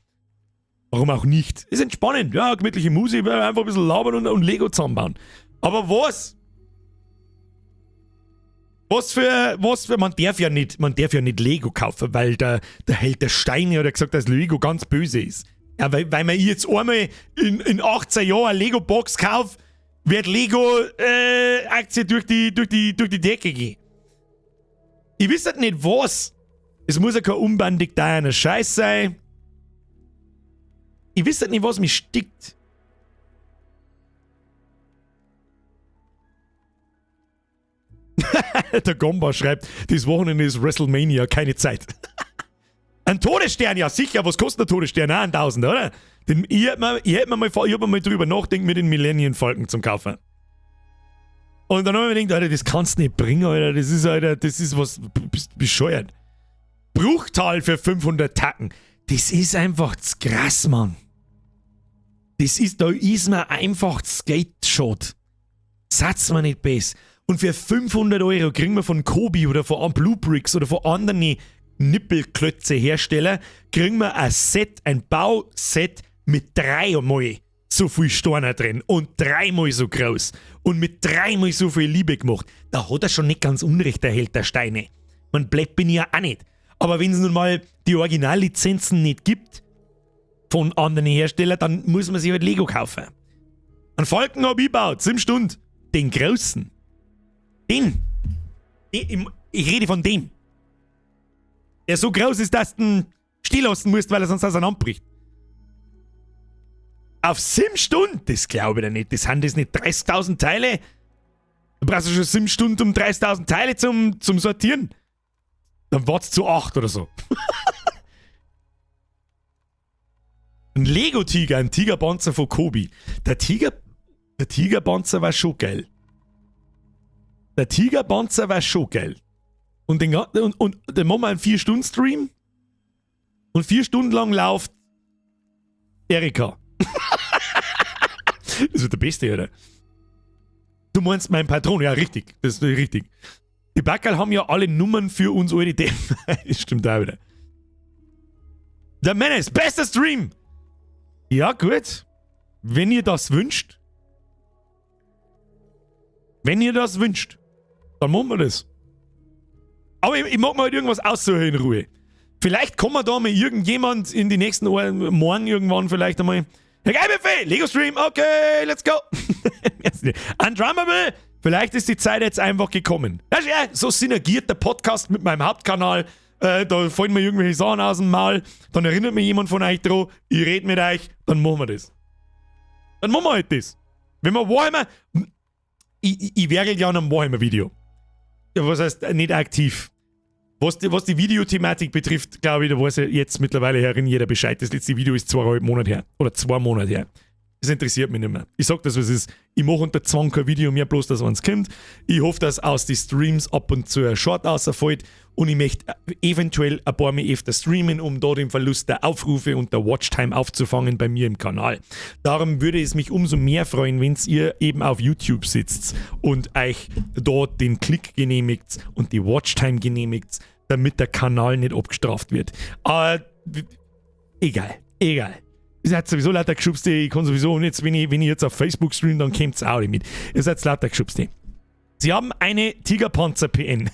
Warum auch nicht? Ist entspannend, ja, gemütliche Musik, einfach ein bisschen labern und Lego zusammenbauen. Aber was? Was für, man darf ja nicht Lego kaufen, weil der Held der Steine hat ja gesagt, dass Lego ganz böse ist. Ja, weil man jetzt einmal in 18 Jahren eine Lego-Box kauft, wird Lego-Aktie durch die Decke gehen. Ich weiß halt nicht was. Es muss ja kein unbandig deiner Scheiß sein. Ich weiß halt nicht, was mich stickt. Der Gomba schreibt, dieses Wochenende ist WrestleMania, keine Zeit. Ein Todesstern, ja sicher. Was kostet der Todesstern? Auch 1000, oder? Den, ich hätte mir, ich hätt mir mal, ich hab mir mal drüber nachgedacht, mir den Millennium Falcon zum Kaufen. Und dann hab ich mir gedacht, Alter, das kannst du nicht bringen, Alter. Das ist, Alter, das ist was, bist bescheuert. Bruchtal für 500 Tacken. Das ist einfach zu krass, Mann. Das ist, da ist mir einfach das Geld schade. Satz mir nicht besser. Und für 500 Euro kriegen wir von Cobi oder von BlueBrixx oder von anderen Nippelklötze-Hersteller, kriegen wir ein Set, ein Bauset mit 3-mal so viel Steine drin und 3-mal so groß und mit 3-mal so viel Liebe gemacht. Da hat er schon nicht ganz Unrecht, der Held der Steine. Man bleibt bin ich ja auch nicht. Aber wenn es nun mal die Originallizenzen nicht gibt von anderen Herstellern, dann muss man sich halt Lego kaufen. Einen Falken hab ich gebaut, 7 Stunden. Den großen. Den. Ich rede von dem. Der so groß ist, dass du ihn stehen lassen musst, weil er sonst auseinanderbricht. Auf 7 Stunden? Das glaube ich dir nicht. Das sind das nicht 30.000 Teile? Du brauchst ja schon 7 Stunden, um 30.000 Teile zum Sortieren. Dann wart's zu 8 oder so. Ein Lego-Tiger, ein Tigerpanzer von Cobi. Der Tigerpanzer war schon geil. Der Tigerpanzer war schon geil. Und den machen wir einen 4-Stunden-Stream. Und 4 Stunden lang läuft Erika. Das wird der Beste, oder? Du meinst meinen Patron? Ja, richtig. Das ist richtig. Die Backerl haben ja alle Nummern für uns alte Deppen. Das stimmt auch wieder. Der Menace, bester Stream! Ja, gut. Wenn ihr das wünscht. Wenn ihr das wünscht, dann machen wir das. Aber ich mag mal halt irgendwas aussuchen in Ruhe. Vielleicht kommen wir da mal irgendjemand in die nächsten Morgen irgendwann vielleicht einmal. Herr Geilbuffet, Lego Stream, okay, let's go. Undrummable, vielleicht ist die Zeit jetzt einfach gekommen. Ja, so synergiert der Podcast mit meinem Hauptkanal. Da fallen mir irgendwelche Sachen aus dem Maul. Dann erinnert mich jemand von euch dran. Ich rede mit euch, dann machen wir das. Dann machen wir halt das. Wenn wir Warhammer. Ich wäre ja an einem Warhammer-Video. Ja, was heißt nicht aktiv? Was die Videothematik betrifft, glaube ich, da weiß ja jetzt mittlerweile herin jeder Bescheid. Das letzte Video ist 2,5 Monate her. Oder 2 Monate her. Das interessiert mich nicht mehr. Ich sag das, was es ist. Ich mache unter Zwang kein Video mehr, bloß dass eins kommt. Ich hoffe, dass aus den Streams ab und zu ein Short rausfällt. Und ich möchte eventuell ein paar Mal öfter streamen, um da den Verlust der Aufrufe und der Watchtime aufzufangen bei mir im Kanal. Darum würde es mich umso mehr freuen, wenn ihr eben auf YouTube sitzt und euch dort den Klick genehmigt und die Watchtime genehmigt, damit der Kanal nicht abgestraft wird. Egal, egal. Ihr seid sowieso lauter Geschubste, ich kann sowieso und jetzt, wenn ich jetzt auf Facebook streame, dann kommt's auch nicht mit. Ihr seid lauter Geschubste. Sie haben eine Tigerpanzer-PN.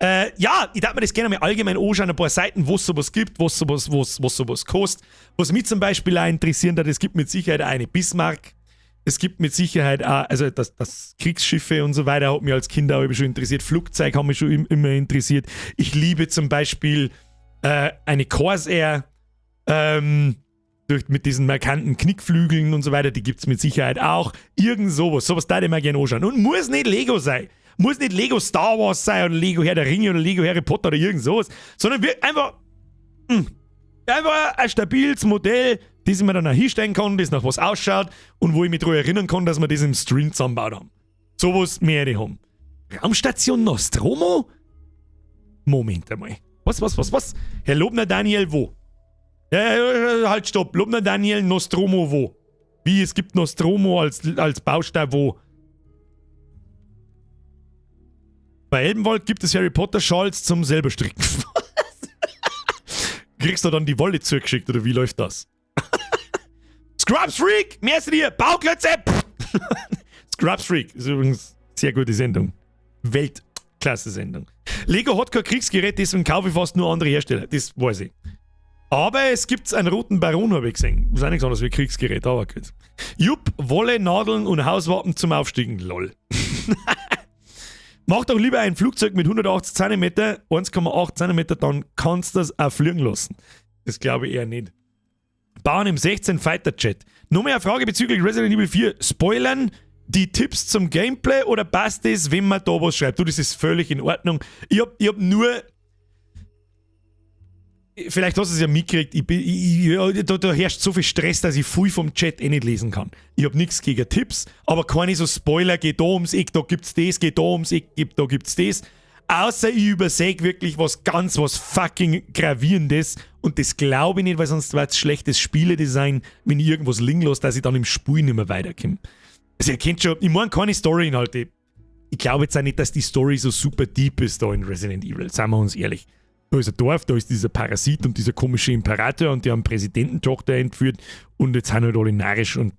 Ja, ich darf mir das gerne mal allgemein anschauen, ein paar Seiten, wo es sowas gibt, was sowas kostet. Was mich zum Beispiel auch interessieren hat, es gibt mit Sicherheit auch eine Bismarck. Es gibt mit Sicherheit auch, also das Kriegsschiffe und so weiter hat mich als Kind auch immer schon interessiert. Flugzeug haben mich schon immer interessiert. Ich liebe zum Beispiel eine Corsair mit diesen markanten Knickflügeln und so weiter, die gibt es mit Sicherheit auch. Irgend sowas, sowas da ich mir gerne anschauen. Und muss nicht Lego sein. Muss nicht Lego Star Wars sein oder Lego Herr der Ringe oder Lego Harry Potter oder irgend sowas, sondern wir einfach ein stabiles Modell, das ich mir dann auch hinstellen kann, das nach was ausschaut und wo ich mich daran erinnern kann, dass wir das im Stream zusammengebaut haben. Sowas mehr ich haben. Raumstation Nostromo? Moment einmal. Was, was, was, was? Herr Lobner Daniel, wo? Ja, halt, stopp. Lobner Daniel, Nostromo wo? Wie, es gibt Nostromo als Baustein wo? Bei Elbenwald gibt es Harry Potter Schals zum selber stricken. Kriegst du dann die Wolle zugeschickt oder wie läuft das? Scrubs Freak! Merci dir! Bauklötze! Scrubs Freak ist übrigens sehr gute Sendung. Weltklasse-Sendung. Lego hat kein Kriegsgerät, deswegen kaufe ich fast nur andere Hersteller. Das weiß ich. Aber es gibt einen roten Baron, habe ich gesehen. Das ist auch nichts anderes wie Kriegsgerät, aber gut. Jupp, Wolle, Nadeln und Hauswappen zum Aufstiegen. Lol. Mach doch lieber ein Flugzeug mit 180 cm, 1,8 cm, dann kannst du das auch fliegen lassen. Das glaube ich eher nicht. Bauen im 16 Fighter Jet. Nur mehr eine Frage bezüglich Resident Evil 4. Spoilern die Tipps zum Gameplay oder passt das, wenn man da was schreibt? Du, das ist völlig in Ordnung. Ich hab nur. Vielleicht hast du es ja mitgekriegt, ich bin, ich, ich, da, da herrscht so viel Stress, dass ich viel vom Chat eh nicht lesen kann. Ich hab nichts gegen Tipps, aber keine so Spoiler, geht da ums Eck, da gibt's das, geht da ums Eck, da gibt's das. Außer ich übersehe wirklich was ganz, was fucking Gravierendes. Und das glaube ich nicht, weil sonst war es schlechtes Spieledesign, wenn ich irgendwas liegen lasse, dass ich dann im Spiel nicht mehr weiterkomme. Also ihr kennt schon, ich meine keine Story-Inhalte. Ich glaube jetzt auch nicht, dass die Story so super deep ist da in Resident Evil, seien wir uns ehrlich. Da ist ein Dorf, da ist dieser Parasit und dieser komische Imperator und die haben Präsidententochter entführt und jetzt sind halt alle narrisch und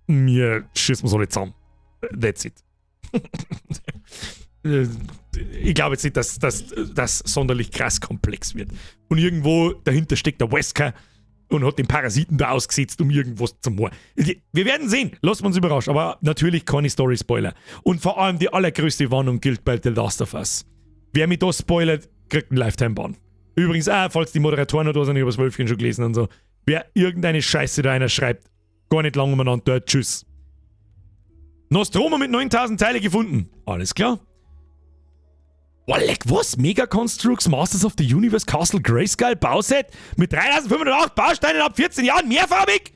mir schießen wir alle zusammen. That's it. Ich glaube jetzt nicht, dass das sonderlich krass komplex wird. Und irgendwo dahinter steckt der Wesker und hat den Parasiten da ausgesetzt, um irgendwas zu machen. Wir werden sehen. Lassen wir uns überraschen. Aber natürlich keine Story-Spoiler. Und vor allem die allergrößte Warnung gilt bei The Last of Us. Wer mich da spoilert, kriegt einen Lifetime-Ban. Übrigens auch, falls die Moderatoren oder was, ich habe das Wölfchen schon gelesen und so. Wer irgendeine Scheiße da einer schreibt, gar nicht lange umeinander dort. Tschüss. Nostromo mit 9000 Teile gefunden. Alles klar. Walleck, was? Mega Construx Masters of the Universe Castle Grayskull Bauset mit 3508 Bausteinen ab 14 Jahren mehrfarbig?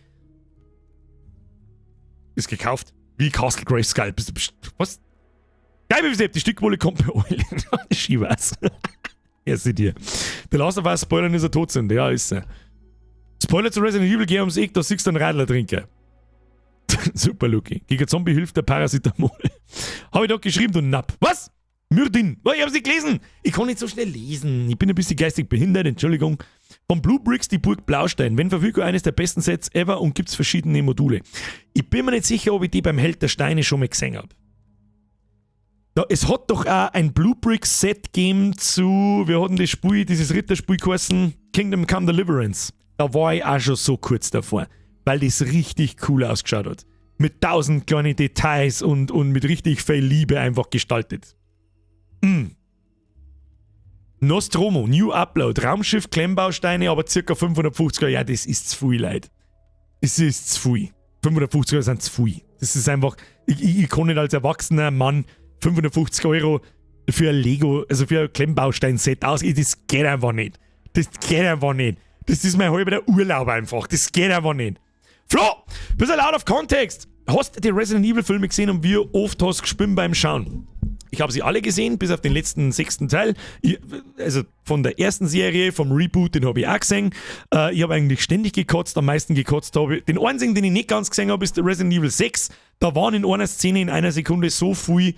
Ist gekauft. Wie Castle Grayskull? Bist du, was? Geil, wie die Stückwolle kommt bei Eulen. Ich weiß. Ja, seht ihr. The Last of Us Spoilern ist er tot sind. Ja, ist er. Spoiler zu Resident Evil, geh ums Eck, da siehst du einen Radler trinken. Super, Luki. Gegen Zombie hilft der Paracetamol. Habe ich doch geschrieben, du Napp. Was? Myrdin. Oh, ich hab's nicht gelesen. Ich kann nicht so schnell lesen. Ich bin ein bisschen geistig behindert, Entschuldigung. Von BlueBrixx die Burg Blaustein. Wenn verfügbar, eines der besten Sets ever und gibt's verschiedene Module. Ich bin mir nicht sicher, ob ich die beim Held der Steine schon mal gesehen habe. Da, es hat doch auch ein BlueBrixx Set gegeben zu, wir hatten das Spiel, dieses Ritterspiel geheißen, Kingdom Come Deliverance. Da war ich auch schon so kurz davor, weil das richtig cool ausgeschaut hat. Mit tausend kleinen Details und mit richtig viel Liebe einfach gestaltet. Nostromo, New Upload, Raumschiff, Klemmbausteine, aber circa 550 Euro. Ja, das ist zu viel, Leute. Es ist zu viel. 550 Euro sind zu viel. Das ist einfach, ich kann nicht als erwachsener Mann 550 Euro für ein Lego, also für ein Klemmbaustein-Set aus. Das geht einfach nicht. Das geht einfach nicht. Das ist mein halber Urlaub einfach. Das geht einfach nicht. Flo, bisschen out of context. Hast du die Resident Evil Filme gesehen und wie oft hast du gespielt beim Schauen? Ich habe sie alle gesehen, bis auf den letzten sechsten Teil. Ich, also von der ersten Serie, vom Reboot, den habe ich auch gesehen. Ich habe eigentlich ständig gekotzt, am meisten gekotzt habe ich. Den einzigen, den ich nicht ganz gesehen habe, ist Resident Evil 6. Da waren in einer Szene in einer Sekunde so viel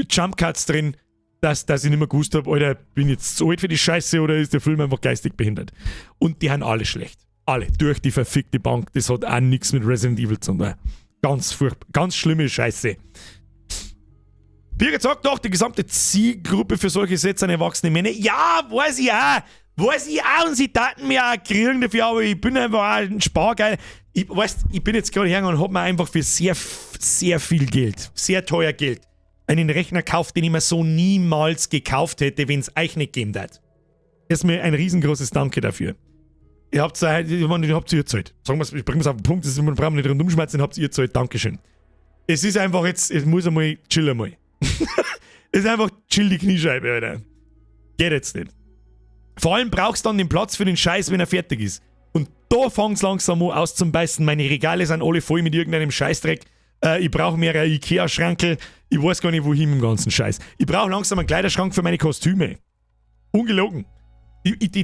Jump Cuts drin, dass ich nicht mehr gewusst habe, Alter, bin ich jetzt zu alt für die Scheiße oder ist der Film einfach geistig behindert? Und die haben alle schlecht. Alle. Durch die verfickte Bank. Das hat auch nichts mit Resident Evil zu tun. Ganz furchtbar. Ganz schlimme Scheiße. Birgit sagt doch, die gesamte Zielgruppe für solche Sets sind erwachsene Männer. Ja, weiß ich auch. Weiß ich auch und sie taten mir auch kriegen dafür, aber ich bin einfach auch ein Spargeil. Ich, weißt, ich bin jetzt gerade hergegangen und hab mir einfach für sehr, sehr viel Geld, sehr teuer Geld, einen Rechner gekauft, den ich mir so niemals gekauft hätte, wenn es euch nicht gegeben hätte. Erstmal ein riesengroßes Danke dafür. Ihr habt ich meine, ihr habt ihr gezahlt. Sagen wir's, ich bring's auf den Punkt, das ist, wir brauchen nicht rundum schmerzen, habt ihr gezahlt, Dankeschön. Es ist einfach jetzt, es muss einmal, chill einmal. Es ist einfach chill die Kniescheibe, Alter. Geht jetzt nicht. Vor allem brauchst du dann den Platz für den Scheiß, wenn er fertig ist. Und da fängt's langsam an auszubeißen. Meine Regale sind alle voll mit irgendeinem Scheißdreck. Ich brauche mehrere Ikea-Schrankel. Ich weiß gar nicht, wohin mit dem ganzen Scheiß. Ich brauche langsam einen Kleiderschrank für meine Kostüme. Ungelogen.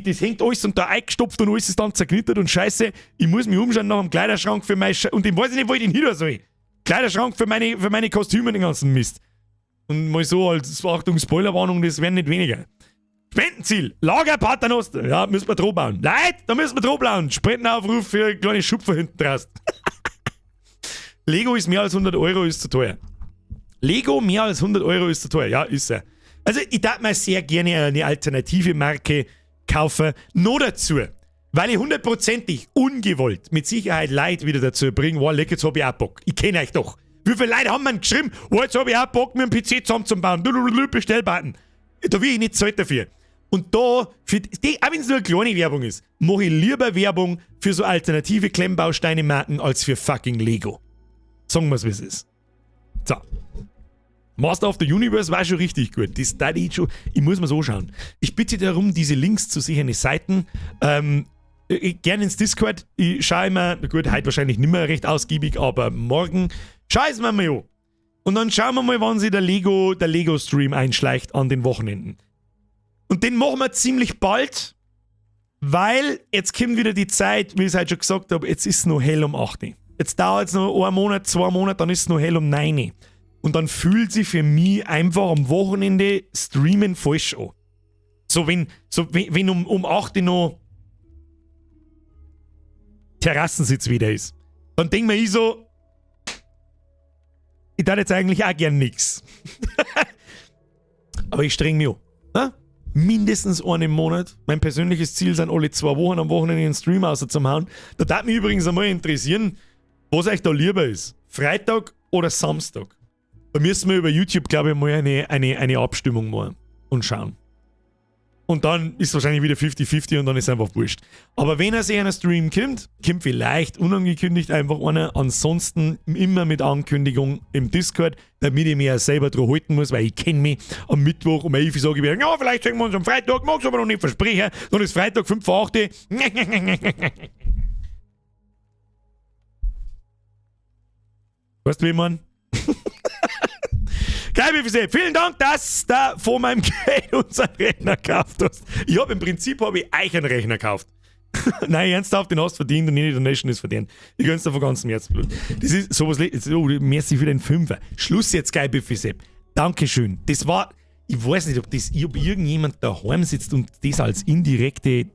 Das hängt alles und da eingestopft und alles ist dann zerknittert und scheiße. Ich muss mich umschauen nach einem Kleiderschrank für mein Sche und den weiß ich nicht, wo ich den hin soll. Kleiderschrank für meine Kostüme und den ganzen Mist. Und mal so als Achtung, Spoilerwarnung, das werden nicht weniger. Spendenziel, Lager Paternoster. Ja, müssen wir drauf bauen. Leute, da müssen wir drauf bauen. Spendenaufruf für eine kleine Schupfer hinten draus. Lego ist mehr als 100 Euro, ist zu teuer. Lego mehr als 100 Euro ist zu teuer. Ja, ist er. Also, ich darf mir sehr gerne eine alternative Marke kaufen. Nur dazu, weil ich hundertprozentig ungewollt mit Sicherheit Leute wieder dazu bringe, wow, leck, jetzt hab ich auch Bock. Ich kenn euch doch. Wie viele Leute haben mir geschrieben, oh, jetzt hab ich auch Bock, mir einen PC zusammenzubauen. Bestellbutton. Da will ich nicht zahlen dafür. Und da, für die, auch wenn es nur eine kleine Werbung ist, mache ich lieber Werbung für so alternative Klemmbausteine-Marken als für fucking Lego. Sagen wir's, wie es ist. So. Master of the Universe war schon richtig gut. Das da ich schon, ich muss mir's anschauen. Ich bitte darum, diese Links zu sicheren Seiten. Gerne ins Discord. Ich schaue immer, gut, heute wahrscheinlich nicht mehr recht ausgiebig, aber morgen schaue ich es mir mal an. Und dann schauen wir mal, wann sich der Lego-Stream einschleicht an den Wochenenden. Und den machen wir ziemlich bald, weil jetzt kommt wieder die Zeit, wie ich es heute schon gesagt habe, jetzt ist es noch hell um 8 Uhr. Jetzt dauert es noch einen Monat, 2 Monate, dann ist es noch hell um 9 Uhr. Und dann fühlt sich für mich einfach am Wochenende Streamen falsch an. So wenn um 8 Uhr noch Terrassensitz wieder ist. Dann denk mir ich so, ich tat jetzt eigentlich auch gern nix. Aber ich streng mich an. Ne? Mindestens einen im Monat. Mein persönliches Ziel sind alle 2 Wochen am Wochenende einen Stream raus zum Hauen. Da darf mich übrigens einmal interessieren, was euch da lieber ist. Freitag oder Samstag? Da müssen wir über YouTube, glaube ich, mal eine Abstimmung machen und schauen. Und dann ist wahrscheinlich wieder 50-50 und dann ist es einfach wurscht. Aber wenn er sich einer Stream kommt, kommt vielleicht unangekündigt einfach einer. Ansonsten immer mit Ankündigung im Discord, damit ich mich ja selber dran halten muss, weil ich kenn mich. Am Mittwoch um 11 Uhr sage ich wieder, ja, vielleicht sehen wir uns am Freitag, mag's aber noch nicht versprechen. Dann ist Freitag 5 vor 8. Weißt du, wie ich mein? Geil, BFC. Vielen Dank, dass du von meinem Geld unseren Rechner gekauft hast. Ich hab im Prinzip hab ich euch einen Rechner gekauft. Nein, ernsthaft, den hast du verdient und jede Donation ist verdient. Ich gönn's dir von ganzem Herzen. Das ist sowas, oh, merci für den Fünfer. Schluss jetzt, geil, BFC. Dankeschön. Das war, ich weiß nicht, ob irgendjemand daheim sitzt und das als indirekte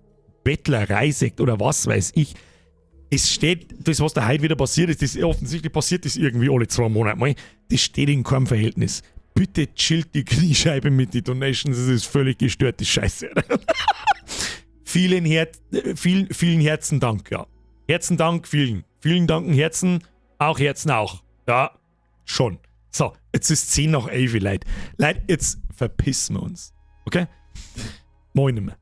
Bettlerei sagt oder was weiß ich. Es steht, das was da heute wieder passiert ist, das offensichtlich passiert das irgendwie alle 2 Monate mal, das steht in keinem Verhältnis. Bitte chillt die Kniescheibe mit den Donations, das ist völlig gestörte Scheiße. Vielen vielen Herzen Dank, ja. Herzen Dank, vielen. Vielen Dank, Herzen, auch Herzen auch. Ja, schon. So, jetzt ist 10 nach 11, Leute. Leute, jetzt verpissen wir uns. Okay? Moin nicht mehr.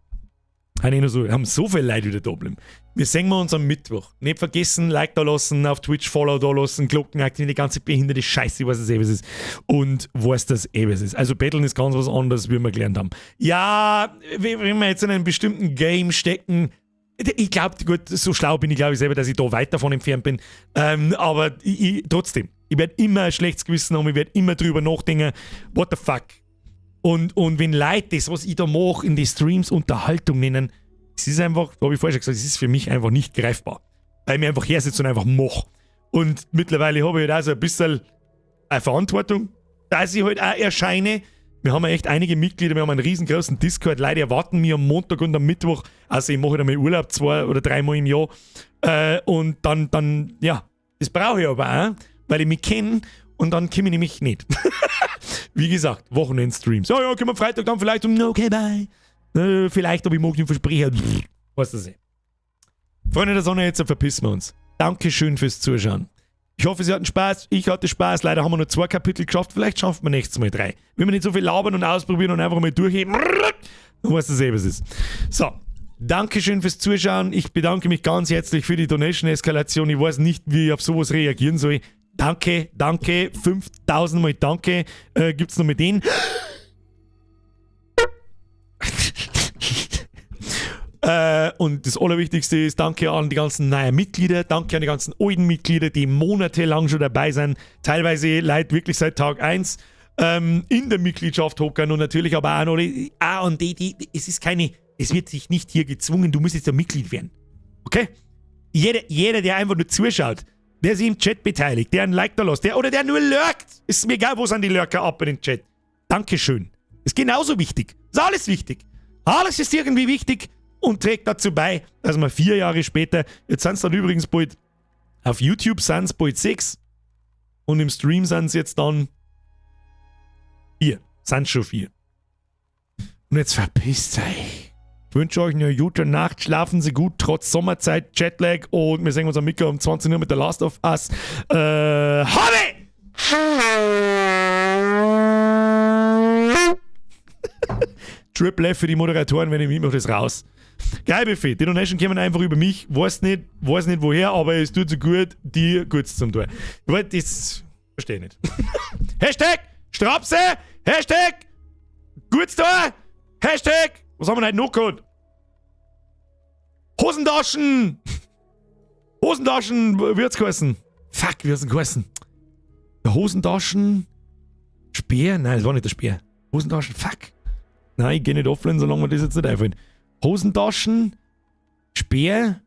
Wir haben so viele Leute wieder da geblieben. Wir sehen wir uns am Mittwoch. Nicht vergessen, Like da lassen, auf Twitch Follow da lassen, Glocken aktivieren, die ganze behinderte Scheiße, ich weiß es eh, was es ist. Und weiß das eh, was es ist. Also Betteln ist ganz was anderes, wie wir gelernt haben. Ja, wenn wir jetzt in einem bestimmten Game stecken, ich glaub, gut, so schlau bin ich, glaub ich, selber, dass ich da weit davon entfernt bin. Aber trotzdem, ich werd immer ein schlechtes Gewissen haben, ich werd immer drüber nachdenken, what the fuck. Und wenn Leute das, was ich da mache, in die Streams Unterhaltung nennen, es ist einfach, da hab ich vorher schon gesagt, es ist für mich einfach nicht greifbar. Weil ich mir einfach hersitze und einfach mach. Und mittlerweile habe ich halt auch so ein bisschen eine Verantwortung, dass ich halt auch erscheine. Wir haben ja echt einige Mitglieder, wir haben einen riesengroßen Discord. Leute erwarten mich am Montag und am Mittwoch. Also ich mache halt einmal Urlaub 2 oder 3 Mal im Jahr. Und dann, ja, das brauche ich aber auch, weil ich mich kenne. Und dann komme ich nämlich nicht. Wie gesagt, Wochenend-Streams. Ja, ja, können wir Freitag dann vielleicht um, okay, bye. Vielleicht, aber ich mag nicht versprechen. Pff, weißt du nicht. Freunde der Sonne, jetzt verpissen wir uns. Dankeschön fürs Zuschauen. Ich hoffe, Sie hatten Spaß. Ich hatte Spaß. Leider haben wir nur zwei Kapitel geschafft. Vielleicht schaffen wir nächstes Mal drei. Wenn wir nicht so viel labern und ausprobieren und einfach mal durchheben, dann weißt du eh, was es ist. So. Dankeschön fürs Zuschauen. Ich bedanke mich ganz herzlich für die Donation-Eskalation. Ich weiß nicht, wie ich auf sowas reagieren soll. Danke, danke, 5000 Mal danke. Gibt's noch mit den? Und das Allerwichtigste ist, danke an die ganzen neuen Mitglieder, danke an die ganzen alten Mitglieder, die monatelang schon dabei sind, teilweise Leute wirklich seit Tag 1 in der Mitgliedschaft hocken und natürlich aber auch noch die, ah, und die, es ist keine, es wird sich nicht hier gezwungen, du musst jetzt ein Mitglied werden. Okay? Jeder, der einfach nur zuschaut, der sich im Chat beteiligt, der ein Like da lässt, der, oder der nur lurkt, ist mir egal, wo sind die Lurker ab in den Chat. Dankeschön. Ist genauso wichtig. Ist alles wichtig. Alles ist irgendwie wichtig und trägt dazu bei, dass wir 4 Jahre später, jetzt sind es dann übrigens bald, auf YouTube sind es bald 6 und im Stream sind es jetzt dann 4. Sind schon 4. Und jetzt verpisst euch. Ich wünsche euch eine gute Nacht, schlafen Sie gut, trotz Sommerzeit, Jetlag und wir sehen uns am Mittag um 20 Uhr mit der Last of Us. Habe! Triple F für die Moderatoren, wenn ich mitmache, das raus. Geil, Buffet. Die Donation kommen einfach über mich. Weiß nicht woher, aber es tut so gut, die gut zum tun. Das verstehe ich nicht. Hashtag Strapse! Hashtag Guts da! Hashtag! Was haben wir denn heute noch gehabt? Hosentaschen! Hosentaschen, wie hat's geheißen? Fuck, wie hat's denn geheißen? Der Hosentaschen. Speer? Nein, das war nicht der Speer. Hosentaschen, fuck. Nein, ich geh nicht offline, solange mir das jetzt nicht einfällt. Hosentaschen, Speer,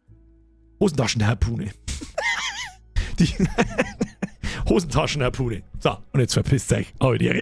Hosentaschenharpune. Die Hosentaschenharpune. So, und jetzt verpisst euch. Habe die Ehre.